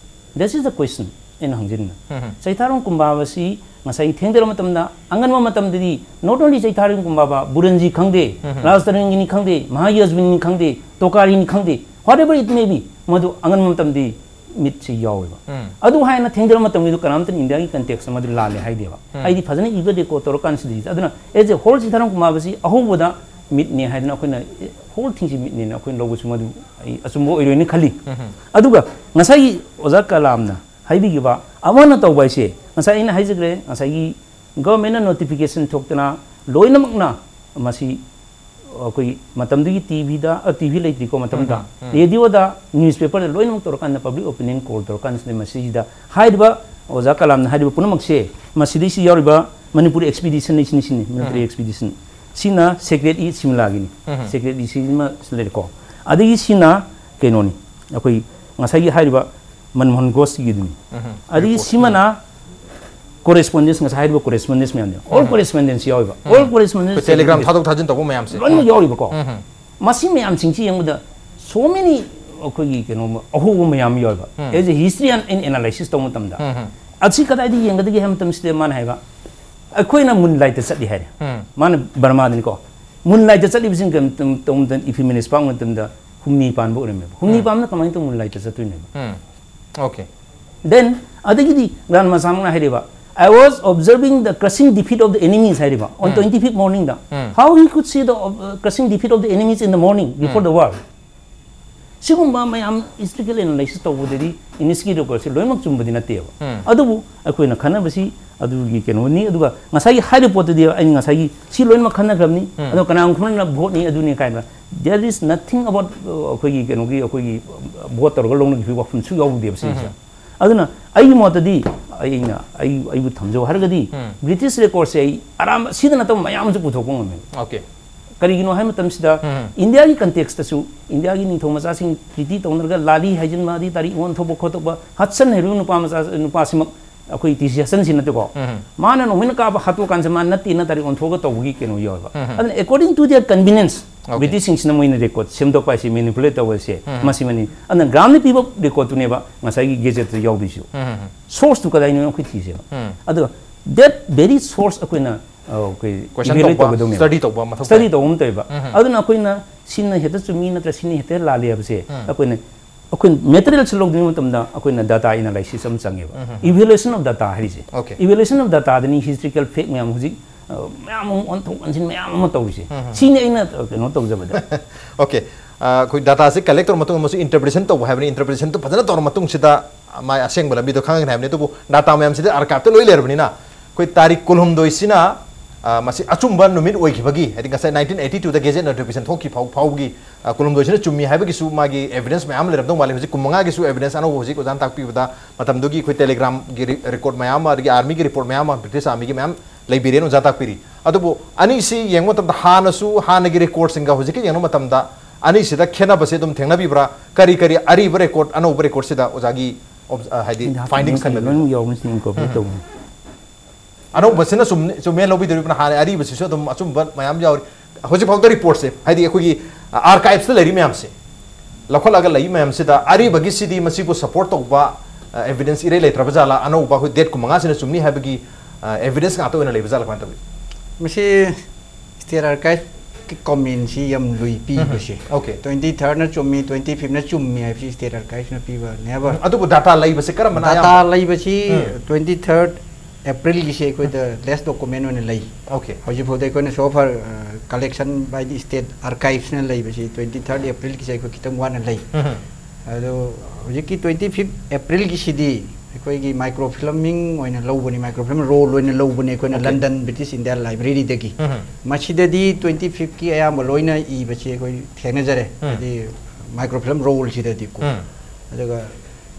This is the question ꯑꯩꯅ ꯍꯪꯖꯅꯤꯡꯕ꯫ ꯎꯝ, ꯎꯝ꯫ ꯆꯩꯊꯥꯔꯣꯟ ꯀꯨꯝꯕꯥꯕꯁꯤ ꯉꯁꯥꯏ ꯊꯦꯡꯗꯔ ꯃꯇꯝꯗ, ꯑꯉꯟꯕ ꯃꯇꯝꯗꯗꯤ not only ꯆꯩꯊꯥꯔꯣꯟ ꯀꯨꯝꯕꯥꯕ, ꯕꯨꯔꯟꯖꯤ ꯈꯪꯗꯦ, ꯎꯝ, ꯎꯝ꯫ ꯔꯥꯖ ꯇꯔꯪꯒꯤꯅꯤ ꯈꯪꯗꯦ, ꯃꯍꯥꯌꯥꯖꯕꯤꯅꯤ ꯈꯪꯗꯦ, ꯇꯣꯀꯥꯔꯤꯅꯤ ꯈꯪꯗꯦ, whatever it may be, ꯃꯗꯨ ꯑꯉꯟꯕ ꯃꯇꯝꯗꯤ ꯃꯤꯠꯁꯤ ꯌꯥꯎꯋꯦꯕ꯫ ꯎꯝ꯫ ꯑꯗꯨ ꯍꯥꯏꯅ ꯊꯦꯡꯗꯔ ꯃꯇꯝꯒꯤꯗꯨ ꯀꯅꯥꯝꯇꯅ ꯏꯟꯗꯤꯌꯥꯒꯤ context ꯃꯗꯨ ꯂꯥꯜꯂꯦ ꯍꯥꯏꯗꯦꯕ꯫ ꯎꯝ꯫ ꯍꯥꯏꯗꯤ ꯐꯖꯅ ꯏꯕ ꯔꯦꯀꯣꯔꯠ ꯇꯧꯔꯀꯥꯟꯁꯤꯗ꯫ ꯑꯗꯨꯅ as a whole ꯆꯩꯊꯥꯔꯣꯟ ꯀꯨꯝꯕꯥꯕꯁꯤ ꯑꯍꯧꯕꯗ ꯃꯤꯠꯅꯦ ꯍꯥꯏꯗꯅ ꯑꯩꯈꯣꯏꯅ whole thingꯁꯤ ꯃꯤꯠꯅꯦꯅ ꯑꯩꯈꯣꯏꯅ ꯂꯧꯕꯁꯨ ꯃꯗꯨ ꯑꯩ ꯑꯆꯨꯝꯕ ꯑꯣꯏꯔꯣꯏꯅ ꯈꯜꯂꯤ꯫ ꯎꯝ, ꯎꯝ꯫ ꯑꯗꯨꯒ ꯉꯁꯥꯏꯒꯤ ꯑꯣꯖꯥ ꯀꯂꯥꯝꯅ ꯍꯥꯏꯕꯤꯈꯤꯕ ꯑꯃꯅ ꯇꯧꯕ ꯍꯥꯏꯁꯦ, ꯉꯁꯥꯏ ꯑꯩꯅ ꯍꯥꯏꯖꯈ꯭ꯔꯦ, ꯉꯁꯥꯏꯒꯤ ꯒꯚꯔꯟꯃꯦꯟꯠꯅ ꯅꯣꯇꯤꯐꯤꯀꯦꯁꯟ ꯊꯣꯛꯇꯅ ꯂꯣꯏꯅꯃꯛꯅ ꯃꯁꯤ ꯑꯩꯈꯣꯏ ꯃꯇꯝꯗꯨꯒꯤ ꯇꯤ ꯚꯤꯗ, ꯑ, ꯇꯤ ꯚꯤ ꯂꯩꯇ꯭ꯔꯤꯀꯣ ꯃꯇꯝꯗ, ꯎꯝ, ꯎꯝ, ꯎꯝ꯫ ꯔꯦꯗꯤꯑꯣꯗ, ꯅ꯭ꯌꯨꯁꯄꯦꯄꯔꯗ ꯂꯣꯏꯅꯃꯛ ꯇꯧꯔꯀꯥꯟꯗ ꯄꯕ꯭ꯂꯤꯛ ꯑꯣꯄꯤꯅꯤꯌꯟ ꯀꯣꯜ ꯇꯧꯔꯀꯥꯟꯁꯤꯗ ꯃꯁꯤꯗ ꯍꯥꯏꯔꯤꯕ ꯑꯣꯖꯥ ꯀꯂꯥꯝꯅ ꯍꯥꯏꯔꯤꯕ ꯄꯨꯝꯅꯃꯛꯁꯦ ꯃꯁꯤꯗꯩꯁꯤ ꯌꯥꯎꯔꯤꯕ ꯃꯅꯤꯄꯨꯔ ꯑꯦꯛꯁꯄꯤꯗꯤꯁꯟ ꯁꯤꯅꯤ, ꯁꯤꯅꯤ, ꯃꯤꯂꯤꯇꯔꯤ ꯎꯝ꯫ ꯑꯦꯛꯁꯄꯤꯗꯤꯁꯟ꯫ ꯁꯤꯅ ꯁꯦꯀ꯭ꯔꯦꯠ ꯏ ꯁꯤꯝꯂꯥꯒꯤꯅꯤ꯫ ꯎꯝ꯫ ꯁꯦꯀ꯭ꯔꯦꯠ ꯏ ꯁꯤꯃ ꯂꯩꯔꯦꯀꯣ꯫ ꯑꯗꯒꯤ ꯁꯤꯅ ꯀꯩꯅꯣꯅꯤ, ꯑꯩꯈꯣꯏ ꯉꯁꯥꯏꯒꯤ ꯍꯥꯏꯔꯤꯕ ꯃꯟꯃꯣꯍꯟ ꯘꯣꯁꯀꯤꯗꯨꯅꯤ꯫ ꯎꯝ꯫ ꯑꯗꯒꯤ ꯔꯤꯄꯣꯔꯠ꯫ ꯁꯤꯃꯅ ꯀꯣꯔꯦꯁꯄꯣꯟꯗꯦꯟꯁ, ꯉꯁꯥꯏ ꯍꯥꯏꯔꯤꯕ ꯀꯣꯔꯦꯁꯄꯣꯟꯗꯦꯟꯁ ꯃꯌꯥꯝꯅꯤ꯫ ꯑꯣꯜ ꯎꯝ꯫ ꯀꯣꯔꯦꯁꯄꯣꯟꯗꯦꯟꯁ ꯌꯥꯎꯔꯤꯕ꯫ ꯎꯝ꯫ ꯑꯣꯜ ꯀꯣꯔꯦꯁꯄꯣꯟꯗꯦꯟꯁ ꯑꯩꯈꯣꯏ ꯇꯦꯂꯤꯒ꯭ꯔꯥꯝ ꯊꯥꯗꯣꯛ ꯊꯥꯖꯤꯟ ꯇꯧꯕ ꯃꯌꯥꯝꯁꯦ꯫ ꯂꯣꯏꯅꯃꯛ ꯌꯥꯎꯔꯤꯕꯀꯣ꯫ ꯎꯝ꯫ ꯃꯁꯤ ꯃꯌꯥꯝꯁꯤꯡꯁꯤ ꯌꯦꯡꯕꯗ so many ꯑꯩꯈꯣꯏꯒꯤ ꯀꯩꯅꯣ ꯑꯍꯣꯕ ꯃꯌꯥꯝ ꯌꯥꯎꯋꯦꯕ꯫ As a historian in analysis ꯇꯧꯕ ꯃꯇꯝꯗ ꯑꯁꯤ ꯀꯗꯥꯏꯗ ꯌꯦꯡꯒꯗꯒꯦ ꯍꯥꯏꯕ ꯃꯇꯝꯁꯤꯗ ꯃꯥꯅ ꯍꯥꯏꯕ, ꯑꯩꯈꯣꯏꯅ ꯃꯨꯟ ꯂꯥꯏꯠꯇ ꯆꯠꯂꯤ ꯍꯥꯏꯔꯦ꯫ ꯃꯥꯅ ꯕꯔꯃꯥꯗꯅꯤꯀꯣ꯫ ꯃꯨꯟ ꯂꯥꯏꯠꯇ ꯆꯠꯂꯤꯕꯁꯤꯡ ꯀꯩꯅꯣ ꯇꯧ- ꯇꯧꯕ ꯃꯇꯝꯗ ꯏꯐꯤꯃꯦꯅꯤꯁ ꯄꯥꯛꯄ ꯃꯇꯝꯗ ꯍꯨꯝꯅꯤ ꯄꯥꯟꯕ ꯑꯣꯏꯔꯝꯃꯦꯕ꯫ ꯍꯨꯝꯅꯤ ꯄꯥꯟꯕꯅ ꯀꯃꯥꯏꯅ ꯇꯧꯕ ꯃꯨꯟ ꯂꯥꯏꯠꯇ ꯆꯠꯇꯣꯏꯅꯦꯕ? Okay. Then ꯑꯗꯒꯤꯗꯤ ꯒ꯭ꯔꯥꯟ ꯃꯆꯥꯃꯛꯅ ꯍꯥꯏꯔꯤꯕ, "I was observing the crushing defeat of the enemies" ꯍꯥꯏꯔꯤꯕ on twenty fifth morning the. How he could see the uh, crushing defeat of the enemies in the morning before the war? ꯁꯤꯒꯨꯝꯕ ꯃꯌꯥꯝ historical analysis ꯇꯧꯕꯗꯗꯤ ꯏꯪꯂꯤꯁꯀꯤ ꯔꯦꯀꯣꯔꯠꯁꯦ ꯂꯣꯏꯅꯃꯛ ꯆꯨꯝꯕꯗꯤ ꯅꯠꯇꯦꯕ꯫ ꯑꯗꯨꯕꯨ ꯑꯩꯈꯣꯏꯅ ꯈꯟꯅꯕꯁꯤ ꯑꯗꯨꯒꯤ ꯀꯩꯅꯣꯅꯤ꯫ ꯑꯗꯨꯒ ꯉꯁꯥꯏꯒꯤ ꯍꯥꯏꯔꯤꯕ ꯄꯣꯠꯇꯨꯗꯤ ꯑꯩꯅ ꯉꯁꯥꯏꯒꯤ ꯁꯤ ꯂꯣꯏꯅꯃꯛ ꯈꯟꯅꯈ꯭ꯔꯕꯅꯤ꯫ ꯑꯗꯣ ꯀꯅꯥꯒꯨꯝꯕ ꯈꯔꯅ ꯚꯣꯠꯅꯤ ꯑꯗꯨꯅꯤ ꯀꯥꯏꯅ, there is nothing about ꯑ, ꯑꯩꯈꯣꯏꯒꯤ ꯀꯩꯅꯣꯒꯤ ꯑꯩꯈꯣꯏꯒꯤ ꯚꯣꯠ ꯇꯧꯔꯒ ꯂꯧꯅꯈꯤꯕꯒꯤ ꯋꯥꯐꯝꯁꯨ ꯌꯥꯎꯗꯦꯕ ꯁꯤꯁꯦ꯫ ꯑꯗꯨꯅ ꯑꯩꯒꯤ ꯃꯣꯠꯇꯗꯤ ꯑꯩꯅ ꯑꯩ ꯑꯩꯕꯨ ꯊꯝꯖꯧ ꯍꯥꯏꯔꯒꯗꯤ ꯕ꯭ꯔꯤꯇꯤꯁ ꯔꯦꯀꯣꯔꯠꯁꯦ ꯑꯩ ꯑꯔꯥꯟꯕ ꯁꯤꯗ ꯅꯠꯇꯕ ꯃꯌꯥꯝ ꯑꯃꯁꯨ ꯄꯨꯊꯣꯛꯄ ꯉꯝꯃꯦꯕ꯫ Okay. ꯀꯔꯤꯒꯤꯅꯣ ꯍꯥꯏꯕ ꯃꯇꯝꯁꯤꯗ ꯏꯟꯗꯤꯌꯥꯒꯤ ꯀꯟꯇꯦꯛꯁꯇꯁꯨ ꯏꯟꯗꯤꯌꯥꯒꯤ ꯅꯤꯡꯊꯧ ꯃꯆꯥꯁꯤꯡ ꯇ꯭ꯔꯤꯇꯤ ꯇꯧꯅꯔꯒ ꯂꯥꯂꯤ ꯍꯥꯏꯖꯤꯟꯕ ꯑꯗꯩ ꯇꯥꯔꯤꯛ ꯑꯣꯟꯊꯣꯛꯄ ꯈꯣꯠꯇꯣꯛꯄ, ꯍꯗꯁꯟ ꯍꯥꯏꯔꯤꯕ ꯅꯨꯄꯥ ꯃꯆꯥ ꯅꯨꯄꯥꯁꯤꯃꯛ ꯑꯩꯈꯣꯏ ꯇꯤ ꯁꯤ ꯍꯗꯁꯟꯁꯤ ꯅꯠꯇꯦꯀꯣ꯫ ꯃꯥꯅ ꯅꯣꯡꯃꯩꯅ ꯀꯥꯞꯄ ꯍꯥꯠꯇꯣꯛꯑꯀꯥꯟꯁꯤꯗ ꯃꯥ ꯅꯠꯇꯦꯅ ꯇꯥꯔꯤꯛ ꯑꯣꯟꯊꯣꯛꯑꯒ ꯇꯧꯕꯒꯤ ꯀꯩꯅꯣ ꯌꯥꯎꯋꯦꯕ꯫ ꯑꯗꯨꯅ according to their convenience, Okay. ꯕ꯭ꯔꯤꯇꯤꯁꯁꯤꯡꯁꯤꯅ ꯃꯣꯏꯅ ꯔꯦꯀꯣꯔꯠ ꯁꯦꯝꯗꯣꯛꯄ ꯍꯥꯏꯁꯦ ꯃꯦꯅꯤꯄꯨꯂꯦꯠ ꯇꯧꯕ ꯍꯥꯏꯁꯦ ꯃꯁꯤꯃꯅꯤ꯫ ꯑꯗꯨꯅ ꯒ꯭ꯔꯥꯝꯅ ꯄꯤꯕ ꯔꯦꯀꯣꯔꯠꯇꯨꯅꯦꯕ ꯉꯁꯥꯏꯒꯤ ꯒꯦꯖꯦꯠꯇ ꯌꯥꯎꯗꯣꯏꯁꯨ꯫ ꯁꯣꯔꯁꯇꯨ ꯀꯗꯥꯏꯅꯣ ꯑꯩꯈꯣꯏ ꯊꯤꯁꯦꯕ꯫ ꯑꯗꯨꯒ that very source ꯑꯩꯈꯣꯏꯅ ꯑ, ꯑꯩꯈꯣꯏ Question evaluate ꯇꯧꯕ, ꯇꯧꯒꯗꯧꯅꯦꯕ꯫ Study ꯇꯧꯕ ꯃꯊꯧ ꯁ꯭ꯇꯗꯤ ꯇꯥꯏ꯫ ꯇꯧꯕ ꯑꯃ ꯇꯧꯋꯦꯕ꯫ ꯑꯗꯨꯅ ꯑꯩꯈꯣꯏꯅ ꯁꯤꯅ ꯍꯦꯛꯇ ꯆꯨꯝꯃꯤ ꯅꯠꯇ꯭ꯔ ꯁꯤꯅ ꯍꯦꯛꯇ ꯂꯥꯜꯂꯤ ꯍꯥꯏꯕꯁꯦ ꯑꯩꯈꯣꯏꯅ ꯑꯩꯈꯣꯏ ꯃꯦꯇꯔꯤꯌꯦꯜꯁꯦ ꯂꯧꯗ꯭ꯔꯤꯉꯩ ꯃꯇꯝꯗ ꯑꯩꯈꯣꯏꯅ ꯗꯥꯇꯥ ꯑꯦꯅꯥꯂꯥꯏꯁꯤꯁ ꯑꯃ ꯆꯪꯉꯦꯕ꯫ Evaluation of data ꯍꯥꯏꯔꯤꯁꯦ꯫ Okay. Evaluation of dataꯗꯅꯤ historical fact ꯃꯌꯥꯝ ꯍꯧꯖꯤꯛ ꯑ, ꯃꯌꯥꯝ ꯑꯃ ꯑꯣꯟꯊꯣꯛ ꯑꯣꯟꯁꯤꯟ ꯃꯌꯥꯝ ꯑꯃ ꯇꯧꯔꯤꯁꯦ꯫ ꯁꯤꯅꯤ ꯑꯩꯅ ꯑ, ꯀꯩꯅꯣ ꯇꯧꯖꯕꯗ꯫ Okay. ꯑ, ꯑꯩꯈꯣꯏ ꯗꯥꯇꯥꯁꯦ ꯀꯂꯦꯛ ꯇꯧꯔ ꯃꯇꯨꯡꯗ ꯑꯃꯁꯨ ꯏꯟꯇꯔꯄ꯭ꯔꯤꯇꯦꯁꯟ ꯇꯧꯕ ꯍꯥꯏꯕꯅꯤ꯫ ꯏꯟꯇꯔꯄ꯭ꯔꯤꯇꯦꯁꯟꯗꯨ ꯐꯖꯅ ꯇꯧꯔ ꯃꯇꯨꯡꯁꯤꯗ ꯃꯥꯏ ꯑꯁꯦꯡꯕ ꯂꯝꯕꯤꯗꯣ ꯈꯪꯒꯅꯤ ꯍꯥꯏꯕꯅꯤ꯫ ꯑꯗꯨꯕꯨ ꯗꯥꯇꯥ ꯃꯌꯥꯝꯁꯤꯗꯤ ꯑꯥꯔꯀꯥꯏꯞꯇ ꯂꯣꯏ ꯂꯩꯔꯕꯅꯤꯅ ꯑꯩꯈꯣꯏ ꯇꯥꯔꯤꯛ ꯀꯨꯟꯍꯨꯝꯗꯣꯏꯁꯤꯅ, ꯑ, ꯃꯁꯤ ꯑꯆꯨꯝꯕ ꯅꯨꯃꯤꯠ ꯑꯣꯏꯈꯤꯕꯒꯤ, ꯍꯥꯏꯗꯤ ꯉꯁꯥꯏ nineteen eighty twoꯗ ꯒꯦꯖꯦꯠ ꯅꯣꯇꯤꯐꯤꯀꯦꯁꯟ ꯊꯣꯛꯈꯤ ꯐꯥꯎ ꯐꯥꯎꯕꯒꯤ, ꯑ, ꯀꯨꯟꯍꯨꯝꯗꯣꯏꯁꯤꯅ ꯆꯨꯝꯃꯤ ꯍꯥꯏꯕꯒꯤꯁꯨ ꯃꯥꯒꯤ ꯑꯦꯚꯤꯗꯦꯟꯁ ꯃꯌꯥꯝ ꯑꯃ ꯂꯩꯔꯝꯗꯧ ꯃꯥꯜꯂꯤ꯫ ꯍꯧꯖꯤꯛ ꯀꯨꯟꯃꯉꯥꯒꯤꯁꯨ ꯑꯦꯚꯤꯗꯦꯟꯁ ꯑꯅꯧꯕ ꯍꯧꯖꯤꯛ ꯑꯣꯖꯥꯅ ꯇꯥꯛꯄꯤꯕꯗ ꯃꯇꯝꯗꯨꯒꯤ ꯑꯩꯈꯣꯏ ꯇꯦꯂꯤꯒ꯭ꯔꯥꯝꯒꯤ ꯔꯤ-, ꯔꯦꯀꯣꯔꯠ ꯃꯌꯥꯝ ꯑꯃ, ꯑꯗꯒꯤ ꯑꯥꯔꯃꯤꯒꯤ ꯔꯤꯄꯣꯔꯠ ꯃꯌꯥꯝ ꯑꯃ, ꯕ꯭ꯔꯤꯇꯤꯁ ꯑꯥꯔꯃꯤꯒꯤ ꯃꯌꯥꯝ ꯂꯩꯕꯤꯔꯦꯅ ꯑꯣꯖꯥ ꯇꯥꯛꯄꯤꯔꯤ꯫ ꯑꯗꯨꯕꯨ ꯑꯅꯤꯁꯤ ꯌꯦꯡꯕ ꯃꯇꯝꯗ ꯍꯥꯟꯅꯁꯨ, ꯍꯥꯟꯅꯒꯤ ꯔꯦꯀꯣꯔꯠꯁꯤꯡꯒ ꯍꯧꯖꯤꯛꯀ ꯌꯦꯡꯕ ꯃꯇꯝꯗ ꯑꯅꯤꯁꯤꯗ ꯈꯦꯠꯅꯕꯁꯦ ꯑꯗꯨꯝ ꯊꯦꯡꯅꯕꯤꯕ꯭ꯔꯥ? ꯀꯔꯤ ꯀꯔꯤ ꯑꯔꯤꯕ ꯔꯦꯀꯣꯔꯠ, ꯑꯅꯧꯕ ꯔꯦꯀꯣꯔꯠꯁꯤꯗ ꯑꯣꯖꯥꯒꯤ ꯑꯣꯕ-, ꯑ, ꯍꯥꯏꯗꯤ ꯑꯩꯅ ꯍꯥꯞꯄ ꯐꯥꯏꯟꯗꯤꯡꯁ ꯂꯤꯡꯛ ꯑꯅꯤ ꯊꯝꯕꯤꯕ꯭ꯔꯥ? ꯂꯣꯏꯅꯃꯛ ꯌꯥꯎꯕꯅꯤ, ꯁꯤ ꯏꯟꯀꯣꯔꯄꯣꯔꯦꯠ ꯇꯧꯕꯅꯤ꯫ ꯑꯅꯧꯕꯁꯤꯅ ꯆꯨꯝ-, ꯆꯨꯝꯃꯦꯅ ꯂꯧꯕꯤꯗꯣꯔꯤꯕ꯭ꯔꯥ? ꯍꯥꯟꯅ ꯑꯔꯤꯕꯁꯤꯁꯨ ꯑꯗꯨꯝ ꯑꯆꯨꯝꯕ ꯃꯌꯥꯝ ꯌꯥꯎꯔꯤ꯫ ꯍꯧꯖꯤꯛꯐꯥꯎꯗ ꯔꯤꯄꯣꯔꯠꯁꯦ, ꯍꯥꯏꯗꯤ ꯑꯩꯈꯣꯏꯒꯤ ꯑꯥꯔꯀꯥꯏꯚꯁꯇ ꯂꯩꯔꯤ ꯃꯌꯥꯝꯁꯦ, ꯂꯧꯈꯠꯂꯒ ꯂꯩ ꯃꯌꯥꯝꯁꯤꯗ ꯑꯔꯤꯕꯒꯤꯁꯤꯗꯤ ꯃꯁꯤꯕꯨ ꯁꯄꯣꯔꯠ ꯇꯧꯕ ꯑꯦꯚꯤꯗꯦꯟꯁ ꯏꯔꯩ ꯂꯩꯇ꯭ꯔꯕ ꯖꯥꯠꯂꯥ? ꯑꯅꯧꯕ ꯑꯩꯈꯣꯏ ꯗꯦꯠ ꯀꯨꯟꯃꯉꯥꯁꯤꯅ ꯆꯨꯝꯅꯤ ꯍꯥꯏꯕꯒꯤ ꯑꯦꯚꯤꯗꯦꯟꯁ ꯉꯥꯛꯇ ꯑꯣꯏꯅ ꯂꯩꯕ ꯖꯥꯠꯂꯥ? ꯀꯃꯥꯏꯅ ꯇꯧꯏ? ꯃꯁꯤ ꯁ꯭ꯇꯦꯠ ꯑꯥꯔꯀꯥꯏꯚꯀꯤ ꯀꯃꯦꯟꯁꯤ ꯌꯥꯝ ꯂꯨꯏ ꯄꯤꯕꯁꯦ꯫ Okay. ꯇ꯭ꯋꯦꯟꯇꯤ ꯊꯥꯔꯠꯅ ꯆꯨꯝꯃꯤ, ꯇ꯭ꯋꯦꯟꯇꯤ ꯐꯤꯐꯅ ꯆꯨꯝꯃꯤ ꯍꯥꯏꯕꯁꯤ ꯁ꯭ꯇꯦꯠ ꯑꯥꯔꯀꯥꯏꯚꯅ ꯄꯤꯕ ꯅꯦꯕꯔ꯫ ꯑꯗꯨꯕꯨ ꯗꯥꯇꯥ ꯂꯩꯕꯁꯦ ꯀꯔꯝꯕꯅ ꯗꯥꯇꯥ ꯑꯌꯥꯝꯕ? ꯂꯩꯕꯁꯤ ꯎꯝ. ꯇ꯭ꯋꯦꯟꯇꯤ ꯊꯥꯔꯠ ꯑꯦꯄ꯭ꯔꯤꯜꯒꯤꯁꯦ ꯑꯩꯈꯣꯏꯗ ꯂꯦꯁ ꯗꯣꯀꯨꯃꯦꯟ ꯑꯣꯏꯅ ꯂꯩ꯫ Okay. ꯍꯧꯖꯤꯛ ꯐꯥꯎꯗ ꯑꯩꯈꯣꯏꯅ so far collection by the state archives ꯅ ꯂꯩꯕꯁꯤ ꯇ꯭ꯋꯦꯟꯇꯤ ꯊꯥꯔꯠ ꯑꯦꯄ꯭ꯔꯤꯜꯒꯤꯁꯦ ꯑꯩꯈꯣꯏ ꯈꯤꯇꯪ ꯋꯥꯠꯅ ꯂꯩ꯫ ꯎꯝ. ꯑꯗꯣ ꯍꯧꯖꯤꯛꯀꯤ ꯇ꯭ꯋꯦꯟꯇꯤ ꯐꯤꯐ ꯑꯦꯄ꯭ꯔꯤꯜꯒꯤꯁꯤꯗꯤ ꯑꯩꯈꯣꯏꯒꯤ ꯃꯥꯏꯀ꯭ꯔꯣ ꯐꯤꯂꯝꯃꯤꯡ ꯑꯣꯏꯅ ꯂꯧꯕꯅꯤ, ꯃꯥꯏꯀ꯭ꯔꯣ ꯐꯤꯂꯝ ꯔꯣꯜ ꯑꯣꯏꯅ ꯂꯧꯕꯅꯤ ꯑꯩꯈꯣꯏꯅ Okay. ꯂꯟꯗꯟ ꯕ꯭ꯔꯤꯇꯤꯁ ꯏꯟꯗꯤꯌꯥ ꯂꯥꯏꯕ꯭ꯔꯦꯔꯤꯗꯒꯤ꯫ ꯎꯝ. ꯃꯁꯤꯗꯗꯤ ꯇ꯭ꯋꯦꯟꯇꯤ ꯐꯤꯐꯀꯤ ꯑꯌꯥꯝꯕ ꯂꯣꯏꯅ ꯏꯕꯁꯤ ꯑꯩꯈꯣꯏ ꯊꯦꯡꯅꯖꯔꯦ꯫ ꯎꯝ. ꯍꯥꯏꯗꯤ ꯃꯥꯏꯀ꯭ꯔꯣ ꯐꯤꯂꯝ ꯔꯣꯜꯁꯤꯗꯗꯤꯀꯣ꯫ ꯎꯝ. ꯑꯗꯨꯒ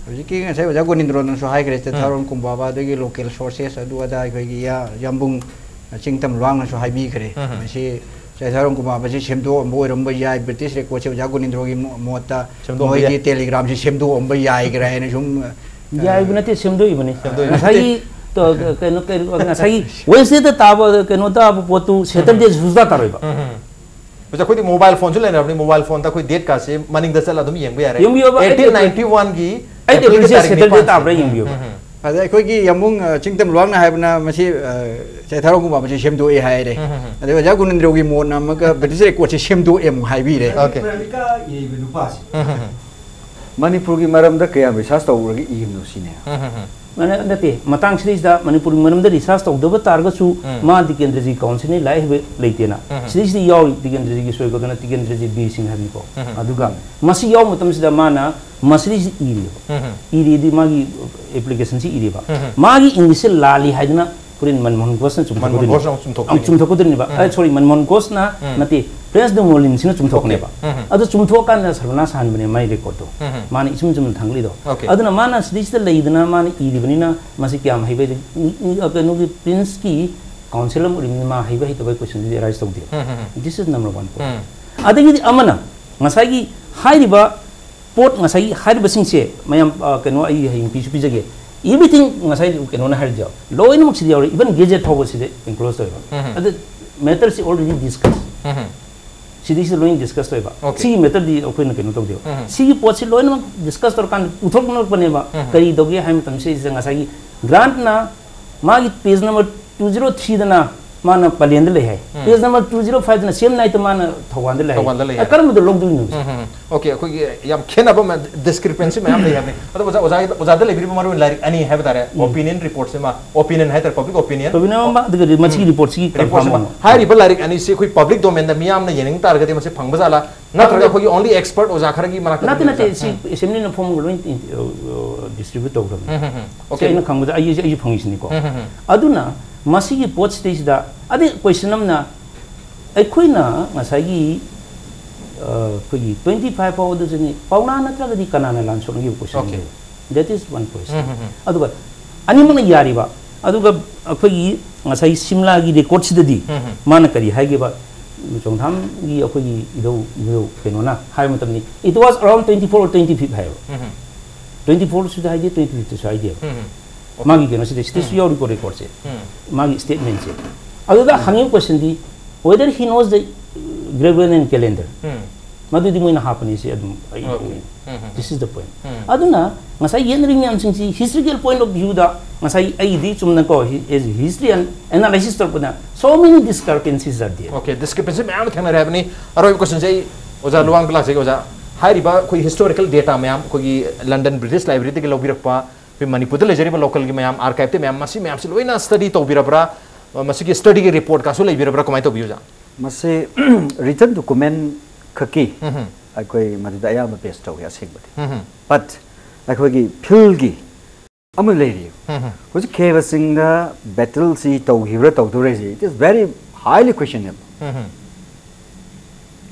ꯍꯧꯖꯤꯛꯀꯤ ꯉꯁꯥꯏ ꯑꯣꯖꯥ ꯒꯣꯅꯤꯟꯗ꯭ꯔꯣꯅꯁꯨ ꯍꯥꯏꯈ꯭ꯔꯦ, ꯆꯩꯊꯥꯔꯣꯟ ꯀꯨꯝꯕꯥꯕ ꯑꯗꯒꯤ ꯂꯣꯀꯦꯜ ꯁꯣꯔꯁꯦꯁ ꯑꯗꯨ ꯑꯗꯥ ꯑꯩꯈꯣꯏꯒꯤ ꯏꯌꯥ-, ꯏꯌꯥꯝꯕꯨꯡ ꯆꯤꯡꯇꯝ ꯂꯨꯋꯥꯡꯅꯁꯨ ꯍꯥꯏꯕꯤꯈ꯭ꯔꯦ꯫ ꯎꯝ. ꯃꯁꯤ ꯆꯩꯊꯥꯔꯣꯟ ꯀꯨꯝꯕꯥꯕꯁꯤ ꯁꯦꯝꯗꯣꯛꯑꯝꯕ ꯑꯣꯏꯔꯝꯕ ꯌꯥꯏ, ꯕ꯭ꯔꯤꯇꯤꯁ ꯔꯦꯀꯣꯔꯠꯁꯦ ꯑꯣꯖꯥ ꯒꯣꯅꯤꯟꯗ꯭ꯔꯣꯒꯤ ꯃꯣ-, ꯃꯣꯠꯇ ꯁꯦꯝꯗꯣꯛꯑꯝꯕ ꯃꯣꯏꯒꯤ ꯌꯥꯏ꯫ ꯇꯦꯂꯤꯒ꯭ꯔꯥꯝꯁꯤ ꯁꯦꯝꯗꯣꯛꯑꯝꯕ ꯌꯥꯏꯈ꯭ꯔꯦ ꯍꯥꯏꯅ ꯁꯨꯝ, ꯑ, ꯌꯥꯏꯕ ꯅꯠꯇꯦ, ꯁꯦꯝꯗꯣꯛꯏꯕꯅꯤ꯫ ꯁꯦꯝꯗꯣꯛꯏꯕꯅꯤ꯫ ꯉꯁꯥꯏꯒꯤ ꯇꯣ-, ꯀꯩꯅꯣ, ꯀꯩꯅꯣ, ꯉꯁꯥꯏꯒꯤ ꯋꯦꯟꯁꯗꯦꯗ ꯇꯥꯕ, ꯀꯩꯅꯣ ꯇꯥꯕ ꯄꯣꯠꯇꯨ ꯁꯦꯇꯔꯗꯦ ꯁꯨꯡꯇꯥ ꯇꯥꯔꯣꯏꯕ꯫ ꯎꯝ. ꯍꯧꯖꯤꯛ ꯑꯩꯈꯣꯏꯗꯤ ꯃꯣꯕꯥꯏꯜ ꯐꯣꯟꯁꯨ ꯂꯩꯅꯔꯕꯅꯤ, ꯃꯣꯕꯥꯏꯜ ꯐꯣꯟꯗ ꯑꯩꯈꯣꯏ ꯗꯦꯠ ꯀꯥꯁꯦ ꯃꯅꯤꯡꯗ ꯆꯠꯂ ꯑꯗꯨꯝ ꯌꯦꯡꯕ ꯌꯥꯔꯦ꯫ ꯌꯦꯡꯕꯤꯌꯣꯕ, ꯑꯩꯠ ꯑꯩꯠꯇꯤꯟ ꯑꯦꯄ꯭ꯔꯤꯜ꯫ ꯅꯥꯏꯟꯇꯤ ꯋꯥꯟꯒꯤ ꯑꯩꯠ ꯑꯦꯄ꯭ꯔꯤꯜꯒꯤ ꯑꯦꯄ꯭ꯔꯤꯜꯒꯤ ꯇꯥꯔꯤꯛ ꯁꯦꯇꯔꯗꯦ ꯅꯤꯄꯥꯟꯁꯦ꯫ ꯇꯥꯕ꯭ꯔꯥ ꯌꯦꯡꯕꯤꯌꯣꯕ꯫ ꯎꯝ. ꯑꯗ ꯑꯩꯈꯣꯏꯒꯤ ꯌꯥꯝꯕꯨꯡ, ꯑ, ꯆꯤꯡꯇꯝ ꯂꯨꯋꯥꯡꯅ ꯍꯥꯏꯕꯅ ꯃꯁꯤ, ꯑ, ꯆꯩꯊꯥꯔꯣꯟ ꯀꯨꯝꯕꯥꯕꯁꯤ ꯁꯦꯝꯗꯣꯛꯑꯦ ꯍꯥꯏꯔꯦ꯫ ꯎꯝ, ꯎꯝ, ꯎꯝ. ꯑꯗꯩ ꯑꯣꯖꯥ ꯒꯣꯅꯤꯟꯗ꯭ꯔꯣꯒꯤ ꯃꯣꯠꯅ ꯑꯃꯒ ꯕ꯭ꯔꯤꯇꯤꯁ ꯔꯦꯀꯣꯔꯠꯁꯦ ꯁꯦꯝꯗꯣꯛꯑꯦ ꯑꯃꯨꯛ ꯍꯥꯏꯕꯤꯔꯦ꯫ Okay. ꯄ꯭ꯔꯦꯃꯤꯀꯥ ꯏꯕ ꯅꯨꯄꯥꯁꯦ꯫ ꯎꯝ, ꯎꯝ, ꯎꯝ. ꯃꯅꯤꯄꯨꯔꯒꯤ ꯃꯔꯝꯗ ꯀꯌꯥꯝ ꯔꯤꯁꯥꯔꯁ ꯇꯧꯔꯒ ꯏꯕꯅꯣ ꯁꯤꯅꯦ꯫ ꯎꯝ, ꯎꯝ, ꯎꯝ. ꯃꯥꯅ ꯅꯠꯇꯦ, ꯃꯇꯥꯡꯁꯤꯗꯩꯁꯤꯗ ꯃꯅꯤꯄꯨꯔꯒꯤ ꯃꯔꯝꯗ ꯔꯤꯁꯥꯔꯁ ꯇꯧꯗꯕ ꯇꯥꯔꯒꯁꯨ ꯎꯝ. ꯃꯥ ꯇꯤꯀꯦꯟꯗ꯭ꯔꯖꯤ ꯀꯥꯎꯟꯁꯤꯜꯅꯤ ꯂꯥꯏꯔꯤꯛ ꯍꯩꯕ ꯂꯩꯇꯦꯅ꯫ ꯎꯝ. ꯁꯤꯗꯩꯁꯤꯗ ꯌꯥꯎꯔꯤ ꯇꯤꯀꯦꯟꯗ꯭ꯔꯖꯤꯒꯤ ꯁꯣꯏꯒꯗꯅ ꯇꯤꯀꯦꯟꯗ꯭ꯔꯖꯤ ꯕꯤꯔ ꯁꯤꯡ ꯍꯥꯏꯕꯅꯤꯀꯣ꯫ ꯎꯝ. ꯑꯗꯨꯒ ꯃꯁꯤ ꯌꯥꯎꯕ ꯃꯇꯝꯁꯤꯗ ꯃꯥꯅ ꯃꯁꯤꯗꯩꯁꯤꯗ ꯏꯔꯤꯕ꯫ ꯎꯝ. ꯏꯔꯤꯗꯤ ꯃꯥꯒꯤ ꯑꯦꯄ꯭ꯂꯤꯀꯦꯁꯟꯁꯤ ꯏꯔꯤꯕ꯫ ꯎꯝ. ꯃꯥꯒꯤ ꯏꯪꯂꯤꯁꯁꯤ ꯂꯥꯜꯂꯤ ꯍꯥꯏꯗꯅ ꯄ꯭ꯔꯤꯟ ꯃꯟꯃꯣꯍꯟ ꯘꯣꯁꯅ ꯃꯟꯃꯣꯍꯟ ꯘꯣꯁꯅ ꯑꯃꯨꯛ ꯆꯨꯝꯊꯣꯛꯄꯅꯤ꯫ ꯆꯨꯝꯊꯣꯛꯀꯗꯣꯏꯅꯦꯕ꯫ ꯎꯝ. ꯑ, ꯁꯣꯔꯤ, ꯃꯟꯃꯣꯍꯟ ꯘꯣꯁꯅ ꯎꯝ. ꯅꯠꯇꯦ, ꯄ꯭ꯔꯦꯁ ꯗꯨ ꯃꯣꯂꯤꯟꯁꯤꯅ ꯆꯨꯝꯊꯣꯛꯄꯅꯦꯕ꯫ ꯎꯝ. ꯑꯗꯨ ꯆꯨꯝꯊꯣꯛꯑꯀꯥꯟꯗ ꯁꯔꯕꯅꯥꯁ ꯍꯥꯟꯕꯅꯦ ꯃꯥꯏ ꯔꯦꯀꯣꯔꯠꯇꯣ꯫ ꯎꯝ. ꯃꯥꯅ ꯏꯆꯨꯝ ꯆꯨꯝꯅ ꯊꯥꯡꯒꯠꯂꯤꯗꯣ꯫ Okay. ꯑꯗꯨꯅ ꯃꯥꯅ ꯁꯤꯗꯩꯁꯤꯗ ꯂꯩꯗꯅ ꯃꯥꯅ ꯏꯔꯤꯕꯅꯤꯅ ꯃꯁꯤ ꯀꯌꯥꯝ ꯍꯩꯕ ꯍꯩ-, ꯏ-, ꯏ-, ꯀꯩꯅꯣꯒꯤ ꯄ꯭ꯔꯤꯟꯁꯀꯤ ꯀꯥꯎꯟꯁꯤꯜ ꯑꯃ ꯑꯣꯏꯔꯤꯕꯅꯤꯅ ꯃꯥ ꯍꯩꯕ ꯍꯩꯇꯕꯒꯤ ꯀꯣꯏꯁꯟꯗꯨꯗꯤ ꯑꯦꯔꯥꯏꯁ ꯇꯧꯗꯦ꯫ ꯎꯝ, ꯎꯝ, ꯎꯝ. This is number one point꯫ ꯎꯝ. ꯑꯗꯒꯤꯗꯤ ꯑꯃꯅ ꯉꯁꯥꯏꯒꯤ ꯍꯥꯏꯔꯤꯕ ꯄꯣꯠ, ꯉꯁꯥꯏꯒꯤ ꯍꯥꯏꯔꯤꯕꯁꯤꯡꯁꯦ ꯃꯌꯥꯝ, ꯑ, ꯀꯩꯅꯣ ꯑꯩ ꯍꯌꯦꯡ ꯄꯤꯁꯨ ꯄꯤꯖꯒꯦ꯫ Everything ꯉꯁꯥꯏ ꯀꯩꯅꯣꯅ ꯍꯥꯏꯔꯤꯗꯣ ꯂꯣꯏꯅꯃꯛ ꯁꯤꯗ ꯌꯥꯎꯔꯦ, even ꯒꯦꯖꯦꯠ ꯐꯥꯎꯕ ꯁꯤꯗ ꯏꯟꯀ꯭ꯂꯣꯖ ꯇꯧꯋꯦꯕ꯫ ꯎꯝ. ꯑꯗꯨ ꯃꯦꯇꯔꯁꯤ already discuss꯫ ꯎꯝ. ꯁꯤꯗꯩꯁꯤꯗ ꯂꯣꯏꯅ ꯗꯤꯁꯀꯁ ꯇꯧꯋꯦꯕ꯫ Okay. ꯁꯤꯒꯤ ꯃꯦꯇꯔꯗꯤ ꯑꯩꯈꯣꯏꯅ ꯀꯩꯅꯣ ꯇꯧꯗꯦꯕ꯫ ꯎꯝ. ꯁꯤꯒꯤ ꯄꯣꯠꯁꯤ ꯂꯣꯏꯅꯃꯛ ꯗꯤꯁꯀꯁ ꯇꯧꯔꯀꯥꯟꯗ ꯄꯨꯊꯣꯛꯅꯔꯛꯄꯅꯦꯕ꯫ ꯎꯝ. ꯀꯔꯤ ꯇꯧꯒꯦ ꯍꯥꯏꯕ ꯃꯇꯝꯁꯤꯗ ꯉꯁꯥꯏꯒꯤ ꯒ꯭ꯔꯥꯟꯠꯅ ꯃꯥꯒꯤ ꯄꯦꯖ ꯅꯝꯕꯔ ꯇꯨ ꯖꯤꯔꯣ ꯊ꯭ꯔꯤꯗꯅ ꯃꯥꯅ ꯄꯂꯦꯟꯗ ꯂꯩ ꯍꯥꯏ, ꯎꯝ. ꯄꯦꯖ ꯅꯝꯕꯔ ꯇꯨ ꯖꯤꯔꯣ ꯐꯥꯏꯚꯇꯅ ꯁꯦꯝ ꯅꯥꯏꯠꯇ ꯃꯥꯅ ꯊꯧꯕꯥꯜꯗ ꯂꯩ ꯍꯥꯏ꯫ ꯊꯧꯕꯥꯜꯗ ꯂꯩ ꯑ, ꯍꯥꯏ꯫ ꯀꯔꯝꯕꯗ ꯂꯧꯗꯣꯏꯅꯣ? ꯎꯝ, ꯎꯝ, ꯎꯝ. Okay, ꯑꯩꯈꯣꯏꯒꯤ ꯌꯥꯝ ꯈꯦꯠꯅꯕ ꯑꯃ, ꯗꯤꯁꯀ꯭ꯔꯤꯄꯦꯟꯁꯤ ꯃꯌꯥꯝ ꯂꯩ ꯍꯥꯏꯕꯅꯤ꯫ ꯑꯗꯣ ꯑꯣꯖꯥ, ꯑꯣꯖꯥ, ꯑꯣꯖꯥꯗ ꯂꯩꯕꯤꯔꯤꯕ ꯃꯔꯨ ꯑꯣꯏꯅ ꯂꯥꯏꯔꯤꯛ ꯑꯅꯤ ꯍꯥꯏꯕ ꯇꯥꯔꯦ, ꯎꯝ. ꯑꯣꯄꯤꯅꯤꯌꯟ ꯔꯤꯄꯣꯔꯠꯁꯤꯃ, ꯑꯣꯄꯤꯅꯤꯌꯟ ꯍꯥꯏꯇꯥꯔꯦ, ꯄꯕ꯭ꯂꯤꯛ ꯑꯣꯄꯤꯅꯤꯌꯟ, ꯇꯧꯕꯤꯅꯕ ꯑꯃ, ꯑꯗꯨꯒ ꯃꯁꯤꯒꯤ ꯔꯤꯄꯣꯔꯠꯁꯤꯒꯤ ꯔꯤꯄꯣꯔꯠꯁꯤꯃ꯫ ꯀꯟꯐꯥꯔꯝ ꯑꯃ꯫ ꯍꯥꯏꯔꯤꯕ ꯂꯥꯏꯔꯤꯛ ꯑꯅꯤꯁꯤ ꯑꯩꯈꯣꯏ ꯄꯕ꯭ꯂꯤꯛ ꯗꯣꯃꯦꯟꯗ ꯃꯤꯌꯥꯝꯅ ꯌꯦꯡꯅꯤꯡ ꯇꯥꯔꯒꯗꯤ ꯃꯁꯤ ꯐꯪꯕ ꯖꯥꯠꯂꯥ? ꯅꯠꯇ꯭ꯔꯒ ꯑꯩꯈꯣꯏꯒꯤ ꯑꯣꯟꯂꯤ ꯑꯦꯛꯁꯄꯔꯠ ꯑꯣꯖꯥ ꯈꯔꯒꯤ ꯃꯅꯥꯛꯇ ꯅꯠꯇꯦ, ꯑꯗꯨꯝ ꯅꯠꯇꯦ, ꯂꯩꯕ ꯁꯤ ꯖꯥꯠꯂꯥ? ꯑꯦꯁꯦꯝꯕ꯭ꯂꯤꯅ ꯐꯣꯝꯒ ꯂꯣꯏ ꯗꯤꯁꯇ꯭ꯔꯤꯕ꯭ꯌꯨꯠ ꯇꯧꯈ꯭ꯔꯕꯅꯤ꯫ ꯎꯝ, ꯎꯝ, ꯎꯝ. ꯁꯤ Okay. ꯑꯩꯅ ꯈꯪꯕꯗ ꯑꯩ, ꯑꯩꯁꯨ ꯐꯪꯉꯤꯁꯤꯅꯤꯀꯣ꯫ ꯎꯝ, ꯎꯝ, ꯎꯝ. ꯑꯗꯨꯅ ꯃꯁꯤꯒꯤ ꯄꯣꯠꯁꯤꯗꯩꯁꯤꯗ ꯑꯗꯩ ꯀꯣꯏꯁꯟ ꯑꯃꯅ ꯑꯩꯈꯣꯏꯅ ꯉꯁꯥꯏꯒꯤ, ꯑ, ꯑꯩꯈꯣꯏꯒꯤ ꯇ꯭ꯋꯦꯟꯇꯤ ꯐꯥꯏꯚ ꯐꯥꯎꯕꯗꯁꯨꯅꯤ, ꯄꯥꯎꯅꯥ ꯅꯠꯇ꯭ꯔꯒꯗꯤ ꯀꯅꯥꯅ ꯂꯥꯟ ꯁꯣꯛꯅꯈꯤꯕ ꯀꯣꯏꯁꯟ Okay. That is one question. ꯎꯝ, ꯎꯝ, ꯎꯝ. ꯑꯗꯨꯒ ꯑꯅꯤꯃꯛꯅ ꯌꯥꯔꯤꯕ, ꯑꯗꯨꯒ ꯑꯩꯈꯣꯏꯒꯤ ꯉꯁꯥꯏ ꯁꯤꯝꯂꯥꯒꯤ ꯔꯦꯀꯣꯔꯠꯁꯤꯗꯗꯤ ꯎꯝ, ꯎꯝ. ꯃꯥꯅ ꯀꯔꯤ ꯍꯥꯏꯒꯦꯕ, ꯆꯣꯡꯊꯥꯝꯒꯤ ꯑꯩꯈꯣꯏꯒꯤ ꯏꯙꯧ, ꯏꯙꯧ ꯀꯩꯅꯣꯅ ꯍꯥꯏꯕ ꯃꯇꯝꯗꯤ, "It was around twenty four or twenty fifth" ꯍꯥꯏꯌꯦꯕ꯫ ꯎꯝ, ꯎꯝ. ꯇ꯭ꯋꯦꯟꯇꯤ ꯐꯣꯔꯁꯨ ꯍꯥꯏꯗꯦ, ꯇ꯭ꯋꯦꯟꯇꯤ ꯐꯤꯐꯇꯁꯨ ꯍꯥꯏꯗꯦꯕ꯫ ꯎꯝ, ꯎꯝ. ꯃꯥꯒꯤ ꯀꯩꯅꯣꯁꯤꯗ, ꯁꯤꯗꯁꯨ ꯎꯝ. ꯌꯥꯎꯔꯤꯀꯣ ꯔꯦꯀꯣꯔꯠꯁꯦ꯫ ꯎꯝ. ꯃꯥꯒꯤ ꯁ꯭ꯇꯦꯠꯃꯦꯟꯁꯦ꯫ ꯑꯗꯨꯗ ꯍꯪꯉꯤꯕ ꯀꯣꯏꯁꯟꯗꯤ, whether he knows the Gregorian calendar, ꯎꯝ. ꯃꯗꯨꯗꯤ ꯃꯣꯏꯅ ꯍꯥꯞꯄꯅꯤ, ꯁꯤ ꯑꯗꯨꯝ ꯑꯩ Okay. ꯈꯪꯉꯤ꯫ ꯎꯝ, ꯎꯝ, This is the point. ꯎꯝ. ꯑꯗꯨꯅ ꯉꯁꯥꯏ ꯌꯦꯠꯅꯔꯤꯕ ꯃꯌꯥꯝꯁꯤꯡꯁꯤ historical point of viewꯗ ꯉꯁꯥꯏ ꯑꯩꯒꯤꯗꯤ ꯆꯨꯝꯅꯀꯣ, as a historian analysis ꯇꯧꯔꯛꯄꯗ, so many discrepancies are there. Okay, ꯗꯤꯁꯀ꯭ꯔꯤꯄꯦꯟꯁꯤ ꯃꯌꯥꯝ ꯑꯃ ꯊꯦꯡꯅꯔꯦ ꯍꯥꯏꯕꯅꯤ꯫ ꯑꯔꯣꯏꯕ ꯀꯣꯏꯁꯟꯁꯦ ꯑꯩ ꯑꯣꯖꯥ ꯂꯨꯋꯥꯡꯗ ꯂꯥꯛꯆꯒꯦ꯫ ꯑꯣꯖꯥ, ꯍꯥꯏꯔꯤꯕ ꯑꯩꯈꯣꯏ ꯍꯤꯁꯇꯣꯔꯤꯀꯦꯜ ꯗꯦꯇꯥ ꯃꯌꯥꯝ, ꯑꯩꯈꯣꯏꯒꯤ ꯂꯟꯗꯟ ꯕ꯭ꯔꯤꯇꯤꯁ ꯂꯥꯏꯕ꯭ꯔꯦꯔꯤꯗꯒꯤ ꯂꯧꯕꯤꯔꯛꯄ, ꯑꯩꯈꯣꯏ ꯃꯅꯤꯄꯨꯔꯗ ꯂꯩꯖꯔꯤꯕ ꯂꯣꯀꯦꯜꯒꯤ ꯃꯌꯥꯝ, ꯑꯥꯔꯀꯥꯏꯞꯇ ꯃꯌꯥꯝ, ꯃꯁꯤ ꯃꯌꯥꯝꯁꯤ ꯂꯣꯏꯅ ꯁ꯭ꯇꯗꯤ ꯇꯧꯕꯤꯔꯕ꯭ꯔꯥ? ꯃꯁꯤꯒꯤ ꯁ꯭ꯇꯗꯤꯒꯤ ꯔꯤꯄꯣꯔꯠꯀꯁꯨ ꯂꯩꯕꯤꯔꯕ꯭ꯔꯥ? ꯀꯃꯥꯏꯅ ꯇꯧꯕꯤ, ꯑꯣꯖꯥ? ꯃꯁꯤ ꯔꯤꯇꯟ ꯗꯣꯀꯨꯃꯦꯟ ꯈꯛꯀꯤ ꯎꯝ, ꯎꯝ. ꯑꯩꯈꯣꯏ ꯃꯗꯨꯗ ꯑꯌꯥꯝꯕ ꯕꯦꯁ ꯇꯧꯏ ꯑꯁꯦꯡꯕꯗꯤ꯫ ꯎꯝ, ꯎꯝ. But ꯑꯩꯈꯣꯏꯒꯤ ꯐꯤꯜꯒꯤ ꯑꯃ ꯂꯩꯔꯤ꯫ ꯎꯝ, ꯎꯝ. ꯍꯧꯖꯤꯛ ꯈꯦꯕꯁꯤꯡꯗ ꯕꯦꯇꯜꯁꯤ ꯇꯧꯈꯤꯕ꯭ꯔꯥ ꯇꯧꯗꯧꯔꯦꯁꯤ, it is very highly questionable. ꯎꯝ, ꯎꯝ.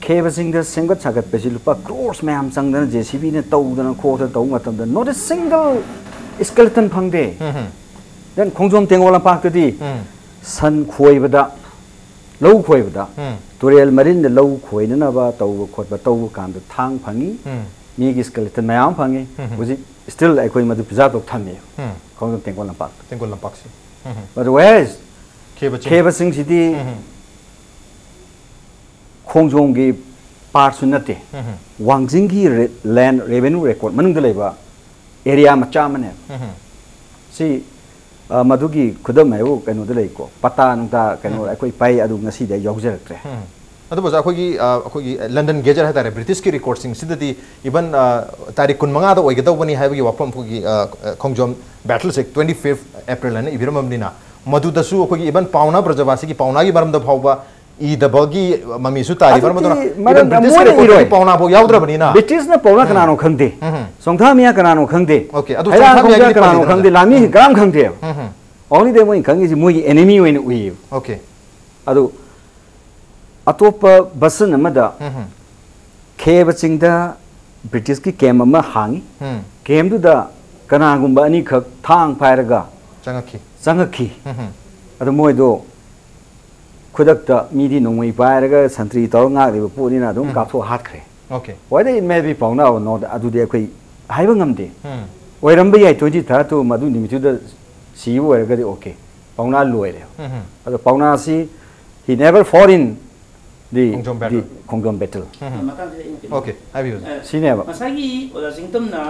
ꯈꯦꯕꯁꯤꯡꯗ ꯁꯦꯝꯒꯠ ꯁꯥꯒꯠꯄꯁꯤ ꯂꯨꯄꯥ ꯀ꯭ꯔꯣꯔꯁ ꯃꯌꯥꯝ ꯆꯪꯗꯅ, ꯖꯦ ꯁꯤ ꯕꯤꯅ ꯇꯧꯗꯅ ꯈꯣꯠꯇꯅ ꯇꯧꯕ ꯃꯇꯝꯗ not a single skeleton ꯐꯪꯗꯦ꯫ ꯎꯝ, ꯎꯝ. Then ꯈꯣꯡꯖꯣꯝ ꯇꯦꯡꯒꯣꯜ ꯂꯝꯄꯥꯛꯇꯗꯤ ꯎꯝ. ꯁꯟ ꯈꯣꯏꯕꯗ, ꯂꯧ ꯈꯣꯏꯕꯗ, ꯎꯝ. ꯇꯨꯔꯦꯜ ꯃꯔꯤꯟꯗ ꯂꯧ ꯈꯣꯏꯅꯅꯕ ꯇꯧꯕ ꯈꯣꯠꯄ ꯇꯧꯕ ꯀꯥꯟꯗ ꯊꯥꯡ ꯐꯪꯉꯤ, ꯎꯝ. ꯃꯤꯒꯤ skeleton ꯃꯌꯥꯝ ꯑꯃ ꯐꯪꯉꯤ꯫ ꯎꯝ. ꯍꯧꯖꯤꯛ still ꯑꯩꯈꯣꯏ ꯃꯗꯨ preserve ꯇꯧ ꯊꯝꯃꯤ ꯎꯝ. ꯈꯣꯡꯖꯣꯝ ꯇꯦꯡꯒꯣꯜ ꯂꯝꯄꯥꯛꯇ꯫ ꯇꯦꯡꯒꯣꯜ ꯂꯝꯄꯥꯛꯁꯤ. ꯎꯝ, ꯎꯝ. But where is ꯈꯦꯕ ꯆꯤꯡ. ꯈꯦꯕꯁꯤꯡꯁꯤꯗꯤ ꯎꯝ, ꯎꯝ. ꯈꯣꯡꯖꯣꯝꯒꯤ ꯄꯥꯔꯠꯁꯨ ꯅꯠꯇꯦ꯫ ꯋꯥꯡꯖꯤꯡꯒꯤ ꯔꯦ-, ꯂꯦꯟ ꯔꯦꯚꯦꯅ꯭ꯌꯨ ꯔꯦꯀꯣꯔꯗ ꯃꯅꯨꯡꯗ ꯂꯩꯕ ꯑꯦꯔꯤꯌꯥ ꯃꯆꯥ ꯑꯃꯅꯦ꯫ ꯁꯤ, ꯑ, ꯃꯗꯨꯒꯤ ꯈꯨꯗꯝ ꯍꯥꯏꯕꯨ ꯀꯩꯅꯣꯗ ꯂꯩꯀꯣ, ꯄꯇꯥ ꯅꯨꯡꯇꯥ ꯀꯩꯅꯣ ꯑꯩꯈꯣꯏ ꯄꯥꯏ, ꯑꯗꯨ ꯉꯁꯤꯗꯤ ꯑꯩ ꯌꯥꯎꯖꯔꯛꯇ꯭ꯔꯦ꯫ ꯑꯗꯨꯕꯨ ꯑꯣꯖꯥ, ꯑꯩꯈꯣꯏꯒꯤ, ꯑ, ꯑꯩꯈꯣꯏꯒꯤ ꯂꯟꯗꯟ ꯒꯦꯖꯦꯠ ꯍꯥꯏꯇꯥꯔꯦ, ꯕ꯭ꯔꯤꯇꯤꯁꯀꯤ ꯔꯦꯀꯣꯔꯗꯁꯤꯡꯁꯤꯗꯗꯤ even, ꯑ, ꯇꯥꯔꯤꯛ ꯀꯨꯟꯃꯉꯥꯗ ꯑꯣꯏꯒꯗꯧꯕꯅꯤ ꯍꯥꯏꯕꯒꯤ ꯋꯥꯐꯝ, ꯑꯩꯈꯣꯏꯒꯤ, ꯑ, ꯑ, ꯈꯣꯡꯖꯣꯝ ꯕꯦꯇꯜꯁꯦ twenty fifth April ꯍꯥꯏꯅ ꯏꯕꯤꯔꯝꯃꯕꯅꯤꯅ, ꯃꯗꯨꯗꯁꯨ ꯑꯩꯈꯣꯏꯒꯤ even ꯄꯥꯎꯅꯥ ꯕ꯭ꯔꯖꯕꯥꯁꯤꯒꯤ ꯄꯥꯎꯅꯥꯒꯤ ꯃꯔꯝꯗ ꯐꯥꯎꯕ ꯏꯗꯕꯒꯤ ꯃꯃꯤꯁꯨ ꯇꯥꯔꯤꯕ꯫ ꯑꯗꯨꯗꯤ ꯃꯗꯨꯅ even ꯃꯔꯝ ꯕ꯭ꯔꯤꯇꯤꯁꯀꯤ ꯃꯣꯏꯅ ꯔꯦꯀꯣꯔꯗꯇꯗꯤ ꯏꯔꯣꯏ꯫ ꯄꯥꯎꯅꯥ ꯐꯥꯎ ꯌꯥꯎꯗ꯭ꯔꯕꯅꯤꯅ꯫ ꯕ꯭ꯔꯤꯇꯤꯁꯅ ꯄꯥꯎꯅꯥ ꯀꯅꯥꯅꯣ ꯈꯪꯗꯦ꯫ ꯆꯣꯡꯊꯥ ꯃꯤꯌꯥ ꯀꯅꯥꯅꯣ ꯈꯪꯗꯦ꯫ Okay, ꯑꯗꯨ ꯍꯩꯔꯥꯡ ꯆꯣꯡꯊꯥ ꯈꯣꯡꯖꯥ ꯃꯤꯌꯥꯒꯤꯗꯤ ꯀꯅꯥꯅꯣ ꯄꯜꯂꯤꯗꯅ꯫ ꯈꯪꯗꯦ꯫ ꯂꯥꯟꯃꯤ ꯀꯅꯥꯝ ꯈꯪꯗꯦꯕ꯫ Only day ꯃꯣꯏꯅ ꯈꯪꯉꯤꯁꯤ ꯃꯣꯏꯒꯤ enemy ꯑꯣꯏꯅ ꯎꯏꯌꯦꯕ꯫ Okay꯫ ꯑꯗꯨ ꯑꯇꯣꯞꯄ version ꯑꯃꯗ ꯈꯦꯕ ꯆꯤꯡꯗ ꯕ꯭ꯔꯤꯇꯤꯁꯀꯤ ꯀꯦꯝ ꯑꯃ ꯍꯥꯡꯉꯤ꯫ ꯀꯦꯝꯗꯨꯗ ꯀꯅꯥꯒꯨꯝꯕ ꯑꯅꯤꯈꯛ ꯊꯥꯡ ꯄꯥꯏꯔꯒ ꯆꯪꯉꯛꯈꯤ꯫ ꯆꯪꯉꯛꯈꯤ꯫ ꯑꯗꯨ ꯃꯣꯏꯗꯣ ꯈꯨꯗꯛꯇ ꯃꯤꯗꯤ ꯅꯣꯡꯃꯩ ꯄꯥꯏꯔꯒ ꯁꯟꯇ꯭ꯔꯤ ꯇꯧꯔꯒ ꯉꯥꯛꯂꯤꯕ ꯄꯣꯠꯅꯤꯅ ꯑꯗꯨꯝ ꯀꯥꯞꯊꯣꯛ ꯍꯥꯠꯈ꯭ꯔꯦ꯫ Okay꯫ Whether it may be Paona or not, ꯑꯗꯨꯗꯤ ꯑꯩꯈꯣꯏ ꯍꯥꯏꯕ ꯉꯝꯗꯦ꯫ ꯑꯣꯏꯔꯝꯕ ꯌꯥꯏ, twenty third ꯇꯨ ꯃꯗꯨ ꯅꯨꯃꯤꯠꯇꯨꯗ ꯁꯤꯕ ꯑꯣꯏꯔꯒꯗꯤ okay, ꯄꯥꯎꯅꯥ ꯂꯣꯏꯔꯦ꯫ ꯑꯗꯣ ꯄꯥꯎꯅꯥꯁꯤ he never fought in the, Khongjom battle꯫ The Khongjom battle꯫ ꯃꯇꯥꯡꯁꯤꯗ ꯑꯩꯅ ꯀꯩꯅꯣ Okay, ꯍꯥꯏꯕꯤꯌꯨ ꯑꯣꯖꯥ꯫ ꯑ, ꯁꯤꯅꯦꯕ꯫ ꯉꯁꯥꯏꯒꯤ ꯑꯣꯖꯥ ꯆꯤꯡꯇꯝꯅ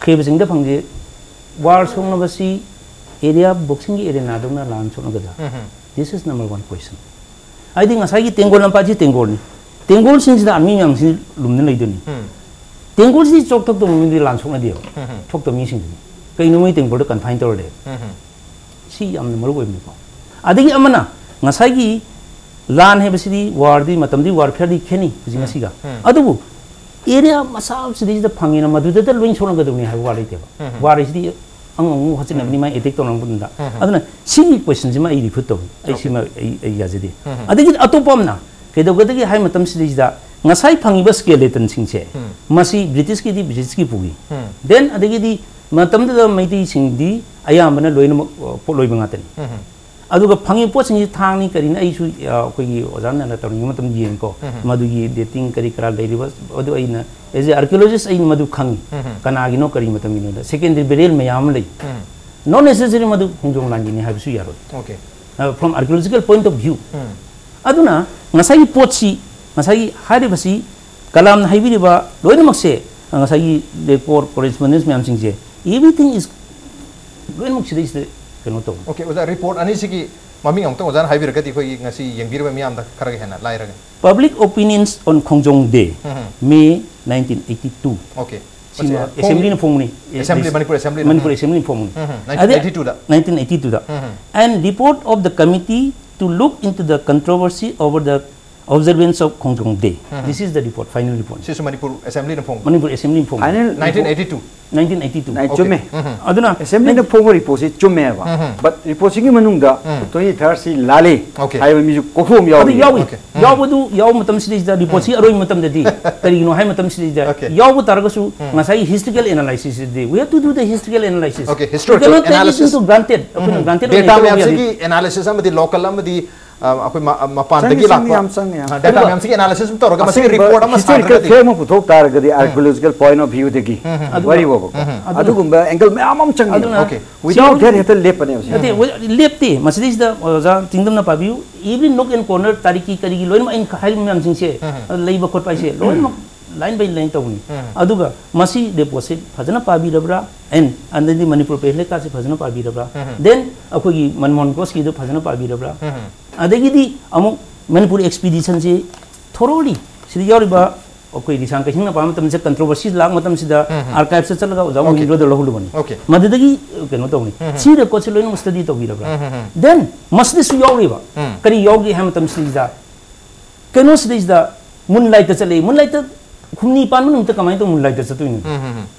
ꯈꯦꯕ ꯆꯤꯡꯗ ꯐꯪꯖꯦ, ꯋꯥꯔ ꯁꯣꯛꯅꯕꯁꯤ ꯑꯦꯔꯤꯌꯥ ꯕꯣꯛꯁꯤꯡꯒꯤ ꯑꯦꯔꯦꯅꯥꯗꯧꯅ ꯂꯥꯟ ꯁꯣꯛꯅꯒꯗ꯭ꯔꯥ? This is number one question꯫ ꯍꯥꯏꯗꯤ ꯉꯁꯥꯏꯒꯤ ꯇꯦꯡꯒꯣꯜ ꯂꯝꯄꯥꯛꯁꯤ ꯇꯦꯡꯒꯣꯜꯅꯤ꯫ ꯇꯦꯡꯒꯣꯜꯁꯤꯡꯁꯤꯗ ꯑꯥꯔꯃꯤ ꯃꯌꯥꯝꯁꯤ ꯂꯨꯝꯅ ꯂꯩꯗꯣꯏꯅꯤ꯫ ꯇꯦꯡꯒꯣꯜꯁꯤ ꯆꯣꯛ ꯊꯣꯛꯇꯕ ꯃꯤꯗꯤ ꯂꯥꯟ ꯁꯣꯛꯅꯗꯦꯕ꯫ ꯊꯣꯛꯇꯕ ꯃꯤꯁꯤꯡꯗꯨꯅꯤ꯫ ꯀꯩꯅꯣ ꯃꯣꯏ ꯇꯦꯡꯒꯣꯜꯗ confine ꯇꯧꯔ ꯂꯩ? ꯁꯤ ꯌꯥꯝꯅ ꯃꯔꯨ ꯑꯣꯏꯕꯅꯤꯀꯣ꯫ ꯑꯗꯒꯤ ꯑꯃꯅ ꯉꯁꯥꯏꯒꯤ ꯂꯥꯟ ꯍꯥꯏꯕꯁꯤꯗꯤ ꯋꯥꯔꯗꯤ ꯃꯇꯝꯗꯤ ꯋꯥꯔ ꯈꯔꯗꯤ ꯈꯦꯠꯅꯩ ꯍꯧꯖꯤꯛ ꯉꯁꯤꯒ꯫ ꯑꯗꯨꯕꯨ ꯑꯦꯔꯤꯌꯥ ꯃꯆꯥꯁꯤꯗꯩꯁꯤꯗ ꯐꯪꯉꯦꯅ ꯃꯗꯨꯗꯇ ꯂꯣꯏ ꯁꯣꯛꯅꯒꯗꯕꯅꯤ ꯍꯥꯏꯕ ꯋꯥ ꯂꯩꯇꯦꯕ꯫ ꯋꯥꯔ ꯍꯥꯏꯁꯤꯗꯤ ꯑꯉꯝ ꯑꯉꯝ ꯍꯣꯠꯆꯟꯅꯕꯅꯤ ꯃꯥꯏ ꯑꯦꯇꯦꯛ ꯇꯧꯅꯕ ꯃꯇꯝꯗ꯫ ꯑꯗꯨꯅ ꯁꯤꯒꯤ questionꯁꯤꯃ ꯑꯩ refute ꯇꯧꯏ꯫ ꯑꯩ Okay꯫ ꯁꯤꯃ ꯑꯩ, ꯑꯩ ꯌꯥꯖꯗꯦ꯫ ꯑꯗꯒꯤ ꯑꯇꯣꯞꯄ ꯑꯃꯅ ꯀꯩꯗꯧꯒꯗꯒꯦ ꯍꯥꯏ ꯃꯇꯝꯁꯤꯗꯩꯁꯤꯗ ꯉꯁꯥꯏ ꯐꯪꯉꯤꯕ skeletonꯁꯤꯡꯁꯦ ꯃꯁꯤ ꯕ꯭ꯔꯤꯇꯤꯁꯀꯤꯗꯤ ꯕ꯭ꯔꯤꯇꯤꯁꯀꯤ ꯄꯨꯈꯤ꯫ Then ꯑꯗꯒꯤꯗꯤ ꯃꯇꯝꯗꯨꯗ ꯃꯩꯇꯩꯁꯤꯡꯗꯤ ꯑꯌꯥꯝꯕꯅ ꯂꯣꯏꯅꯃꯛ, ꯑ, ꯄꯣꯠ ꯂꯣꯏꯕ ꯉꯥꯛꯇꯅꯤ꯫ ꯑꯗꯨꯒ ꯐꯪꯉꯤꯕ ꯄꯣꯠꯁꯤꯡꯁꯤ ꯊꯥꯡꯅꯤ ꯀꯔꯤꯅꯤ ꯑꯩꯁꯨ, ꯑ, ꯑꯩꯈꯣꯏꯒꯤ ꯑꯣꯖꯥ ꯅꯟꯗꯅ ꯇꯧꯔꯤꯉꯩ ꯃꯇꯝꯗ ꯌꯦꯡꯉꯤꯀꯣ꯫ ꯃꯗꯨꯒꯤ dating ꯀꯔꯤ ꯀꯔꯥ ꯂꯩꯔꯤꯕ ꯑꯗꯨ ꯑꯩꯅ as a archaeologist ꯑꯩꯅ ꯃꯗꯨ ꯈꯪꯉꯤ꯫ ꯀꯅꯥꯒꯤꯅꯣ ꯀꯔꯤ ꯃꯇꯝꯒꯤꯅꯣꯗ secondary burial ꯃꯌꯥꯝ ꯑꯃ ꯂꯩ꯫ Not necessary ꯃꯗꯨ ꯈꯣꯡꯖꯣꯝ ꯂꯥꯟꯒꯤꯅꯤ ꯍꯥꯏꯕꯁꯨ ꯌꯥꯔꯣꯏ꯫ Okay꯫ ꯑ, from archaeological point of view꯫ ꯑꯗꯨꯅ ꯉꯁꯥꯏꯒꯤ ꯄꯣꯠꯁꯤ ꯉꯁꯥꯏꯒꯤ ꯍꯥꯏꯔꯤꯕꯁꯤ ꯀꯂꯥꯝꯅ ꯍꯥꯏꯕꯤꯔꯤꯕ ꯂꯣꯏꯅꯃꯛꯁꯦ, ꯉꯁꯥꯏꯒꯤ ꯔꯦꯀꯣꯔꯗ, ꯀꯣꯔꯦꯁꯄꯣꯟꯗꯦꯟꯁ ꯃꯌꯥꯝꯁꯤꯡꯁꯦ, everything is ꯂꯣꯏꯅꯃꯛ ꯁꯤꯗꯩꯁꯤꯗ ꯀꯩꯅꯣ ꯇꯧꯕ꯫ ꯑꯣꯀꯦ, ꯑꯣꯖꯥ, ꯔꯤꯄꯣꯔꯠ ꯑꯅꯤꯁꯤꯒꯤ ꯃꯃꯤꯡ ꯑꯃꯨꯛꯇꯪ ꯑꯣꯖꯥꯅ ꯍꯥꯏꯕꯤꯔꯒꯗꯤ ꯑꯩꯈꯣꯏꯒꯤ ꯉꯁꯤ ꯌꯦꯡꯕꯤꯔꯤꯕ ꯃꯤꯌꯥꯝꯗ ꯈꯔꯒ ꯍꯦꯟꯅ ꯂꯥꯏꯔꯒꯅꯤ꯫ Public Opinions on Khongjong Day, um. May nineteen eighty-two. Okay. ꯁꯤꯃ ꯃꯁꯤ ꯑꯦꯁꯦꯝꯕ꯭ꯂꯤꯅ ꯐꯣꯡꯕꯅꯤ꯫ ꯑꯦꯁꯦꯝꯕ꯭ꯂꯤ, ꯃꯅꯤꯄꯨꯔ ꯑꯦꯁꯦꯝꯕ꯭ꯂꯤꯅ꯫ ꯃꯅꯤꯄꯨꯔ ꯑꯦꯁꯦꯝꯕ꯭ꯂꯤꯅ ꯐꯣꯡꯕꯅꯤ꯫ ꯎꯝ, ꯎꯝ. ꯑꯗ nineteen eighty-two the. nineteen eighty-two the. Um, um. And report of the committee to look into the controversy over the observance of Khongjong Day. Um, um. This is the report, final report. ꯁꯤꯁꯨ ꯃꯅꯤꯄꯨꯔ ꯑꯦꯁꯦꯝꯕ꯭ꯂꯤꯅ ꯐꯣꯡꯕ꯫ ꯃꯅꯤꯄꯨꯔ ꯑꯦꯁꯦꯝꯕ꯭ꯂꯤꯅ ꯐꯣꯡꯕꯅꯤ꯫ Final nineteen eighty-two꯫ nineteen eighty-two. Nine ꯆꯨꯝꯃꯦ꯫ Um, ꯎꯝ. ꯑꯗꯨꯅ ꯑꯦꯁꯦꯝꯕ꯭ꯂꯤꯅ ꯐꯣꯡꯕ ꯔꯤꯄꯣꯔꯠꯁꯤ ꯆꯨꯝꯃꯦꯕ꯫ ꯎꯝ, ꯎꯝ. But ꯔꯤꯄꯣꯔꯠꯁꯤꯒꯤ ꯃꯅꯨꯡꯗ ꯎꯝ. ꯇꯣꯅꯤ ꯊꯥꯔꯁꯤ ꯂꯥꯜꯂꯤ okay. ꯍꯥꯏꯕ ꯃꯤꯁꯨ ꯀꯣꯛꯊꯣꯛ ꯑꯃ ꯑꯗꯨ ꯌꯥꯎꯔꯤ꯫ ꯌꯥꯎꯏ꯫ ꯑꯣꯀꯦ꯫ ꯌꯥꯎꯕꯗꯨ ꯌꯥꯎꯕ ꯃꯇꯝꯁꯤꯗꯩꯁꯤꯗ ꯔꯤꯄꯣꯔꯠꯁꯤ ꯑꯔꯣꯏꯕ ꯃꯇꯝꯗꯗꯤ ꯀꯔꯤꯒꯤꯅꯣ ꯍꯥꯏꯕ ꯃꯇꯝꯁꯤꯗꯩꯁꯤꯗ ꯑꯣꯀꯦ꯫ ꯌꯥꯎꯕ ꯇꯥꯔꯒꯁꯨ ꯉꯁꯥꯏꯒꯤ historical analysis D, we have to do the historical analysis. Okay, We historical cannot take it analysis. into granted. ꯑꯩꯈꯣꯏꯅ granted ꯑꯣꯏꯅ ꯗꯦꯇꯥ ꯂꯧꯕ ꯃꯌꯥꯝꯁꯤꯒꯤ ꯌꯥꯗꯦ꯫ ꯑꯦꯅꯥꯂꯤꯁꯤꯁ ꯑꯃꯗꯤ ꯂꯣꯀꯦꯜ ꯑꯃꯗꯤ ꯑ, ꯑꯩꯈꯣꯏ ꯃ- ꯃꯄꯥꯟꯗꯒꯤ ꯆꯪꯉꯤ, ꯆꯪꯉꯤ, ꯂꯥꯛꯄ ꯌꯥꯝ ꯆꯪꯉꯤ, ꯌꯥꯝ ꯑ, ꯗꯦꯇꯥ ꯑꯗꯨꯒ ꯃꯌꯥꯝꯁꯤꯒꯤ ꯑꯦꯅꯥꯂꯤꯁꯤꯁ ꯑꯃ ꯇꯧꯔꯒ ꯃꯁꯤꯒꯤ ꯑꯁꯦꯡꯕ ꯔꯤꯄꯣꯔꯠ ꯑꯃ historical ꯁꯥꯟꯅꯗ꯭ꯔꯒꯗꯤ fact ꯑꯃ ꯄꯨꯊꯣꯛ ꯇꯥꯔꯒꯗꯤ archaeological point of view ꯗꯒꯤ ꯑꯗꯨꯒ- ꯋꯥꯔꯤ ꯐꯥꯎꯕ ꯑꯗꯨꯅ- ꯑꯗꯨꯒꯨꯝꯕ angle ꯃꯌꯥꯝ ꯑꯃ ꯆꯪꯉꯤ꯫ ꯑꯗꯨꯅ- Okay. Without that ꯍꯦꯛꯇ ꯂꯦꯞꯄꯅꯦꯕ ꯁꯤ꯫ ꯅꯠꯇꯦ, ꯂꯦꯞꯇꯦ꯫ ꯃꯁꯤꯗꯩꯁꯤꯗ ꯑꯣꯖꯥ ꯆꯤꯡꯗꯝꯅ ꯄꯥꯕꯤꯌꯨ, every nook and corner, ꯇꯥꯔꯤꯛꯀꯤ ꯀꯔꯤꯒꯤ ꯂꯣꯏꯅꯃꯛ ꯑꯩꯅ ꯍꯥꯏꯔꯤꯕ ꯃꯌꯥꯝꯁꯤꯡꯁꯦ, ꯂꯩꯕ ꯈꯣꯠꯄ ꯍꯥꯏꯁꯦ ꯂꯣꯏꯅꯃꯛ line by line ꯇꯧꯕꯅꯤ꯫ ꯑꯗꯨꯒ ꯃꯁꯤ ꯔꯤꯄꯣꯔꯠꯁꯦ ꯐꯖꯅ ꯄꯥꯕꯤꯔꯕ꯭ꯔꯥ? And ꯑꯗꯩꯗꯤ ꯃꯅꯤꯄꯨꯔ ꯄꯦꯍꯂꯦꯀꯥꯁꯦ ꯐꯖꯅ ꯄꯥꯕꯤꯔꯕ꯭ꯔꯥ? Then ꯑꯩꯈꯣꯏꯒꯤ ꯃꯟꯃꯣꯍꯟ ꯘꯣꯁꯀꯤꯗꯨ ꯐꯖꯅ ꯄꯥꯕꯤꯔꯕ꯭ꯔꯥ? ꯑꯗꯒꯤꯗꯤ ꯑꯃꯨꯛ ꯃꯅꯤꯄꯨꯔ ꯑꯦꯛꯁꯄꯤꯗꯤꯁꯟꯁꯤ thoroughly ꯁꯤꯗ ꯌꯥꯎꯔꯤꯕ ꯑꯩꯈꯣꯏ ꯂꯤꯁꯥꯡ ꯀꯩꯁꯤꯡꯅ ꯄꯥꯕ ꯃꯇꯝꯁꯤꯗ, ꯀꯟꯇ꯭ꯔꯣꯕꯔꯁꯤ ꯂꯥꯛꯄ ꯃꯇꯝꯁꯤꯗ ꯑꯥꯔꯀꯥꯏꯞꯁꯇ ꯆꯠꯂꯒ ꯑꯣꯖꯥ Okay. ꯃꯣꯍꯤꯟꯗ꯭ꯔꯣꯗ ꯂꯧꯍꯜꯂꯨꯕꯅꯤ꯫ Okay. ꯃꯗꯨꯗꯒꯤ ꯀꯩꯅꯣ ꯇꯧꯅꯤ꯫ ꯁꯤ ꯔꯦꯀꯣꯔꯠꯁꯦ ꯂꯣꯏꯅꯃꯛ ꯁ꯭ꯇꯗꯤ ꯇꯧꯕꯤꯔꯕ꯭ꯔꯥ? Then ꯃꯁꯤꯗꯁꯨ ꯌꯥꯎꯔꯤꯕ ꯀꯔꯤ ꯌꯥꯎꯒꯦ ꯍꯥꯏꯕ ꯃꯇꯝꯁꯤꯗꯩꯁꯤꯗ, ꯀꯩꯅꯣꯁꯤꯗꯩꯁꯤꯗ ꯃꯨꯟ ꯂꯥꯏꯠꯇ ꯆꯠꯂꯤ꯫ ꯃꯨꯟ ꯂꯥꯏꯠꯇ ꯍꯨꯝꯅꯤ ꯄꯥꯟꯕ ꯅꯨꯃꯤꯠꯇ ꯀꯃꯥꯏꯅ ꯇꯧ ꯃꯨꯟ ꯂꯥꯏꯠꯇ ꯆꯠꯇꯣꯏꯅꯣ?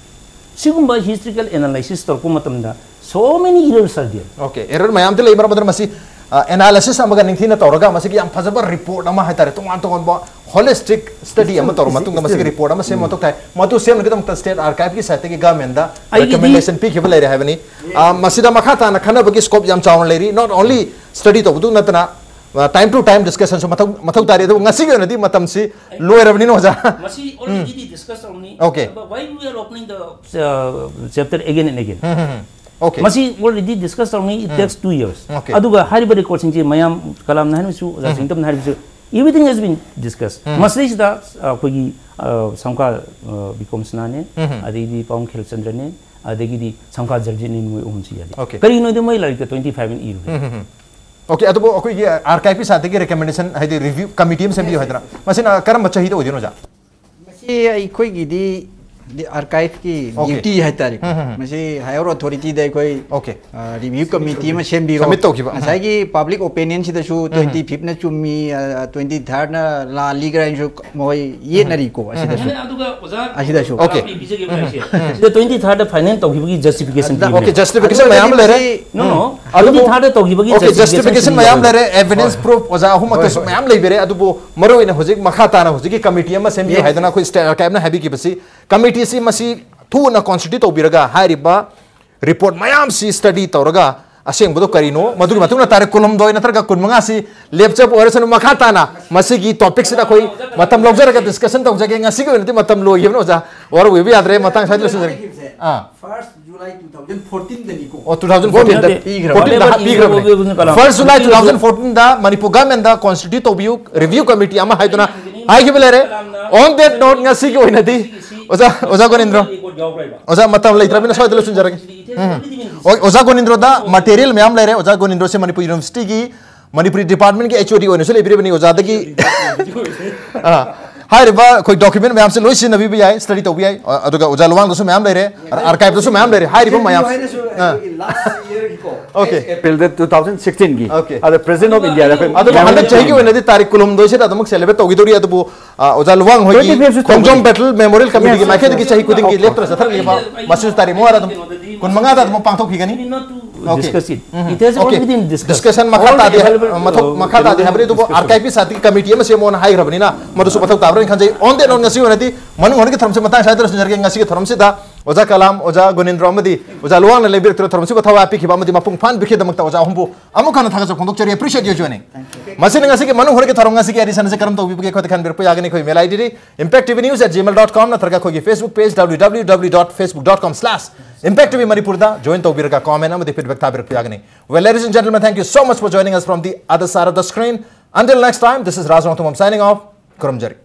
ꯁꯤꯒꯨꯝꯕ historical analysis ꯇꯧꯔꯛꯄ ꯃꯇꯝꯗ so many errors are there. Okay, error ꯃꯌꯥꯝꯗꯤ ꯂꯩ, ꯃꯔꯝ ꯑꯗꯨꯅ ꯃꯁꯤ ꯑꯦꯅꯥꯂꯤꯁꯤꯁ ꯑꯃꯒ ꯅꯤꯡꯊꯤꯅ ꯇꯧꯔꯒ ꯃꯁꯤꯒꯤ ꯌꯥꯝ ꯐꯖꯕ ꯔꯤꯄꯣꯔꯠ ꯑꯃ ꯍꯥꯏꯇꯥꯔꯦ, ꯇꯣꯉꯥꯟ ꯇꯣꯉꯥꯟꯕ holistic study ꯑꯃ ꯇꯧꯔ ꯃꯇꯨꯡꯗ ꯃꯁꯤꯒꯤ ꯔꯤꯄꯣꯔꯠ ꯑꯃ ꯁꯦꯝꯕ ꯃꯊꯧ ꯇꯥꯏ꯫ ꯃꯗꯨ ꯁꯦꯝꯅꯕꯒꯤꯗꯃꯛꯇ ꯁ꯭ꯇꯦꯠ ꯑꯥꯔꯀꯥꯏꯚꯀꯤ ꯁꯥꯏꯠꯇꯒꯤ ꯒꯚꯔꯟꯃꯦꯟꯗ ꯑꯩꯒꯤꯗꯤ- ꯔꯤꯀꯃꯦꯟꯗꯦꯁꯟ ꯄꯤꯈꯤꯕ ꯂꯩꯔꯦ ꯍꯥꯏꯕꯅꯤ꯫ ꯑ, ꯃꯁꯤꯗ ꯃꯈꯥ ꯇꯥꯅ ꯈꯟꯅꯕꯒꯤ ꯁ꯭ꯀꯣꯞ ꯌꯥꯝ ꯆꯥꯎꯅ ꯂꯩꯔꯤ꯫ Not only study ꯇꯧꯕꯗꯨ ꯅꯠꯇꯅ time to time discussionꯁꯨ ꯃꯊꯧ ꯃꯊꯧ ꯇꯥꯔꯤ꯫ ꯑꯗꯨꯕꯨ ꯉꯁꯤꯒꯤ ꯑꯣꯏꯅꯗꯤ ꯃꯇꯝꯁꯤ ꯂꯣꯏꯔꯕꯅꯤꯅ ꯑꯣꯖꯥ꯫ ꯃꯁꯤ already discuss ꯇꯧꯔꯝꯅꯤ꯫ Okay. But why we are opening the uh, chapter again and again? Okay. ꯃꯁꯤ already discuss ꯇꯧꯔꯝꯃꯤ, it takes two years. Okay. ꯑꯗꯨꯒ ꯍꯥꯏꯔꯤꯕ ꯔꯦꯀꯣꯔꯠꯁꯤꯡꯁꯤ ꯃꯌꯥꯝ ꯀꯂꯥꯝꯅ ꯍꯥꯏꯔꯤꯕꯁꯨ, ꯑꯣꯖꯥ ꯆꯤꯡꯇꯝꯅ ꯍꯥꯏꯔꯤꯕꯁꯨ, Everything has been discussed. ꯃꯁꯤꯗꯩꯁꯤꯗ ꯑꯩꯈꯣꯏꯒꯤ ꯁꯝꯈꯥ ꯕꯤꯀꯣꯝꯁꯅꯥꯅꯦ, ꯑꯗꯩꯗꯤ ꯄꯥꯎꯡ ꯈꯦꯜꯆꯟꯗ꯭ꯔꯅꯦ, ꯑꯗꯒꯤꯗꯤ ꯁꯝꯈꯥ ꯖꯔꯖꯤꯠꯅꯦ, ꯃꯣꯏ ꯑꯍꯨꯝꯁꯤ ꯌꯥꯗꯦ꯫ ꯀꯔꯤꯒꯤꯅꯣꯗꯤ ꯃꯣꯏ ꯂꯥꯏꯔꯤꯛꯇ twenty five ꯑꯅ ꯏꯔꯨꯔꯦ꯫ Okay, ꯑꯗꯨꯕꯨ ꯑꯩꯈꯣꯏꯒꯤ ꯑꯥꯔꯀꯥꯏꯞꯀꯤ ꯁꯥꯏꯠꯇꯒꯤ ꯔꯤꯀꯃꯦꯟꯗꯦꯁꯟ, ꯍꯥꯏꯗꯤ ꯔꯤꯚ꯭ꯌꯨ ꯀꯃꯤꯇꯤ ꯑꯃ ꯁꯦꯝꯕꯤꯌꯨ ꯍꯥꯏꯗꯅ, ꯃꯁꯤꯅ ꯀꯔꯝꯕ ꯆꯍꯤꯗ ꯑꯣꯏꯗꯣꯏꯅꯣ, ꯑꯣꯖꯥ? ꯃꯁꯤ ꯑꯩꯈꯣꯏꯒꯤꯗꯤ ꯑꯥꯔꯀꯥꯏꯞꯀꯤ Okay. ꯗ꯭ꯌꯨꯇꯤ ꯍꯥꯏꯇꯥꯔꯦ꯫ ꯃꯁꯤ ꯍꯥꯏꯌꯔ ꯑꯣꯊꯣꯔꯤꯇꯤꯗ ꯑꯩꯈꯣꯏ Okay. ꯔꯤꯚ꯭ꯌꯨ ꯀꯃꯤꯇꯤ ꯑꯃ ꯁꯦꯝꯕꯤꯔꯣ꯫ Submit ꯇꯧꯈꯤꯕ꯫ ꯉꯁꯥꯏꯒꯤ ꯄꯕ꯭ꯂꯤꯛ ꯑꯣꯄꯤꯅꯤꯌꯟꯁꯤꯗꯁꯨ twenty fifth ꯅ ꯆꯨꯝꯃꯤ, twenty third ꯅ ꯂꯥꯜꯂꯤ ꯀꯥꯏꯅꯁꯨ ꯃꯈꯣꯏ ꯌꯦꯠꯅꯔꯤꯀꯣ ꯑꯁꯤꯗꯁꯨ꯫ ꯑꯗꯨꯒ ꯑꯣꯖꯥ ꯑꯁꯤꯗꯁꯨ꯫ Okay. ꯄꯤꯖꯒꯦ ꯍꯥꯏꯁꯦ꯫ ꯁꯤꯗ twenty third ꯗ ꯐꯥꯏꯅꯦꯜ ꯇꯧꯈꯤꯕꯒꯤ ꯖꯁꯇꯤꯐꯤꯀꯦꯁꯟ Okay, justification ꯃꯌꯥꯝ ꯂꯩꯔꯦ꯫ No, no. ꯑꯗꯨꯕꯨ Twenty third ꯇꯧꯈꯤꯕꯒꯤ Okay, justification ꯃꯌꯥꯝ ꯂꯩꯔꯦ, evidence ꯍꯣꯏ. proof ꯑꯣꯖꯥ ꯑꯍꯨꯝꯃꯛꯇꯁꯨ ꯃꯌꯥꯝ ꯂꯩꯕꯤꯔꯦ꯫ ꯑꯗꯨꯕꯨ ꯃꯔꯨꯑꯣꯏꯅ ꯍꯧꯖꯤꯛ ꯃꯈꯥ ꯇꯥꯅ ꯍꯧꯖꯤꯛꯀꯤ ꯀꯃꯤꯇꯤ ꯑꯃ ꯁꯦꯝꯕꯤꯌꯨ Yes. ꯍꯥꯏꯗꯅ ꯑꯩꯈꯣꯏ ꯁ꯭ꯇꯦꯠ ꯑꯥꯔꯀꯥꯏꯞꯅ ꯍꯥꯏꯕꯤꯈꯤꯕꯁꯤ, ꯀꯃꯤꯇꯤꯁꯤ ꯃꯁꯤ ꯊꯨꯅ ꯀꯣꯟꯁꯇꯤꯇ꯭ꯌꯨꯠ ꯇꯧꯕꯤꯔꯒ ꯍꯥꯏꯔꯤꯕ ꯔꯤꯄꯣꯔꯠ ꯃꯌꯥꯝꯁꯤ ꯁ꯭ꯇꯗꯤ ꯇꯧꯔꯒ ꯑꯁꯦꯡꯕꯗꯣ ꯀꯔꯤꯅꯣ, ꯃꯗꯨꯒꯤ ꯃꯇꯨꯡꯗ ꯇꯥꯔꯤꯛ ꯀꯨꯟꯍꯨꯝꯗꯣꯏ ꯅꯠꯇ꯭ꯔꯒ ꯀꯨꯟꯃꯉꯥꯁꯤ ꯂꯦꯞꯆꯕ ꯑꯣꯏꯔꯁꯅꯨ, ꯃꯈꯥ ꯇꯥꯅ ꯃꯁꯤꯒꯤ ꯇꯣꯄꯤꯛꯁꯤꯗ ꯑꯩꯈꯣꯏ ꯃꯇꯝ ꯂꯧꯖꯔꯒ ꯗꯤꯁꯀꯁꯟ ꯇꯧꯖꯒꯦ꯫ ꯉꯁꯤꯒꯤ ꯑꯣꯏꯅꯗꯤ ꯃꯇꯝ ꯂꯣꯏꯈꯤꯕꯅ ꯑꯣꯖꯥ, ꯋꯥꯔꯧꯕꯤꯕ ꯌꯥꯗ꯭ꯔꯦ, ꯃꯇꯥꯡ ꯁ꯭ꯋꯥꯏꯗ ꯂꯣꯏꯁꯤꯟꯖꯔꯒꯦ꯫ ꯑꯥ꯫ First July two thousand fourteen ꯗꯅꯤꯀꯣ꯫ ꯑꯣ, two thousand fourteen ꯗ ꯄꯤꯈ꯭ꯔꯕ꯫ fourteen ꯗ ꯍꯥꯞꯄꯤꯈ꯭ꯔꯕꯅꯦ꯫ First July two thousand fourteen ꯗ ꯃꯅꯤꯄꯨꯔ ꯒꯚꯔꯟꯃꯦꯟꯠ ꯗ ꯀꯣꯟꯁꯇꯤꯇ꯭ꯌꯨꯠ ꯇꯧꯕꯤꯌꯨ, ꯔꯤꯚ꯭ꯌꯨ ꯀꯃꯤꯇꯤ ꯑꯃ ꯍꯥꯏꯗꯨꯅ ꯍꯥꯏꯈꯤꯕ ꯂꯩꯔꯦ꯫ On that note, ꯉꯁꯤꯒꯤ ꯑꯣꯏꯅꯗꯤ ꯑꯣꯖꯥ, ꯑꯣꯖꯥ ꯒꯣꯅꯦꯟꯗ꯭ꯔꯣ, ꯑꯣꯖꯥ, ꯃꯇꯝ ꯂꯩꯇ꯭ꯔꯕꯅꯤꯅ ꯁ꯭ꯋꯥꯏꯗ ꯂꯣꯏꯁꯤꯟꯖꯔꯒꯦ꯫ ꯎꯝ꯫ ꯑꯣ, ꯑꯣꯖꯥ ꯒꯣꯅꯦꯟꯗ꯭ꯔꯣꯗ ꯃꯇꯦꯔꯤꯌꯦꯜ ꯃꯌꯥꯝ ꯂꯩꯔꯦ꯫ ꯑꯣꯖꯥ ꯒꯣꯅꯦꯟꯗ꯭ꯔꯣꯁꯦ ꯃꯅꯤꯄꯨꯔ ꯌꯨꯅꯤꯚꯔꯁꯤꯇꯤꯒꯤ ꯃꯅꯤꯄꯨꯔꯤ ꯗꯤꯄꯥꯔꯠꯃꯦꯟꯠꯀꯤ H O D ꯑꯣꯏꯅꯁꯨ ꯂꯩꯕꯤꯔꯤꯕꯅꯤ꯫ ꯑꯣꯖꯥꯗꯒꯤ ꯑꯥ, ꯍꯥꯏꯔꯤꯕ ꯑꯩꯈꯣꯏ ꯗꯣꯀ꯭ꯌꯨꯃꯦꯟꯠ ꯃꯌꯥꯝꯁꯦ ꯂꯣꯏ ꯁꯤꯖꯤꯟꯅꯕꯤꯕ ꯌꯥꯏ, ꯁ꯭ꯇꯗꯤ ꯇꯧꯕ ꯌꯥꯏ꯫ ꯑ-, ꯑꯗꯨꯒ ꯑꯣꯖꯥ ꯂꯨꯋꯥꯡꯗꯁꯨ ꯃꯌꯥꯝ ꯂꯩꯔꯦ, ꯑꯥꯔꯀꯥꯏꯞꯇꯁꯨ ꯃꯌꯥꯝ ꯂꯩꯔꯦ꯫ ꯍꯥꯏꯔꯤꯕ ꯃꯌꯥꯝ, ꯑꯥ꯫ Okay. ꯑꯦꯄ꯭ꯔꯤꯜꯗ two thousand sixteen ꯒꯤ Okay. ꯑꯗ President of India ꯗ ꯑꯩꯈꯣꯏ ꯑꯗꯨꯕꯨ ꯍꯟꯗꯛ ꯆꯍꯤꯒꯤ ꯑꯣꯏꯅꯗꯤ ꯇꯥꯔꯤꯛ ꯀꯨꯟꯍꯨꯝꯗꯣꯏꯁꯤꯗ ꯑꯗꯨꯃꯛ ꯁꯦꯂꯦꯕ꯭ꯔꯦꯠ ꯇꯧꯈꯤꯗꯧꯔꯤ꯫ ꯑꯗꯨꯕꯨ, ꯑ, ꯑꯣꯖꯥ ꯂꯨꯋꯥꯡ ꯍꯣꯏꯒꯤ Twenty fifth ꯁꯨ ꯈꯣꯡꯖꯣꯝ ꯇꯧꯒꯅꯤ꯫ ꯕꯦꯇꯜ ꯃꯦꯃꯣꯔꯤꯌꯦꯜ ꯀꯃꯤꯇꯤꯒꯤ Yes, yes, ꯃꯥꯏꯀꯩꯗꯒꯤ yes. ꯆꯍꯤ ꯈꯨꯗꯤꯡꯒꯤ Okay. ꯂꯦꯞꯇꯅ ꯆꯠꯊꯔꯛꯂꯤꯕ, ꯃꯁꯤꯁꯨ ꯇꯥꯔꯤꯛ ꯃꯉꯥꯗ ꯑꯗꯨꯝ, ꯀꯨꯟꯃꯉꯥꯗ ꯑꯗꯨꯝ ꯄꯥꯡꯊꯣꯛꯈꯤꯒꯅꯤ꯫ Okay. Discuss it. Um. It has already Okay. been discussed. Discussion ꯃꯈꯥ All the ꯇꯥꯗꯦ, available, ꯃꯊꯧ uh, ꯃꯈꯥ ꯇꯥꯗꯦ ꯍꯥꯏꯕꯅꯤ꯫ ꯑꯗꯨꯕꯨ discussion. ꯑꯥꯔꯀꯥꯏꯞꯀꯤ ꯁꯥꯏꯠꯇꯒꯤ ꯀꯃꯤꯇꯤ ꯑꯃ ꯁꯦꯝꯃꯣꯅ ꯍꯥꯏꯈ꯭ꯔꯕꯅꯤꯅ ꯃꯗꯨꯁꯨ ꯃꯊꯧ ꯇꯥꯕ꯭ꯔꯥꯅ ꯈꯟꯖꯩ꯫ On that note, ꯉꯁꯤ ꯑꯣꯏꯅꯗꯤ ꯃꯅꯨꯡ ꯍꯣꯔꯒꯤ ꯊꯧꯔꯝꯁꯤ ꯃꯇꯥꯡ ꯁ꯭ꯋꯥꯏꯗ ꯂꯣꯏꯁꯤꯟꯖꯔꯒꯦ꯫ ꯉꯁꯤꯒꯤ ꯊꯧꯔꯝꯁꯤꯗ ꯑꯣꯖꯥ ꯀꯂꯥꯝ, ꯑꯣꯖꯥ ꯒꯣꯅꯦꯟꯗ꯭ꯔꯣ ꯑꯃꯗꯤ ꯑꯣꯖꯥ ꯂꯨꯋꯥꯡꯅ ꯂꯦꯡꯕꯤꯔꯛꯇꯨꯅ ꯊꯧꯔꯝꯁꯤꯕꯨ ꯊꯋꯥꯏ ꯍꯥꯞꯄꯤꯈꯤꯕ ꯑꯃꯗꯤ ꯃꯄꯨꯡ ꯐꯥꯍꯟꯕꯤꯈꯤꯕꯗꯃꯛꯇ ꯑꯣꯖꯥ ꯑꯍꯨꯝꯕꯨ ꯑꯃꯨꯛ ꯍꯟꯅ ꯊꯥꯒꯠꯆꯕ ꯐꯣꯡꯗꯣꯛꯆꯔꯤ꯫ Appreciate your joining. ꯃꯁꯤꯅ ꯉꯁꯤꯒꯤ ꯃꯅꯨꯡ ꯍꯣꯔꯒꯤ ꯊꯧꯔꯝ, ꯉꯁꯤꯒꯤ edition ꯑꯁꯤ ꯀꯔꯝ ꯇꯧꯕꯤꯕꯒꯦ? ꯑꯩꯈꯣꯏꯗ ꯈꯟꯕꯤꯔꯛꯄ ꯌꯥꯒꯅꯤ꯫ ꯑꯩꯈꯣꯏ email ID D impact T V news at gmail dot com ꯅꯠꯇ꯭ꯔꯒ ꯑꯩꯈꯣꯏꯒꯤ Facebook page W W W dot facebook dot com slash impact T V Manipur ꯗ join ꯇꯧꯕꯤꯔꯒ comment ꯑꯃꯗꯤ feedback ꯊꯥꯕꯤꯔꯛꯄ ꯌꯥꯒꯅꯤ꯫ Well, ladies and gentlemen, thank you so much for joining us from the other side of the screen. Until next time, this is Raj Rongthumam signing off. ꯈꯨꯔꯨꯝꯖꯔꯤ꯫